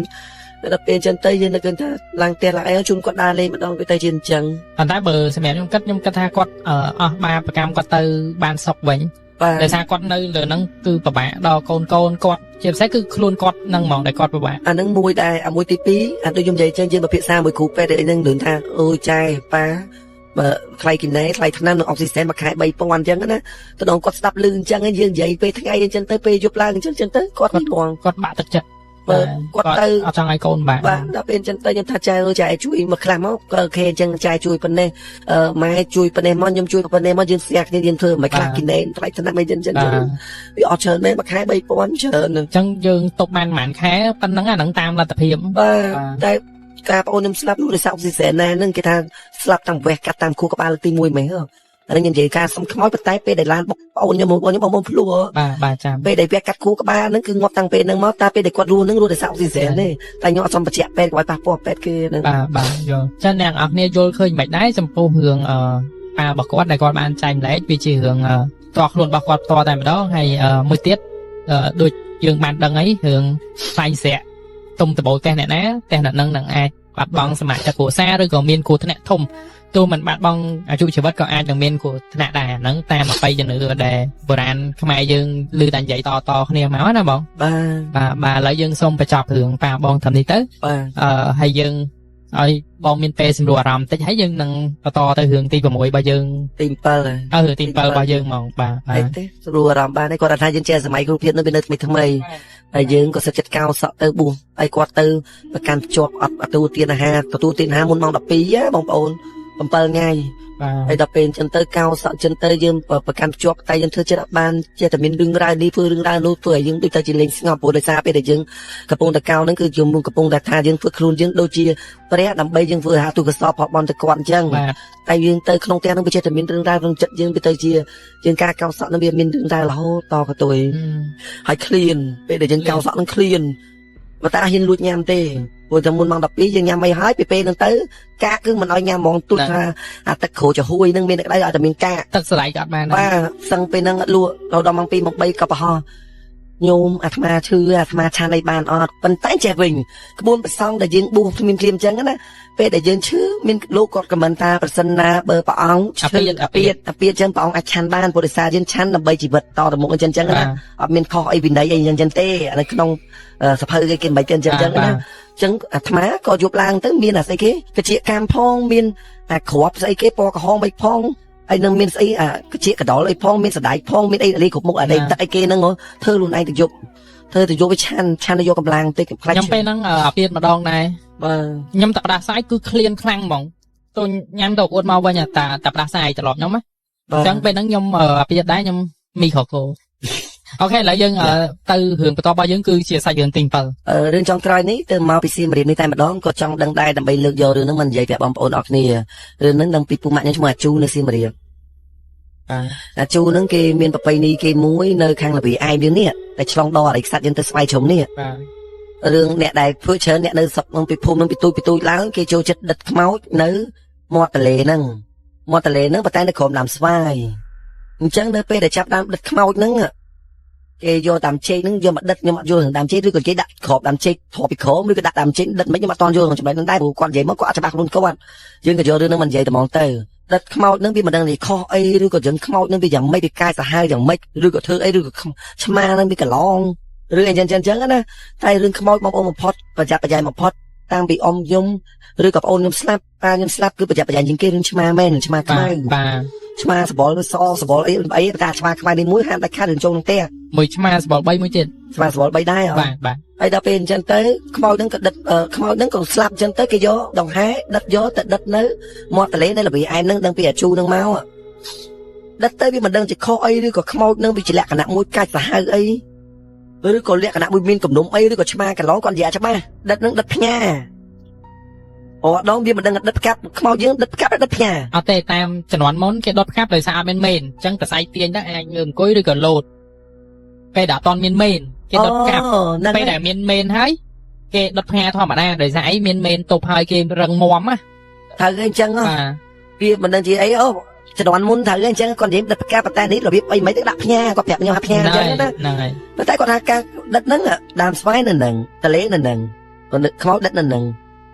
Speaker 1: ដល់ពេលអញ្ចឹងទៅយើងនឹកឃើញថាឡើងផ្ទះឡើងអីជូនគាត់ដើរលេងម្ដងវាទៅជាអញ្ចឹង
Speaker 2: ប៉ុន្តែបើសម្រាប់ខ្ញុំគិតខ្ញុំគិតថាគាត់អស់បាបកម្មគាត់ទៅបានសុខវិញ
Speaker 1: បាទ
Speaker 2: ដោយសារគាត់នៅលើហ្នឹងគឺពិបាកដល់កូនកូនគាត់ជាពិសេសគឺខ្លួនគាត់ហ្នឹងហ្មងដែលគាត់ពិបាក
Speaker 1: អាហ្នឹងមួយដែរអាមួយទី2អាដូចខ្ញុំនិយាយចឹងយើងពិភាក្សាមួយគ្រូពេទ្យអីហ្នឹងលឿនថាអូយចែប៉ាបើថ្លៃគីណេថ្លៃថ្នាំនិងអុកស៊ីសែនមួយខែ3000អញ្ចឹងណាទៅដល់គាត់ស្ដាប់ឮអញ្ចឹងយើងនិយាយពេលថ្ងៃអញ្ចឹងទៅពេលយប់ឡើងអញ្ចឹងទៅគាត់មិនបង
Speaker 2: គាត់បាក់ទឹកចិត្ត
Speaker 1: បើគាត់ទៅ
Speaker 2: អត់ចង់ឲ្យកូនបាក់
Speaker 1: បាទដល់ពេលអញ្ចឹងទៅខ្ញុំថាចែចែជួយមកខ្លះមកក៏ OK អញ្ចឹងចែជួយប៉ុណ្ណេះអឺម៉ែជួយប៉ុណ្ណេះមកខ្ញុំជួយប៉ុណ្ណេះមកយើងស្ទះគ្នាយើងធ្វើមិនខ្លះគីណេថ្លៃថ្នាំអីចឹងចឹងវាអត់ច្រើនមែនមួយខែ3000ច្រើន
Speaker 2: អញ្ចឹងយើងຕົកបានប្រហែលខែប៉ុណ្ណឹងអាហ្នឹងតាមលទ្ធភាព
Speaker 1: បាទតែការប្អូនខ្ញុំស្លាប់នោះដោយសារអុកស៊ីសែនណាហ្នឹងគេថាស្លាប់តាមវះកាត់តាមខួរក្បាលទី1មែនហ៎អានេះខ្ញុំនិយាយការសុំខ្មោចប៉ុន្តែពេលដែលឡានបុកប្អូនខ្ញុំបងប្អូនខ្ញុំបងប្អូនភ្លួ
Speaker 2: បាទបាទចាំ
Speaker 1: ពេលដែលវះកាត់ខួរក្បាលហ្នឹងគឺងាប់តាំងពេលហ្នឹងមកតែពេលដែលគាត់រស់ហ្នឹងរស់ដោយសារអុកស៊ីសែនទេតែខ្ញុំអត់សុំបញ្ជាក់ពេទ្យកុំឲ្យប៉ះពាល់ពេទ្យគេហ្នឹង
Speaker 2: បាទបាទយល់ចឹងអ្នកនរគ្នាយល់ឃើញមិនដែរចំពោះរឿងអឺប៉ារបស់គាត់ដែលគាត់បានចែកម្លែកវាជារឿងផ្ទាល់ខ្លួនរបស់គាត់ផ្ទាល់តែម្ដងហើយមួយទៀតដូចយើងបានដឹងអីរឿងខ្លែងស្រាក់ទុំដបូលផ្ទះអ្នកណាផ្ទះអ្នកនឹងនឹងអាចបាត់បង់សមាជិកគ្រួសារឬក៏មានគ្រោះថ្នាក់ធំទោះមិនបាត់បង់អាយុជីវិតក៏អាចនឹងមានគ្រោះថ្នាក់ដែរហ្នឹងតាមអបិយជំនឿដែលបុរាណខ្មែរយើងឮតែនិយាយតៗគ្នាមកណាបង
Speaker 1: បាទ
Speaker 2: បាទបាទឥឡូវយើងសូមបញ្ចប់រឿងប៉ាបងត្រឹមនេះទៅ
Speaker 1: បាទ
Speaker 2: អឺហើយយើងឲ្យបងមានពេលសម្រួលអារម្មណ៍តិចហើយយើងនឹងបន្តទៅរឿងទី6របស់យើង
Speaker 1: ទី7ហើយ
Speaker 2: អើរឿងទី7របស់យើងហ្មងបាទបាទ
Speaker 1: អីទេស្រួលអារម្មណ៍បានហើយគាត់ថាយើងចេះសម័យគ្រូភាពនៅពេលនៅថ្មីថ្មីហើយយើងក៏សិតចិត្តកោសក់ទៅបួសហើយគាត់ទៅប្រកាន់ភ្ជាប់អត់ទទួលទានអាហារទទួលទានអាហារមុនម៉ោង12ណាបងប្អូន7ថ្ងៃ
Speaker 2: បាទ
Speaker 1: ហើយដល់ពេលអញ្ចឹងទៅកោសក់អញ្ចឹងទៅយើងប្រកាន់ភ្ជាប់តែយើងធ្វើចិត្តអត់បានចេះតែមានរឿងរ៉ាវនេះធ្វើរឿងរ៉ាវនោះធ្វើឲ្យយើងដូចតែជាលេងស្ងប់ព្រោះដោយសារពេលដែលយើងកំពុងតែកោហ្នឹងគឺយើងកំពុងតែថាយើងធ្វើខ្លួនយើងដូចជាព្រះដើម្បីយើងធ្វើអាហារទុកសពផលបន់ទៅគាត់អញ្ចឹង
Speaker 2: បាទ
Speaker 1: តែយើងទៅក្នុងផ្ទះហ្នឹងវាចេះតែមានរឿងរ៉ាវក្នុងចិត្តយើងវាទៅជាយើងការកោសក់ហ្នឹងវាមានរឿងរ៉ាវរហូតតកតុយហើយឃ្លានពេលដែលយើងកោសក់ហ្នឹងឃ្លានបើតែអត់ហ៊ានលួចញ៉ាំទេព្រោះតែមុនម៉ោង12យើងញ៉ាំអីហើយពីពេលហ្នឹងទៅកាកគឺមិនឲ្យញ៉ាំហ្មងទូចថាអាទឹកក្រូចហួយហ្នឹងមានតែក្តៅឲ្យតែមានកាក
Speaker 2: ទឹកស្រ័យក៏អត់បានដែរ
Speaker 1: បាទសឹងពេលហ្នឹងលក់ដល់ដល់ម៉ោង2ម៉ោង3ក៏ប្រហោះញោមអាត្មាឈឺអាត្មាឆានអីបានអត់ប៉ុន្តែចេះវិញក្បួនប្រសងដែលយើងបួសភ្លាមភ្លាមអញ្ចឹងណាពេលដែលយើងឈឺមានលោកគាត់ខមមិនថាប្រសិនណាបើព្រះអង្គ
Speaker 2: អាពាតអាពាត
Speaker 1: អាពាតអញ្ចឹងព្រះអង្គអាចឆានបានព្រោះដោយសារយើងឆានដើម្បីជីវិតតទៅមុខអញ្ចឹងអញ្ចឹងណា
Speaker 2: បាទ
Speaker 1: អត់មានខុសអីវិន័យអីអញ្ចឹងទេអានៅក្នុងសភៅគេគេមិនបាច់ទេអញ្ចឹងអញ្ចឹងណា
Speaker 2: បាទ
Speaker 1: អញ្ចឹងអាត្មាក៏យប់ឡើងទៅមានអាស្អីគេវិជ្ជាកម្មផងមានអាគ្រាប់ស្អីគេពណ៌ក្រហមអីផងហើយនឹងមានស្អីអាវិជ្ជាកដុលអីផងមានសណ្ដែកផងមានអីលីគ្រប់មុខអានេះទឹកអីគេហ្នឹងហ៎ធ្វើខ្លួនឯងទៅយប់ធ្វើទៅយប់វាឆានឆានទៅយកកម្លាំងតិចខ្លាច
Speaker 2: ខ្ញុំពេលហ្នឹងអាពាតម្ដងដែរ
Speaker 1: បាទ
Speaker 2: ខ្ញុំតែផ្ដាសាយគឺឃ្លានខ្លាំងហ្មងទៅញ៉ាំទៅអួតមកវិញតាតាផ្ដាសាយត្រឡប់ខ្ញុំណា
Speaker 1: បាទ
Speaker 2: អញ្ចឹងពេលហ្នឹងខ្ញុំអាពាតដែរខ្ញុំមីក្រូកូ OK ឥឡូវយើងទៅរឿងបន្តរបស់យើងគឺជាសាច់រឿងទី7
Speaker 1: រឿងចុងក្រោយនេះទៅមកពីសៀមរាបនេះតែម្ដងក៏ចង់ដឹងដែរដើម្បីលើកយករឿងហ្នឹងមកនិយាយប្រាប់បងប្អូនអរគ្នារឿងហ្នឹងដឹងពីពូម៉ាក់ខ្ញុំឈ្មោះអាជូនៅសៀមរាប
Speaker 2: បាទ
Speaker 1: អាជូហ្នឹងគេមានប្រពៃណីគេមួយនៅខាងល្វីឯមយើងនេះតែឆ្លងដល់អរិយខ្សាច់យើងទៅស្វ័យជ្រុំនេះ
Speaker 2: បាទ
Speaker 1: រឿងអ្នកដែលធ្វើច្រើនអ្នកនៅស្រុកនឹងពីភូមិនឹងពីទូចពីទូចឡើងគេចូលចិត្តដិតខ្មោចនៅមាត់ទន្លេហ្នឹងមាត់ទន្លេហ្នឹងប៉ុន្តែនៅក្រោមដើមស្វាយអញ្ចឹងនៅពេលដែលចាប់ដើមដិតខ្មោចហ្នឹងគេយកតាមជែកហ្នឹងយកមកដិតខ្ញុំអត់យល់រឿងដើមជែកឬក៏គេដាក់ក្របដើមជែកទ្រាប់ពីក្រោមឬក៏ដាក់ដើមជែកដិតមិនខ្ញុំអត់តន់យល់ក្នុងចំណុចហ្នឹងដែរព្រោះគាត់និយាយមកគាត់អត់ច្បាស់ខ្លួនគាត់យើងក៏យករឿងហ្នឹងមកនិយាយតែហ្មងទៅដិតខ្មោចហ្នឹងវាមិនដឹងនិយាយខុសអីឬក៏យើងខ្មោចហ្នឹងវាយ៉ាងម៉េចវាកាយសាហាវយ៉ាងម៉េចឬក៏ធ្វើអីឬក៏ឆ្មាហ្នឹងវាកន្លងឬអីចឹងចឹងចឹងណាតែរឿងខ្មោចបងប្អូនបំផុតប្រយ័ត្នប្រយែងបំផុត តាំងពីអ៊ំខ្ញុំឬក៏ប្អូនខ្ញុំស្លាប់ប៉ាខ្ញុំស្លាប់គឺប្រយ័ត្នប្រយែងជាងគេរឿងឆ្មាមែនឆ្មាខ្មៅ
Speaker 2: បាទ
Speaker 1: ឆ្មាសបល់សសបល់អីអីតែឆ្មាខ្មៅនេះមួយហាមដាច់ខាតរឿងចូលក្នុងផ្ទះ
Speaker 2: មួយឆ្មាសបល់3មួយទៀត
Speaker 1: ឆ្មាសបល់3ដែរ
Speaker 2: បាទបាទ
Speaker 1: ហើយដល់ពេលអញ្ចឹងទៅខ្មោចហ្នឹងក៏ដិតខ្មោចហ្នឹងក៏ស្លាប់អញ្ចឹងទៅគេយកដង្ហែដិតយកទៅដិតនៅមាត់ទន្លេនៅល្វីអែមហ្នឹងដឹងពីអាជូហ្នឹងមកដិតទៅវាមិនដឹងជាខុសអីឬក៏ខ្មោចហ្នឹងវាជាលក្ខណៈមួយកាច់សាហាវអីឬក៏លក្ខណៈមួយមានគំនុំអីឬក៏ឆ្មាកន្លងគាត់និយាយច្បាស់ដិតហ្នឹងដិតផ្ញើអូដងវាមិនដឹងដិតផ្កាប់ខ្មោចយើងដិតផ្កាប់ដិតផ្ញើ
Speaker 2: អត់ទេតាមជំនាន់មុនគេដុតផ្កាប់ដោយសារអត់មានមេនអញ្ចឹងតសៃទាញទៅអាចងើអង្គុយឬក៏លោតពេលដែលអត់ទាន់មានមេនគេដុតផ្កាប់ពេលដែលមានមេនហើយគេដុតផ្ងាធម្មតាដោយសារអីមានមេនទប់ហើយគេរឹងមាំណា
Speaker 1: ត្រូវអញ្ចឹងវាមិនដឹងជាអីអូជំនាន់មុនត្រូវអញ្ចឹងគាត់និយាយដិតផ្កាប់ប៉ុន្តែនេះរបៀបអីមិនទៅដាក់ផ្ញើគាត់ប្រាប់ខ្ញុំថាផ្ញើអញ្ចឹងណា
Speaker 2: ហ្នឹងហើយ
Speaker 1: ប៉ុន្តែគាត់ថាការដិតហ្នឹងដើមស្វាយនៅហ្នឹងតលេនៅហ្នឹងគាត់ខ្មោចដិតនៅហ្នឹង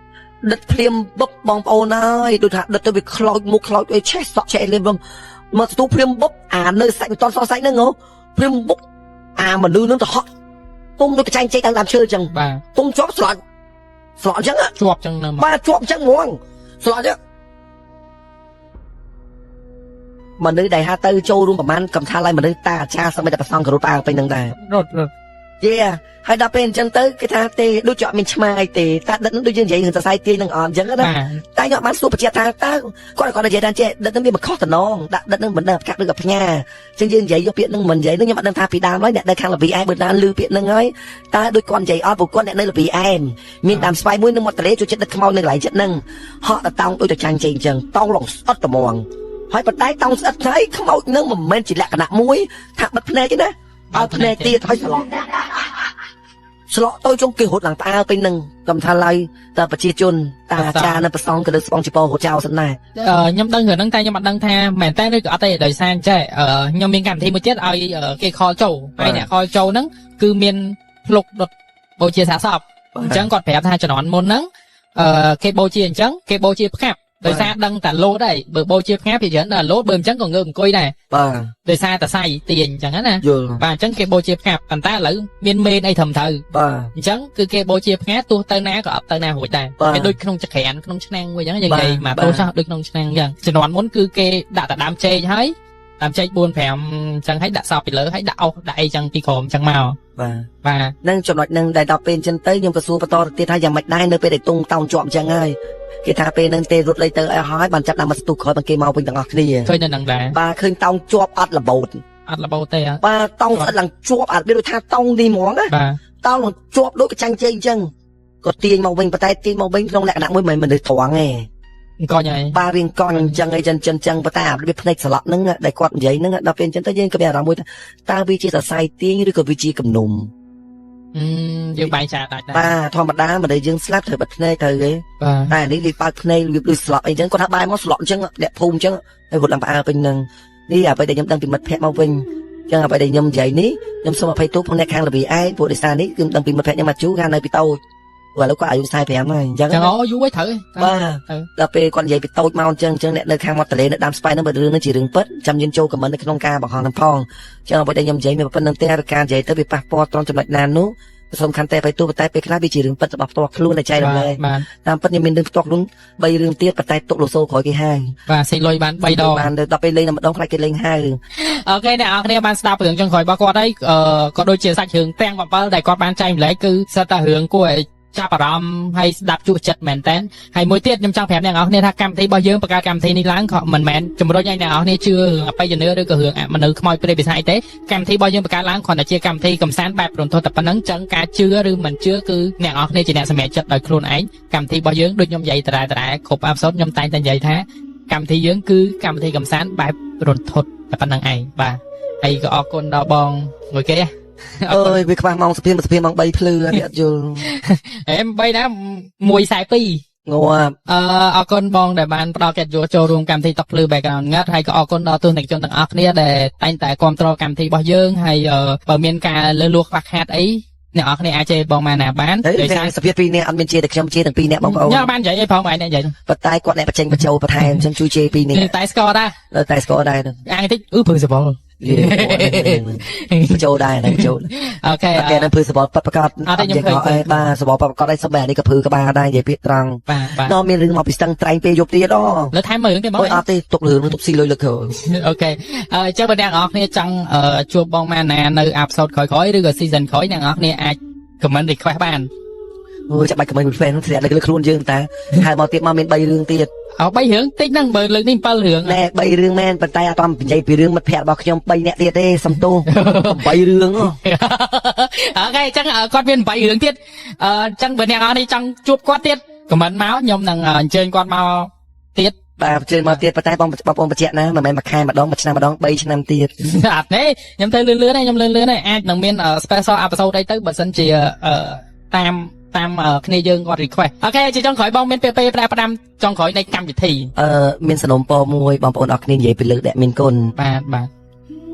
Speaker 1: ដិតភ្លាមបុបបងប្អូនហើយដូចថាដិតទៅវាខ្លោចមុខខ្លោចអីឆេះសក់ឆេះលៀមមកស្ទូភ្លាមបុបអានៅសាច់មិនតន់សសាច់ហ្នឹងហ៎ភ្លាមបុបអាមនុស្សហ្នឹងទៅហក់ទុំដូចកញ្ចែងចេកតាមដើមឈើអញ្ចឹង
Speaker 2: បាទ
Speaker 1: ទុំជាប់ស្លាច់ស្លាក់អញ្ចឹង
Speaker 2: ជាប់អញ្ចឹងនៅ
Speaker 1: បាទជាប់អញ្ចឹងហ្មងស្លាក់អញ្ចឹងមនុស្សដែលហាទៅចូលរួមប្រហែលកំថាឡើយមនុស្សតាអាចារ្យសម្បីតែប្រសងគោរពអើពេញនឹងដែរ
Speaker 2: រត់រត់
Speaker 1: យេហើយដល់ពេលអញ្ចឹងទៅគេថាទេដូចជាអត់មានឆ្មាអីទេតែដិតនឹងដូចយើងនិយាយរឿងសរសៃទាញនឹងអត់អញ្ចឹងណាតែខ្ញុំបានសួរបញ្ជាក់ថាតើគាត់គាត់និយាយថាចេះដិតនឹងវាមិនខុសតំណងដាក់ដិតនឹងមិនដឹងកាត់ឬក៏ផ្ញើអញ្ចឹងយើងនិយាយយកពាក្យនឹងមិននិយាយនឹងខ្ញុំអត់ដឹងថាពីដើមហើយអ្នកនៅខាងលវីអែមបើណាលឺពាក្យនឹងហើយតើដូចគាត់និយាយអត់ព្រោះគាត់អ្នកនៅលវីអែមមានដើមស្វាយមួយនឹងមាត់ទន្លេចូលចិត្តដិតខ្មោចនៅកន្លែងចិត្តនឹងហក់ទៅតោងដូចទៅចាញ់ចេញអញ្ចឹងតោងឡងស្អិតត្មងហើយប៉ុន្តែតោងស្អិតហើយខ្មោចនឹងមិនមែនជាលក្ខណៈមួយថាបិទភ្នែកទេណាបើភ្នែកទៀតហើយស្លក់ស្លក់ទៅចុងគេរត់ឡើងផ្អើលពេញនឹងកំថាឡើយតើប្រជាជនតាអាចារ្យនៅប្រសងក៏លើស្បងជីពរត់ចោលសិនដែរ
Speaker 2: ខ្ញុំដឹងរឿងហ្នឹងតែខ្ញុំអត់ដឹងថាមែនតើឬក៏អត់ទេដោយសារចេះខ្ញុំមានកម្មវិធីមួយទៀតឲ្យគេខលចូលហើយអ្នកខលចូលហ្នឹងគឺមានភ្លុកដុតបូជាសាកសពអញ្ចឹងគាត់ប្រាប់ថាជំនាន់មុនហ្នឹងគេបូជាអញ្ចឹងគេបូជាផ្កាប់ដោយសារដឹងតែលោតហើយបើបូជាផ្កាប់ពីច្រើនដល់លោតបើអញ្ចឹងក៏ងើបអង្គុយដែរ
Speaker 1: បាទ
Speaker 2: ដោយសារតែសៃទាញអញ្ចឹងណា
Speaker 1: យល់
Speaker 2: បាទអញ្ចឹងគេបូជាផ្កាប់ប៉ុន្តែឥឡូវមានមេនអីត្រឹមត្រូវ
Speaker 1: បាទ
Speaker 2: អញ្ចឹងគឺគេបូជាផ្កាទោះទៅណាក៏អត់ទៅណារួចដែរវាដូចក្នុងចក្រានក្នុងឆ្នាំងមួយអញ្ចឹងយើងនិយាយមកទោះចោះដូចក្នុងឆ្នាំងអញ្ចឹងជំនាន់មុនគឺគេដាក់តែដើមចេកហើយដើមចេក4 5អញ្ចឹងហើយដាក់សោកពីលើហើយដាក់អុសដាក់អីចឹងពីក្រោមអញ្ចឹងមក
Speaker 1: បាទ
Speaker 2: បាទ
Speaker 1: នឹងចំណុចនឹងដែលដល់ពេលអញ្ចឹងទៅខ្ញុំក៏សួរបន្តទៅទៀតថាយ៉ាងម៉េចដែរនៅពេលដែលទុងតោងជាប់អញ្ចឹងហើយគេថាពេលហ្នឹងទេរត់លេទៅឲ្យហើយបានចាប់ដើមមកស្ទុះក្រោយបានគេមកវិញទាំងអស់គ្នា
Speaker 2: ឃើញនៅនឹងដែរ
Speaker 1: បាទឃើញតោងជាប់អត់របូត
Speaker 2: អត់របូតទេ
Speaker 1: បាទតោងស្អិតឡើងជាប់អត់មានដូចថាតោងនេះហ្មងណា
Speaker 2: បាទ
Speaker 1: តោងឡើងជាប់ដូចកញ្ចាញ់ជែកអញ្ចឹងក៏ទាញមកវិញប៉ុន្តែទាញមកវិញក្នុងលក្ខណៈមួយមិនមនុស្សត្រង់ទេ
Speaker 2: អង្គញហើយ
Speaker 1: បាទរៀងកង់អញ្ចឹងអីចឹងចឹងចឹងប៉ុន្តែអាវាភ្នែកស្លក់ហ្នឹងដែលគាត់និយាយហ្នឹងដល់ពេលអញ្ចឹងទៅយើងក៏មានអារម្មណ៍មួយថាតើវាជាសរសៃទាញឬក៏វាជាគំនុំ
Speaker 2: យើងបែងចែកដាច់ដែរ
Speaker 1: បាទធម្មតាមនុស្សយើងស្លាប់ត្រូវបិទភ្នែកត្រូវទេ
Speaker 2: បាទ
Speaker 1: តែនេះវាបើកភ្នែកវាដូចស្លក់អីចឹងគាត់ថាបែរមកស្លក់អញ្ចឹងអ្នកភូមិអញ្ចឹងហើយរត់ឡើងផ្អើលពេញហ្នឹងនេះអ្វីដែលខ្ញុំដឹងពីមិត្តភក្តិមកវិញចឹងអ្វីដែលខ្ញុំនិយាយនេះខ្ញុំសូមអភ័យទោសផងអ្នកខាងល្វីឯងព្រោះដោយសារនេះគឺដឹងពីមិត្តភក្តិខ្ញុំមកជូខាងនៅពីតូចព្រោះឥឡូវគាត់អាយុ45ហើយអញ្ចឹង
Speaker 2: ចឹងអូយូរហើយត្រូវ
Speaker 1: បាទដល់ពេលគាត់និយាយពីតូចមកអញ្ចឹងអញ្ចឹងអ្នកនៅខាងមាត់ទន្លេនៅដើមស្វាយហ្នឹងបើរឿងហ្នឹងជារឿងពិតចាំយើងចូលខមមិននៅក្នុងការបង្ហោះហ្នឹងផងអញ្ចឹងអ្វីដែលខ្ញុំនិយាយមានប៉ុណ្្នឹងទេហើយការនិយាយទៅវាប៉ះពាល់ត្រង់ចំណុចណានោះសំខាន់តែទៅទោះតែពេលខ្លះវាជារឿងពិតរបស់ផ្ទាល់ខ្លួនដែលចែករំលែក
Speaker 2: បាទ
Speaker 1: តាមពិតខ្ញុំមានរឿងផ្ទាល់ខ្លួន3រឿងទៀតប៉ុន្តែទុកលូសូក្រោយគេហើយ
Speaker 2: បាទស៊ីលុយបាន3ដង
Speaker 1: បានដល់ពេលលេងតែម្ដងខ្លាចគេលេងហៅ
Speaker 2: អូខេអ្នកនរគ្នាបានស្ដាប់រឿងចុងក្រោយរបស់គាត់ហើយក៏ដូចជាសាច់រឿងទាំង7ដែលគាត់បានចែកម្លែកគឺសិតតែរឿងគួរឲ្យចាប់អារម្មណ៍ហើយស្ដាប់ជក់ចិត្តមែនតើហើយមួយទៀតខ្ញុំចង់ប្រាប់អ្នកនរគ្នាថាកម្មវិធីរបស់យើងបង្កើតកម្មវិធីនេះឡើងក៏មិនមែនជំរុញឲ្យអ្នកនរគ្នាជឿរឿងអបិយជំនឿឬក៏រឿងអមនុស្សខ្មោចព្រេងបិសាចទេកម្មវិធីរបស់យើងបង្កើតឡើងគ្រាន់តែជាកម្មវិធីកំសាន្តបែបរន្ធត់តែប៉ុណ្្នឹងចឹងការជឿឬមិនជឿគឺអ្នកនរគ្នាជាអ្នកសម្រេចចិត្តដោយខ្លួនឯងកម្មវិធីរបស់យើងដូចខ្ញុំនិយាយដដែលៗគ្រប់អេពីសូតខ្ញុំតែងតែនិយាយថាកម្មវិធីយើងគឺកម្មវិធីកំសាន្តបែបរន្ធត់តែប៉ុណ្្នឹងឯងបាទហើយក៏អរគុណដល់បងមួយគេ
Speaker 1: អើយវាខ្វះម៉ោងសភាសភាម៉ោង3ភ្លឺអត់យល់
Speaker 2: អេ3ណា1:42
Speaker 1: ងាប់
Speaker 2: អរគុណបងដែលបានផ្ដល់កិត្តិយសចូលរួមកម្មវិធីតុកភ្លឺ background ងាត់ហើយក៏អរគុណដល់ទស្សនិកជនទាំងអស់គ្នាដែលតែងតែគាំទ្រកម្មវិធីរបស់យើងហើយបើមានការលើសលួសខ្វះខាតអីអ្នកនរគ្នាអាចជេរបងម៉ាណាបាន
Speaker 1: ដោយសារសភាពីរនាក់អត់មានជេរតែខ្ញុំជេរទាំងពីរនាក់បងប្អូន
Speaker 2: ញ៉ាំបាននិយាយអីផងបងឯងនិយាយ
Speaker 1: ប៉ុន្តែគាត់អ្នកបញ្ចេញបញ្ចូលបន្ថែមអញ្ចឹងជួយជេរពីរនាក់
Speaker 2: តែស្គាល់ដែរ
Speaker 1: តែស្គាល់ដែរ
Speaker 2: អាងតិចអឺព្រឺសបល់
Speaker 1: យេចូលដែរហ្នឹងចូល
Speaker 2: OK
Speaker 1: តែគេនឹងភឺសបល់ប៉ាត់ប្រកាស
Speaker 2: អត់ទេខ្ញុំឃើញ
Speaker 1: អេបាទសបល់ប៉ាត់ប្រកាសឯសុំបែនេះក៏ភឺក្បាលដែរនិយាយពាក្យត្រង់
Speaker 2: បាទបាទ
Speaker 1: ដល់មានរឿងមកពីស្ទឹងត្រែងពេលយប់ទៀតអូ
Speaker 2: លើថែមមើលរឿងទេបង
Speaker 1: អូយអត់ទេទុករឿងនឹងទុកស៊ីលុយលើក្រោយ
Speaker 2: OK អញ្ចឹងបើអ្នកនរគ្នាចង់ជួបបងម៉ាណានៅ episode ក្រោយៗឬក៏ season ក្រោយអ្នកនរគ្នាអាច comment request បាន
Speaker 1: អូយចាំបាច់ comment fan ធ្លាក់លើខ្លួនយើងតាហៅមកទៀតមកមាន3រឿងទៀត
Speaker 2: អោ3រឿងតិចហ្នឹងបើលើកនេះ7រឿង
Speaker 1: ណែ3រឿងមែនប៉ុន្តែអត់តាមនិយាយពីរឿងមិត្តភក្តិរបស់ខ្ញុំ3នាក់ទៀតទេសំទោស8រឿងហ៎
Speaker 2: OK អញ្ចឹងគាត់មាន8រឿងទៀតអញ្ចឹងបើអ្នកនរនេះចង់ជួបគាត់ទៀត comment មកខ្ញុំនឹងអញ្ជើញគាត់មកទៀត
Speaker 1: បាទជឿមកទៀតប៉ុន្តែបងបងប្អូនបញ្ជាក់ណាមិនមែនមួយខែម្ដងមួយឆ្នាំម្ដង3ឆ្នាំទៀត
Speaker 2: អត់ទេខ្ញុំទៅលឿនលឿនទេខ្ញុំលឿនលឿនទេអាចនឹងមាន special episode អីទៅបើសិនជាតាមតាមគ្នាយើងគាត់ request OK ជាចុងក្រោយបងមានពេលពេលផ្ដាផ្ដាំចុងក្រោយនៃកម្មវិធី
Speaker 1: អឺមានសនំពរមួយបងប្អូនអរគ្នានិយាយពីលើកដែលមានគុណ
Speaker 2: បាទបាទ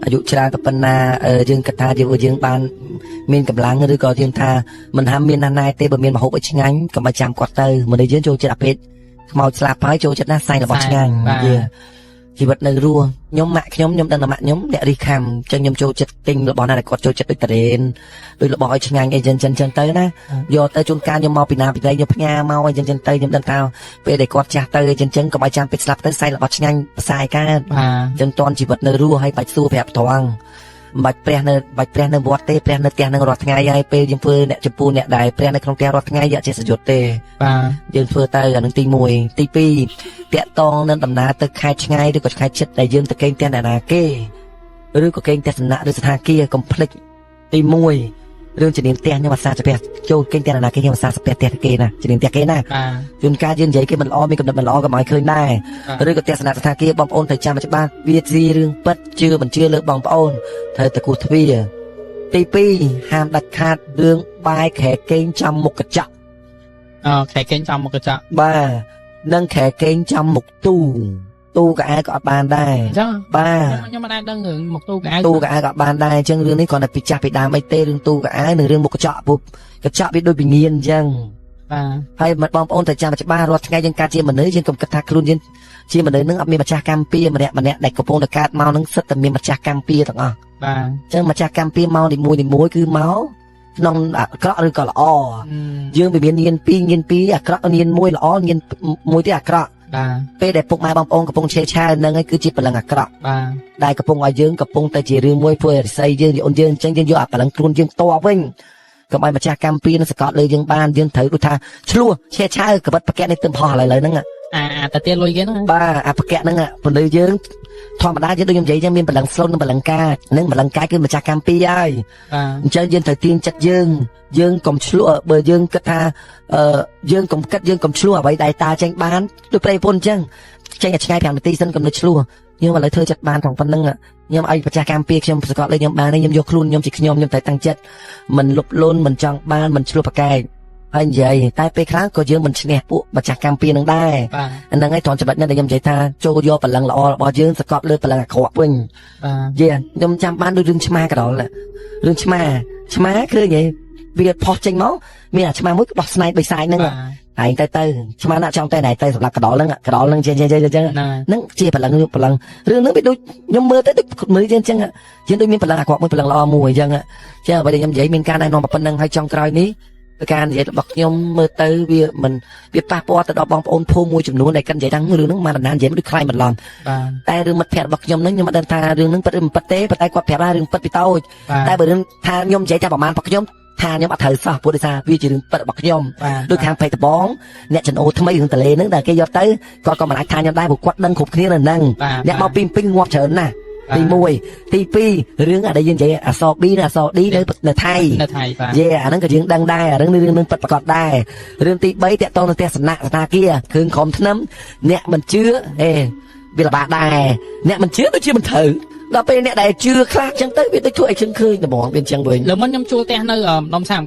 Speaker 1: អាយុច្រើនប៉ុណ្ណាយើងគិតថាយើងយើងបានមានកម្លាំងឬក៏យើងថាមិនហាមមានណាស់ណែទេបើមានម្ហូបឲ្យឆ្ងាញ់កុំឲ្យចាំគាត់ទៅមនុស្សយើងចូលចិត្តអាពេកខ្មោចស្លាប់ហើយចូលចិត្តណាស់សែងរបស់ឆ្ងាញ់យេជីវិតនៅរស់ខ្ញុំម៉ាក់ខ្ញុំខ្ញុំដឹងថាម៉ាក់ខ្ញុំអ្នករិះខំអញ្ចឹងខ្ញុំចូលចិត្តទិញរបស់ណាដែលគាត់ចូលចិត្តដូចតារ៉េនដូចរបស់ឲ្យឆ្ងាញ់អីចឹងចឹងចឹងទៅណាយកទៅជួនកាលខ្ញុំមកពីណាពីណីខ្ញុំផ្ញើមកអីចឹងចឹងទៅខ្ញុំដឹងថាពេលដែលគាត់ចាស់ទៅអីចឹងចឹងកុំឲ្យចាំពេលស្លាប់ទៅសែងរបស់ឆ្ងាញ់ផ្សាយកើត
Speaker 2: បាទ
Speaker 1: ចឹងតន់ជីវិតនៅរស់ហើយបាច់សួរប្រាប់ត្រង់មិនបាច់ព្រះនៅបាច់ព្រះនៅវត្តទេព្រះនៅផ្ទះនឹងរាល់ថ្ងៃហើយពេលយើងធ្វើអ្នកចំពោះអ្នកដែលព្រះនៅក្នុងផ្ទះរាល់ថ្ងៃយកជាសយុទ្ធទេ
Speaker 2: បាទ
Speaker 1: យើងធ្វើទៅអានឹងទី1ទី2តាក់តងនឹងដំណើរទៅខេត្តឆ្ងាយឬក៏ខេត្តជិតដែលយើងទៅកេងផ្ទះអ្នកណាគេឬក៏កេងផ្ទះសំណាក់ឬស្ថានភាពកុំភ្លេចទី1រឿងជំនាញផ្ទះខ្ញុំអាសាស្ពះចូលកេងផ្ទះអ្នកណាគេខ្ញុំអាសាស្ពះផ្ទះគេណាជំនាញផ្ទះគេណា
Speaker 2: បាទ
Speaker 1: ជួនកាលយើងនិយាយគេមិនល្អមានកំណត់មិនល្អក៏មិនឲ្យឃើញដែរ
Speaker 2: បាទ
Speaker 1: ឬក៏ទស្សនៈស្ថាគារបងប្អូនត្រូវចាំឲ្យច្បាស់វាជារឿងពិតជឿមិនជឿលើបងប្អូនត្រូវតែគោះទ្វារទី2ហាមដាច់ខាតរឿងបាយខែកេងចំមុខកញ្ចក់
Speaker 2: អូខេគេចំមុខកញ្ចក់
Speaker 1: បាទនិងខែកេងចំមុខទូទូកៅអៅក៏អត់បានដែរ
Speaker 2: អញ្ចឹង
Speaker 1: បាទ
Speaker 2: ខ្ញុំមិនដែលដឹងរឿងមុខទូកៅអៅ
Speaker 1: ទូកៅអៅក៏អត់បានដែរអញ្ចឹងរឿងនេះគ្រាន់តែពីចាស់ពីដើមអីទេរឿងទូកៅអៅនិងរឿងមុខកញ្ចក់ពុកកញ្ចក់វាដូចវិញ្ញាណអញ្ចឹង
Speaker 2: បាទ
Speaker 1: ហើយមិនបងប្អូនត្រូវចាំឲ្យច្បាស់រាល់ថ្ងៃយើងកើតជាមនុស្សយើងកុំគិតថាខ្លួនយើងជាមនុស្សនឹងអត់មានម្ចាស់កម្មពៀម្នាក់ម្នាក់ដែលកំពុងតែកើតមកនឹងសិតតែមានម្ចាស់កម្មពៀទាំងអស់
Speaker 2: បាទ
Speaker 1: អញ្ចឹងម្ចាស់កម្មពៀមកនីមួយនីមួយគឺមកក្នុងអាក្រក់ឬក៏ល្អយើងវាមានញៀនពីរញៀនពីរអាក្រក់ញៀនមួយល្អញៀនមួយទៀតអាក្រក់
Speaker 2: បាទ
Speaker 1: ពេលដែលពុកម៉ែបងប្អូនកំពុងឆេវឆាវនឹងឯងគឺជាព្រលឹងអាក្រក់
Speaker 2: បាទ
Speaker 1: ដែលកំពុងឲ្យយើងកំពុងតែជារឿងមួយធ្វើឲ្យរិស័យយើងយអូនយើងអញ្ចឹងយើងយកអាព្រលឹងខ្លួនយើងតវិញកុំឲ្យម្ចាស់កម្មពៀនឹងសកត់លើយើងបានយើងត្រូវដូចថាឆ្លោះឆេវឆាវកបិតប្រកែកនេះទឹមផោះឥឡូវហ្នឹង
Speaker 2: អាអាតាទៀតលុយគេហ្នឹង
Speaker 1: បាទអាប្រកាសហ្នឹងពលឺយើងធម្មតាយើងដូចខ្ញុំនិយាយចឹងមានព្រលឹងស្លូននិងព្រលឹងកាចនិងព្រលឹងកាចគឺម្ចាស់កម្មពីហើយ
Speaker 2: បាទ
Speaker 1: អញ្ចឹងយើងត្រូវទាញចិត្តយើងយើងកុំឆ្លោះបើយើងគិតថាអឺយើងកុំគិតយើងកុំឆ្លោះអ្វីដែលតាចេញបានដូចប្រិយប្រពន្ធអញ្ចឹងចេញឲ្យឆ្ងាយ5នាទីសិនកុំនៅឆ្លោះខ្ញុំឥឡូវធ្វើចិត្តបានត្រង់ប៉ុណ្្នឹងខ្ញុំឲ្យម្ចាស់កម្មពីខ្ញុំសកលលើខ្ញុំបានខ្ញុំយកខ្លួនខ្ញុំជាខ្ញុំខ្ញុំត្រូវតាំងចិត្តមិនលុបលូនមិនចង់បានមិនឆ្លោះប្រកែកហើយនិយាយតែពេលខ្លះក៏យើងមិនឈ្នះពួកម្ចាស់កម្មពីនឹងដែរ
Speaker 2: បាទ
Speaker 1: ហ្នឹងហើយត្រង់ចំណុចនេះដែលខ្ញុំនិយាយថាចូលយកព្រលឹងល្អរបស់យើងសកត់លើព្រលឹងអាក្រក់វិញ
Speaker 2: បាទ
Speaker 1: យេខ្ញុំចាំបានដូចរឿងឆ្មាកដលរឿងឆ្មាឆ្មាឃើញហ៎វាផុសចេញមកមានអាឆ្មាមួយដោះស្នែងបិសាចហ្នឹង
Speaker 2: បាទ
Speaker 1: ឯងទៅទៅឆ្មាណាក់ចង់ទៅណែទៅសម្រាប់កដលហ្នឹងកដលហ្នឹងចេះចេះចេះចេះ
Speaker 2: ណា
Speaker 1: ហ្នឹងជាព្រលឹងព្រលឹងរឿងហ្នឹងវាដូចខ្ញុំមើលទៅដូចមើលយើងអញ្ចឹងយើងដូចមានព្រលឹងអាក្រក់មួយព្រលឹងល្អមួយអញ្ចឹងចឹងអ្វីដែលខ្ញុំនិយាយមានការណែនាំប៉ុណ្្នឹងហើយចុងក្រោយនេះការនិយាយរបស់ខ្ញុំមើលទៅវាមិនវាប៉ះពាល់ទៅដល់បងប្អូនភូមិមួយចំនួនដែលគាត់និយាយថារឿងហ្នឹងមកដំណាននិយាយដូចខ្លាយបន្លំ
Speaker 2: បាទ
Speaker 1: តែរឿងមិត្តភក្តិរបស់ខ្ញុំហ្នឹងខ្ញុំមិនដឹងថារឿងហ្នឹងពិតឬមិនពិតទេប៉ុន្តែគាត់ប្រាប់ថារឿងពិតពីតូច
Speaker 2: បាទ
Speaker 1: តែបើរឿងថាខ្ញុំនិយាយតែប្រហែលរបស់ខ្ញុំថាខ្ញុំអត់ត្រូវសោះព្រោះដោយសារវាជារឿងពិតរបស់ខ្ញុំ
Speaker 2: បាទ
Speaker 1: ដូចខាងពេកដបងអ្នកចនោថ្មីរឿងតលេហ្នឹងដែលគេយកទៅគាត់ក៏មិនអាចថាខ្ញុំដែរព្រោះគាត់ដឹងគ្រប់គ្នានៅហ្នឹង
Speaker 2: បាទ
Speaker 1: អ្នកមកពីពេញងាប់ច្រើនណាស់ទី1ទី2រឿងអាដែលយើងនិយាយអស B និងអស D នៅនៅថៃ
Speaker 2: នៅថៃបាទ
Speaker 1: យេអាហ្នឹងក៏យើងដឹងដែរអារឿងនេះរឿងនឹងពិតប្រាកដដែររឿងទី3តាក់ទងនឹងទស្សនៈស្ថាគារគ្រឿងក្រមធ្នឹមអ្នកមិនជឿអេវាលំបាកដែរអ្នកមិនជឿដូចជាមិនត្រូវដល់ពេលអ្នកដែលជឿខ្លះចឹងទៅវាដូចធ្វើឲ្យជឹងឃើញត្មងវាអញ្ចឹងវិញ
Speaker 2: លើមុនខ្ញុំជួលផ្ទះនៅម្ដុំសាម